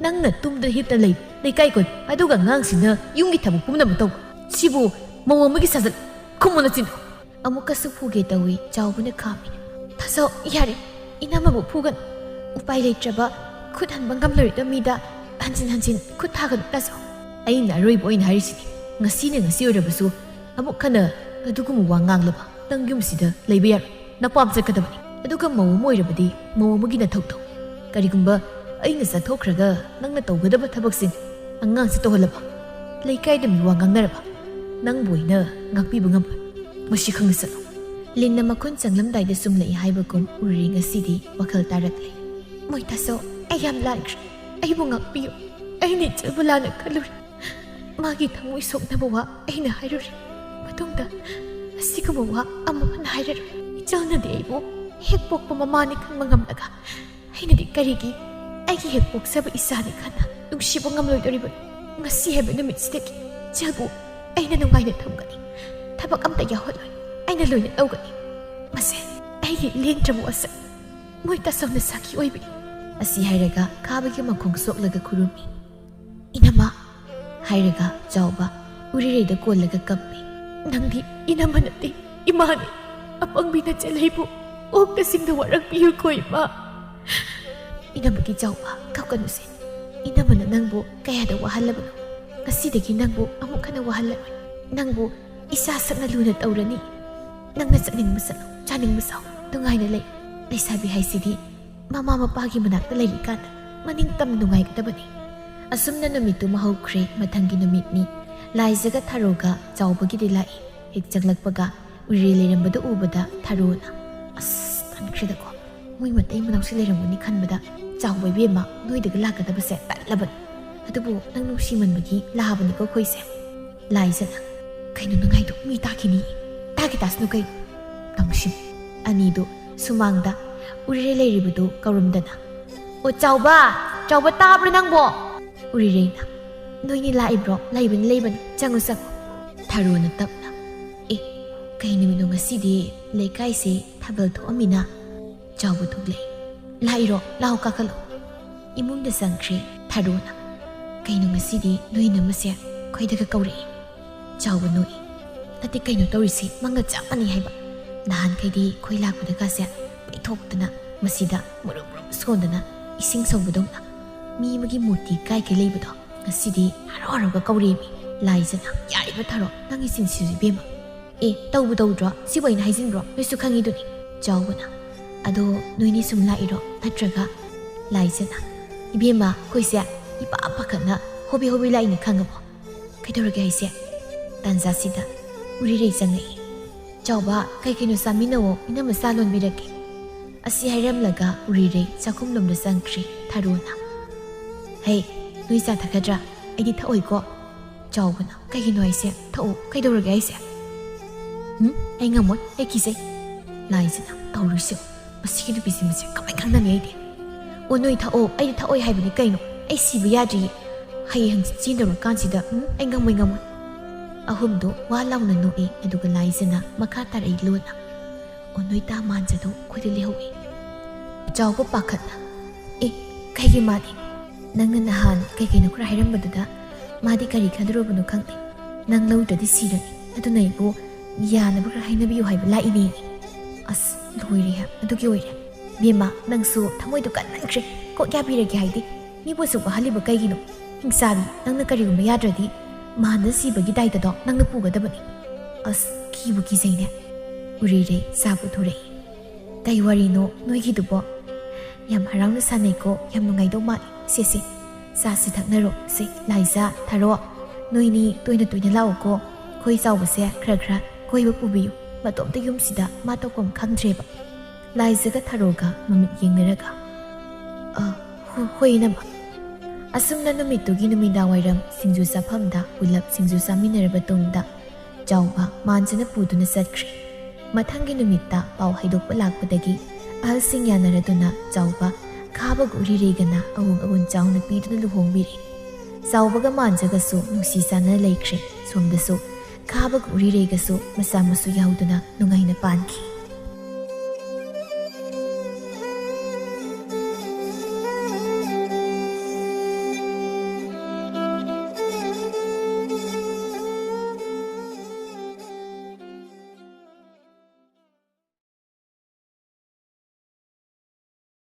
ꯅꯪꯅ ꯇꯨꯝꯗꯅ ꯍꯤꯞꯇꯅ ꯂꯩ, ꯂꯩꯀꯥꯏ ꯀꯣꯏ, ꯑꯗꯨꯒ ꯑꯉꯥꯡꯁꯤꯅ ꯌꯨꯝꯒꯤ ꯊꯕꯛ ꯄꯨꯝꯅꯃꯛ ꯇꯧꯕ꯫ ꯁꯤꯕꯨ ꯃꯧ ꯑꯃꯒꯤ ꯁꯥꯖꯠ? ꯈꯨꯝꯃꯨ ꯅꯆꯤꯟꯗꯣ꯫ ꯑꯃꯨꯛꯀꯁꯨ ꯐꯨꯒꯦ ꯇꯧꯏ, ꯆꯥꯎꯕꯅ ꯈꯥꯝꯃꯤ꯫ ꯇꯥꯆꯧ, ꯌꯥꯔꯦ, ꯏꯅꯝꯃꯕꯨ ꯐꯨꯒꯅꯨ꯫ ꯎꯄꯥꯏ ꯂꯩꯇ꯭ꯔꯕ, ꯈꯨꯠ ꯍꯟꯕ ꯉꯝꯂꯣꯏꯗꯕ ꯃꯤꯗ ꯍꯟꯖꯤꯟ ꯍꯟꯖꯤꯟ ꯈꯨꯠ ꯊꯥꯒꯅꯨ, ꯇꯥꯆꯧ꯫ ꯑꯩꯅ ꯑꯔꯣꯏꯕ ꯑꯣꯏꯅ ꯍꯥꯏꯔꯤꯁꯤꯅꯤ, ꯉꯁꯤꯅ ꯉꯁꯤ ꯑꯣꯏꯔꯕꯁꯨ ꯑꯃꯨꯛ ꯍꯟꯅ ꯑꯗꯨꯒꯨꯝꯕ ꯋꯥ ꯉꯥꯡꯂꯕ ꯅꯪ ꯌꯨꯝꯁꯤꯗ ꯂꯩꯕ ꯌꯥꯔꯣꯏ꯫ ꯅꯄꯥꯝ ꯆꯠꯀꯗꯕꯅꯤ꯫ ꯑꯗꯨꯒ ꯃꯧ ꯑꯃ ꯑꯣꯏꯔꯕꯗꯤ ꯃꯧ ꯑꯃꯒꯤ ꯅꯊꯧ ꯇꯧ꯫ ꯀꯔꯤꯒꯨꯝꯕ ꯑꯩꯅ ꯆꯠꯊꯣꯛꯈ꯭ꯔꯒ ꯅꯪꯅ ꯇꯧꯒꯗꯕ ꯊꯕꯛꯁꯤꯡ ꯑꯉꯥꯡꯁꯤ ꯇꯧꯍꯜꯂꯕ, ꯂꯩꯀꯥꯏꯗ ꯃꯤꯋꯥ ꯉꯥꯡꯅꯔꯕ, ꯅꯪꯕꯨ ꯑꯩꯅ ꯉꯥꯛꯄꯤꯕ ꯉꯝꯂꯣꯏ꯫ ꯃꯁꯤ ꯈꯪꯅ ꯆꯠꯂꯨ꯫ ꯂꯤꯟꯅ ꯃꯈꯨꯟ ꯆꯪꯂꯝꯗꯥꯏꯗ ꯆꯨꯝꯂꯛꯏ ꯍꯥꯏꯕꯒꯨꯝ ꯎꯔꯤ ꯉꯁꯤꯗꯤ ꯋꯥꯈꯜ ꯇꯥꯔꯛꯂꯦ꯫ ꯃꯣꯏ ꯇꯥꯆꯧ, ꯑꯩ ꯌꯥꯝ ꯂꯥꯟꯈ꯭ꯔꯦ꯫ ꯑꯩꯕꯨ ꯉꯥꯛꯄꯤꯌꯨ꯫ ꯑꯩꯅ ꯏꯆꯜꯕꯨ ꯂꯥꯟꯅ ꯈꯜꯂꯨꯔꯦ꯫ ꯃꯥꯒꯤ ꯊꯃꯣꯏ ꯁꯣꯛꯅꯕ ꯋꯥ ꯑꯩꯅ ꯍꯥꯏꯔꯨꯔꯦ꯫ ꯃꯇꯨꯡꯗ ꯑꯁꯤꯒꯨꯝꯕ ꯋꯥ ꯑꯃꯨꯛ ꯍꯟꯅ ꯍꯥꯏꯔꯔꯣꯏ꯫ ꯏꯆꯜꯅꯗꯤ ꯑꯩꯕꯨ ꯍꯦꯛ ꯄꯣꯛꯄ ꯃꯃꯥꯅꯤ ꯈꯟꯕ ꯉꯝꯂꯒ ꯑꯩꯅꯗꯤ ꯀꯔꯤꯒꯤ ꯑꯩꯒꯤ ꯍꯦꯛ ꯄꯣꯛꯆꯕ ꯏꯆꯥꯅꯤ ꯈꯟꯅ ꯅꯨꯡꯁꯤꯕ ꯉꯝꯂꯣꯏꯗꯣꯔꯤꯕꯅꯣ? ꯉꯁꯤ ꯍꯥꯏꯕ ꯅꯨꯃꯤꯠꯁꯤꯗꯒꯤ ꯖꯦꯜꯕꯨ ꯑꯩꯅ ꯅꯨꯡꯉꯥꯏꯅ ꯊꯝꯒꯅꯤ꯫ ꯊꯕꯛ ꯑꯝꯇ ꯌꯥꯎꯍꯜꯂꯣꯏ꯫ ꯑꯩꯅ ꯂꯣꯏꯅ ꯇꯧꯒꯅꯤ꯫ ꯃꯁꯦ ꯑꯩꯒꯤ ꯂꯦꯡꯗ꯭ꯔꯕ ꯋꯥꯁꯛ ꯃꯣꯏ ꯇꯥꯆꯧꯅ ꯁꯥꯈꯤ ꯑꯣꯏꯕꯅꯤ꯫ ꯑꯁꯤ ꯍꯥꯏꯔꯒ ꯈꯥꯕꯒꯤ ꯃꯈꯣꯡ ꯁꯣꯛꯂꯒ ꯈꯨꯔꯨꯝꯃꯤ꯫ "ꯏꯅꯝꯃ" ꯍꯥꯏꯔꯒ ꯆꯥꯎꯕ ꯎꯔꯤꯔꯩꯗ ꯀꯣꯜꯂꯒ ꯀꯞꯄꯤ꯫ "ꯅꯪꯗꯤ ꯏꯅꯝꯃ ꯅꯠꯇꯦ, ꯏꯃꯥꯅꯤ꯫ ꯑꯄꯪꯕꯤ ꯅꯆꯦꯜ ꯑꯩꯕꯨ ꯑꯣꯛꯇ ꯁꯤꯡꯗ ꯋꯥꯔꯛꯄꯤꯌꯨꯀꯣ ꯏꯃꯥ꯫" "ꯏꯅꯝꯃꯒꯤ ꯆꯥꯎꯕ, ꯀꯞꯀꯅꯨꯁꯦ꯫ ꯏꯅꯝꯃꯅ ꯅꯪꯕꯨ ꯀꯌꯥꯗ ꯋꯥꯍꯜꯂꯕꯅꯣ? ꯉꯁꯤꯗꯒꯤ ꯅꯪꯕꯨ ꯑꯃꯨꯛ ꯍꯟꯅ ꯋꯥꯍꯜꯂꯔꯣꯏ꯫ ꯅꯪꯕꯨ ꯏꯆꯥ ꯁꯛꯅ ꯂꯨꯅ ꯇꯧꯔꯅꯤ꯫ ꯅꯪꯅ ꯆꯠꯅꯤꯡꯕ ꯆꯠꯂꯣ, ꯆꯥꯅꯤꯡꯕ ꯆꯥꯎ, ꯅꯨꯡꯉꯥꯏꯅ ꯂꯩ꯫ ꯂꯩꯁꯥꯕꯤ ꯍꯥꯏꯁꯤꯗꯤ ꯃꯃꯥ ꯃꯄꯥꯒꯤ ꯃꯅꯥꯛꯇ ꯂꯩꯔꯤꯀꯥꯟꯗ ꯃꯅꯤꯡ ꯇꯝꯅ ꯅꯨꯡꯉꯥꯏꯒꯗꯕꯅꯤ꯫" ꯑꯁꯨꯝꯅ ꯅꯨꯃꯤꯠꯇꯨ ꯃꯍꯧꯈ꯭ꯔꯦ꯫ ꯃꯊꯪꯒꯤ ꯅꯨꯃꯤꯠꯅꯤ꯫ ꯂꯥꯏꯖꯒ ꯊꯔꯣꯒ ꯆꯥꯎꯕꯒꯤꯗꯤ ꯂꯥꯛꯏ꯫ ꯍꯦꯛ ꯆꯪꯂꯛꯄꯒ ꯎꯔꯤꯔꯩ ꯂꯩꯔꯝꯕꯗꯨ ꯎꯕꯗ ꯊꯔꯣꯅ, "ꯑꯁ, ꯇꯟꯈ꯭ꯔꯦꯗꯀꯣ, ꯃꯣꯏ ꯃꯇꯩ ꯃꯅꯥꯎꯁꯤ ꯂꯩꯔꯝꯒꯅꯤ ꯈꯟꯕꯗ ꯆꯥꯎꯕ ꯏꯕꯦꯝꯃ ꯅꯣꯏꯗꯒ ꯂꯥꯛꯀꯗꯕꯁꯦ ꯇꯜꯂꯕꯅꯤ꯫ ꯑꯗꯨꯕꯨ ꯅꯪ ꯅꯨꯡꯁꯤꯃꯟꯕꯒꯤ ꯂꯥꯕꯅꯤꯀꯣ ꯑꯩꯈꯣꯏꯁꯦ꯫" ꯂꯥꯏꯖꯅ, "ꯀꯩꯅꯣ ꯅꯪ ꯍꯥꯏꯗꯣ? ꯃꯤ ꯇꯥꯈꯤꯅꯤ꯫" "ꯇꯥꯒꯦ ꯇꯥꯁꯅꯨ ꯀꯩꯅꯣ꯫" ꯅꯪꯁꯤꯝ꯫ ꯑꯅꯤꯗꯨ ꯁꯨꯃꯥꯡꯗ ꯎꯔꯤꯔꯩ ꯂꯩꯔꯤꯕꯗꯨ ꯀꯧꯔꯝꯗꯅ, "ꯑꯣ ꯆꯥꯎꯕ, ꯆꯥꯎꯕ ꯇꯥꯕ꯭ꯔꯣ ꯅꯪꯕꯣ?" ꯎꯔꯤꯔꯩꯅ, "ꯅꯣꯏꯅꯤ ꯂꯥꯛꯏꯕ꯭ꯔꯣ? ꯂꯩꯕꯅꯤ, ꯂꯩꯕꯅꯤ, ꯆꯪꯉꯨ, ꯆꯪꯉꯨ꯫" ꯊꯔꯣꯅ ꯇꯞꯅ, "ꯑꯦ, ꯀꯩ ꯅꯨꯃꯤꯠꯅꯣ ꯉꯁꯤꯗꯤ? ꯂꯩꯀꯥꯏꯁꯦ ꯊꯥꯕꯜ ꯊꯣꯛꯑꯝꯃꯤꯅ꯫" ꯆꯥꯎꯕ ꯊꯣꯛꯂꯛꯏ꯫ "ꯂꯥꯛꯏꯔꯣ? ꯂꯥꯛꯑꯣ, ꯀꯥꯈꯠꯂꯣ꯫" ꯏꯃꯨꯡꯗ ꯆꯪꯈ꯭ꯔꯦ ꯊꯔꯣꯅ꯫ "ꯀꯩꯅꯣ ꯉꯁꯤꯗꯤ ꯅꯣꯏ ꯏꯅꯝꯃꯁꯦ ꯑꯩꯈꯣꯏꯗꯒ ꯀꯧꯔꯛꯏ?" ꯆꯥꯎꯕ ꯅꯣꯛꯏ꯫ "ꯅꯠꯇꯦ, ꯀꯩꯅꯣ ꯇꯧꯔꯤꯁꯤ ꯃꯪꯒ ꯆꯞ ꯃꯥꯟꯅꯩ ꯍꯥꯏꯕ꯫ ꯅꯍꯥꯟꯈꯩꯗꯤ ꯑꯩꯈꯣꯏ ꯂꯥꯛꯄꯗꯒꯁꯦ ꯄꯩꯊꯣꯛꯇꯅ ꯃꯁꯤꯗ ꯃꯔꯨꯝ ꯃꯔꯨꯝ ꯁꯣꯟꯗꯅ ꯏꯁꯤꯡ ꯁꯧꯕꯗꯧꯅ ꯃꯤ ꯑꯃꯒꯤ ꯃꯨꯔꯇꯤ ꯀꯥꯏꯒꯩ ꯂꯩꯕꯗꯣ ꯉꯁꯤꯗꯤ ꯍꯔꯥꯎ ꯍꯔꯥꯎꯒ ꯀꯧꯔꯦꯃꯤ꯫" ꯂꯥꯏꯖꯅ, "ꯌꯥꯔꯤꯕ ꯊꯔꯣ, ꯅꯪꯒꯤ ꯆꯤꯟꯁꯤꯁꯨ ꯏꯕꯦꯝꯃ꯫ ꯑꯦ, ꯇꯧꯕꯨ ꯇꯧꯗ꯭ꯔꯣ? ꯁꯤꯕꯨ ꯑꯩꯅ ꯍꯥꯏꯖꯤꯟꯕ꯭ꯔꯣ? ꯅꯣꯏꯁꯨ ꯈꯪꯉꯤꯗꯨꯅꯤ꯫" ꯆꯥꯎꯕꯅ, "ꯑꯗꯣ ꯅꯣꯏꯅꯤ ꯁꯨꯝ ꯂꯥꯛꯏꯔꯣ? ꯅꯠꯇ꯭ꯔꯒ?" ꯂꯥꯏꯖꯅ, "ꯏꯕꯦꯝꯃ, ꯑꯩꯈꯣꯏꯁꯦ ꯏꯄꯥ ꯄꯥꯈꯠꯅ ꯍꯣꯕꯦ ꯍꯣꯕꯦ ꯂꯥꯛꯏꯅꯦ, ꯈꯪꯉꯕꯣ?" "ꯀꯩꯗꯧꯔꯒꯦ ꯍꯥꯏꯁꯦ?" ꯇꯥꯟꯖꯥꯁꯤꯗ ꯎꯔꯤꯔꯩ ꯆꯪꯉꯛꯏ꯫ "ꯆꯥꯎꯕ, ꯀꯩ ꯀꯩꯅꯣ ꯆꯥꯃꯤꯟꯅꯧꯋꯣ, ꯏꯅꯝꯃ ꯆꯥ ꯂꯣꯟꯕꯤꯔꯛꯀꯦ꯫" ꯑꯁꯤ ꯍꯥꯏꯔꯝꯂꯒ ꯎꯔꯤꯔꯩ ꯆꯥꯛꯈꯨꯝꯂꯣꯝꯗ ꯆꯪꯈ꯭ꯔꯦ ꯊꯔꯣꯅ꯫ "ꯍꯩ, ꯅꯣꯏ ꯆꯥ ꯊꯛꯀꯗ꯭ꯔꯥ? ꯑꯩꯗꯤ ꯊꯛꯑꯣꯏꯀꯣ꯫" ꯆꯥꯎꯕꯅ, "ꯀꯩꯒꯤꯅꯣ ꯍꯥꯏꯁꯦ? ꯊꯛꯑꯣ, ꯀꯩꯗꯧꯔꯒꯦ ꯍꯥꯏꯁꯦ?" "ꯎꯝ, ꯑꯩ ꯉꯝꯃꯣꯏ, ꯑꯩ ꯀꯤꯖꯩ꯫" ꯂꯥꯏꯁꯤꯅ ꯇꯧꯔꯤꯁꯦ, ꯃꯁꯤꯒꯤ ꯅꯨꯄꯤꯁꯤ ꯃꯁꯦ ꯀꯃꯥꯏꯅ ꯈꯪꯅꯒꯦ ꯑꯩꯗꯤ? ꯑꯣ, ꯅꯣꯏ ꯊꯛꯑꯣ, ꯑꯩꯗꯤ ꯊꯛꯑꯣꯏ ꯍꯥꯏꯕꯅꯤ ꯀꯩꯅꯣ? ꯑꯩ ꯁꯤꯕ ꯌꯥꯗ꯭ꯔꯤꯌꯦ꯫ ꯍꯌꯦꯡ ꯍꯪꯆꯤꯠ ꯆꯦꯟꯗꯧꯔꯀꯥꯟꯁꯤꯗ, ꯎꯝ, ꯑꯩ ꯉꯝꯃꯣꯏ, ꯉꯝꯃꯣꯏ꯫ ꯑꯍꯨꯝꯗꯣ ꯋꯥ ꯂꯥꯎꯅ ꯅꯣꯛꯏ, ꯑꯗꯨꯒ ꯂꯥꯏꯖꯅ ꯃꯈꯥ ꯇꯥꯔꯛꯏ ꯂꯣꯟꯅ꯫ ꯑꯣ, ꯅꯣꯏ ꯇꯥ ꯃꯥꯟꯖꯗꯣ ꯑꯩꯈꯣꯏꯗ ꯂꯩꯍꯧꯏ꯫ ꯆꯥꯎꯕ ꯄꯥꯈꯠꯅ, "ꯑꯦ, ꯀꯩꯒꯤ ꯃꯥꯗꯤ? ꯅꯪꯅ ꯅꯍꯥꯟ ꯀꯩ ꯀꯩꯅꯣ ꯈꯔ ꯍꯥꯏꯔꯝꯕꯗꯨꯗ ꯃꯥꯗꯤ ꯀꯔꯤ ꯈꯟꯗꯣꯔꯕꯅꯣ ꯈꯪꯗꯦ꯫ ꯅꯪ ꯂꯧꯗ꯭ꯔꯗꯤ ꯁꯤꯔꯅꯤ꯫ ꯑꯗꯨꯅ ꯑꯩꯕꯨ ꯌꯥꯅꯕ ꯈꯔ ꯍꯥꯏꯅꯕꯤꯌꯨ ꯍꯥꯏꯕ ꯂꯥꯛꯏꯅꯦ꯫" ꯑꯁ, ꯂꯣꯏꯔꯦꯍꯦ꯫ ꯑꯗꯨꯒꯤ ꯑꯣꯏꯔꯦ꯫ ꯕꯦꯝꯃ, ꯅꯪꯁꯨ ꯊꯃꯣꯏꯗꯨ ꯀꯟꯃꯟꯈ꯭ꯔꯦ꯫ ꯀꯣꯛ ꯌꯥꯕꯤꯔꯒꯦ ꯍꯥꯏꯗꯦ꯫ ꯃꯤꯕꯨ ꯑꯁꯨꯛ ꯋꯥꯍꯜꯂꯤꯕ ꯀꯩꯒꯤꯅꯣ? ꯍꯤꯡꯆꯥꯕꯤ, ꯅꯪꯅ ꯀꯔꯤꯒꯨꯝꯕ ꯌꯥꯗ꯭ꯔꯗꯤ ꯃꯥꯟꯗ ꯁꯤꯕꯒꯤ ꯗꯥꯏꯇꯗꯣ ꯅꯪꯅ ꯄꯨꯒꯗꯕꯅꯤ꯫ ꯑꯁ, ꯀꯤꯕꯨ ꯀꯤꯖꯩꯅꯦ꯫ ꯎꯔꯤꯔꯩ ꯆꯥ ꯄꯨꯊꯣꯔꯛꯏ꯫ "ꯀꯩ ꯋꯥꯔꯤꯅꯣ ꯅꯣꯏꯒꯤꯗꯨꯕꯣ? ꯌꯥꯝ ꯍꯔꯥꯎꯅ ꯁꯥꯟꯅꯩꯀꯣ, ꯌꯥꯝ ꯅꯨꯡꯉꯥꯏꯗꯧ ꯃꯥꯜꯂꯤ꯫ ꯁꯦ, ꯁꯦ, ꯆꯥꯁꯤ ꯊꯛꯅꯔꯣ꯫ ꯁꯦ, ꯂꯥꯏꯖꯥ, ꯊꯥꯔꯣ, ꯅꯣꯏꯅꯤ ꯇꯣꯏꯅ ꯇꯣꯏꯅ ꯂꯥꯛꯑꯣꯀꯣ꯫ ꯑꯩꯈꯣꯏ ꯆꯥꯎꯕꯁꯦ ꯈꯔ ꯈꯔ ꯀꯣꯏꯕ ꯄꯨꯕꯤꯌꯨ꯫ ꯃꯇꯣꯝꯇ ꯌꯨꯝꯁꯤꯗ ꯃꯥ ꯇꯧꯐꯝ ꯈꯪꯗ꯭ꯔꯦꯕ꯫" ꯂꯥꯏꯖꯒ ꯊꯥꯔꯣꯒ ꯃꯃꯤꯠ ꯌꯦꯡꯅꯔꯒ, "ꯑ, ꯍꯣ-, ꯍꯣꯏ, ꯏꯅꯝꯃ꯫" ꯑꯁꯨꯝꯅ ꯅꯨꯃꯤꯠꯇꯨꯒꯤ ꯅꯨꯃꯤꯗꯥꯡꯋꯥꯏꯔꯝ ꯁꯤꯡꯖꯨ ꯆꯥꯐꯝꯗ ꯄꯨꯂꯞ ꯁꯤꯡꯖꯨ ꯆꯥꯃꯤꯟꯅꯔꯕ ꯇꯨꯡꯗ, ꯆꯥꯎꯕ ꯃꯥꯟꯖꯅ ꯄꯨꯗꯨꯅ ꯆꯠꯈ꯭ꯔꯦ꯫ ꯃꯊꯪꯒꯤ ꯅꯨꯃꯤꯠꯇ ꯄꯥꯎ ꯍꯥꯏꯗꯣꯛꯄ ꯂꯥꯛꯄꯗꯒꯤ ꯑꯍꯜꯁꯤꯡ ꯌꯥꯅꯔꯗꯨꯅ ꯆꯥꯎꯕ, ꯈꯥꯕꯒ ꯎꯔꯤꯔꯩꯒꯅ ꯑꯋꯨꯡ ꯑꯋꯨꯟ ꯆꯥꯎꯅ ꯄꯤꯗꯨꯅ ꯂꯨꯍꯣꯡꯕꯤꯔꯦ꯫ ꯆꯥꯎꯕꯒ ꯃꯥꯟꯖꯒꯁꯨ ꯅꯨꯡꯁꯤ ꯆꯥꯟꯅꯅ ꯂꯩꯈ꯭ꯔꯦ꯫ ꯁꯣꯝꯗꯁꯨ ꯈꯥꯕꯒ ꯎꯔꯤꯔꯩꯒꯁꯨ ꯃꯆꯥ ꯃꯁꯨ ꯌꯥꯎꯗꯨꯅ ꯅꯨꯡꯉꯥꯏꯅ ꯄꯥꯟꯈꯤ꯫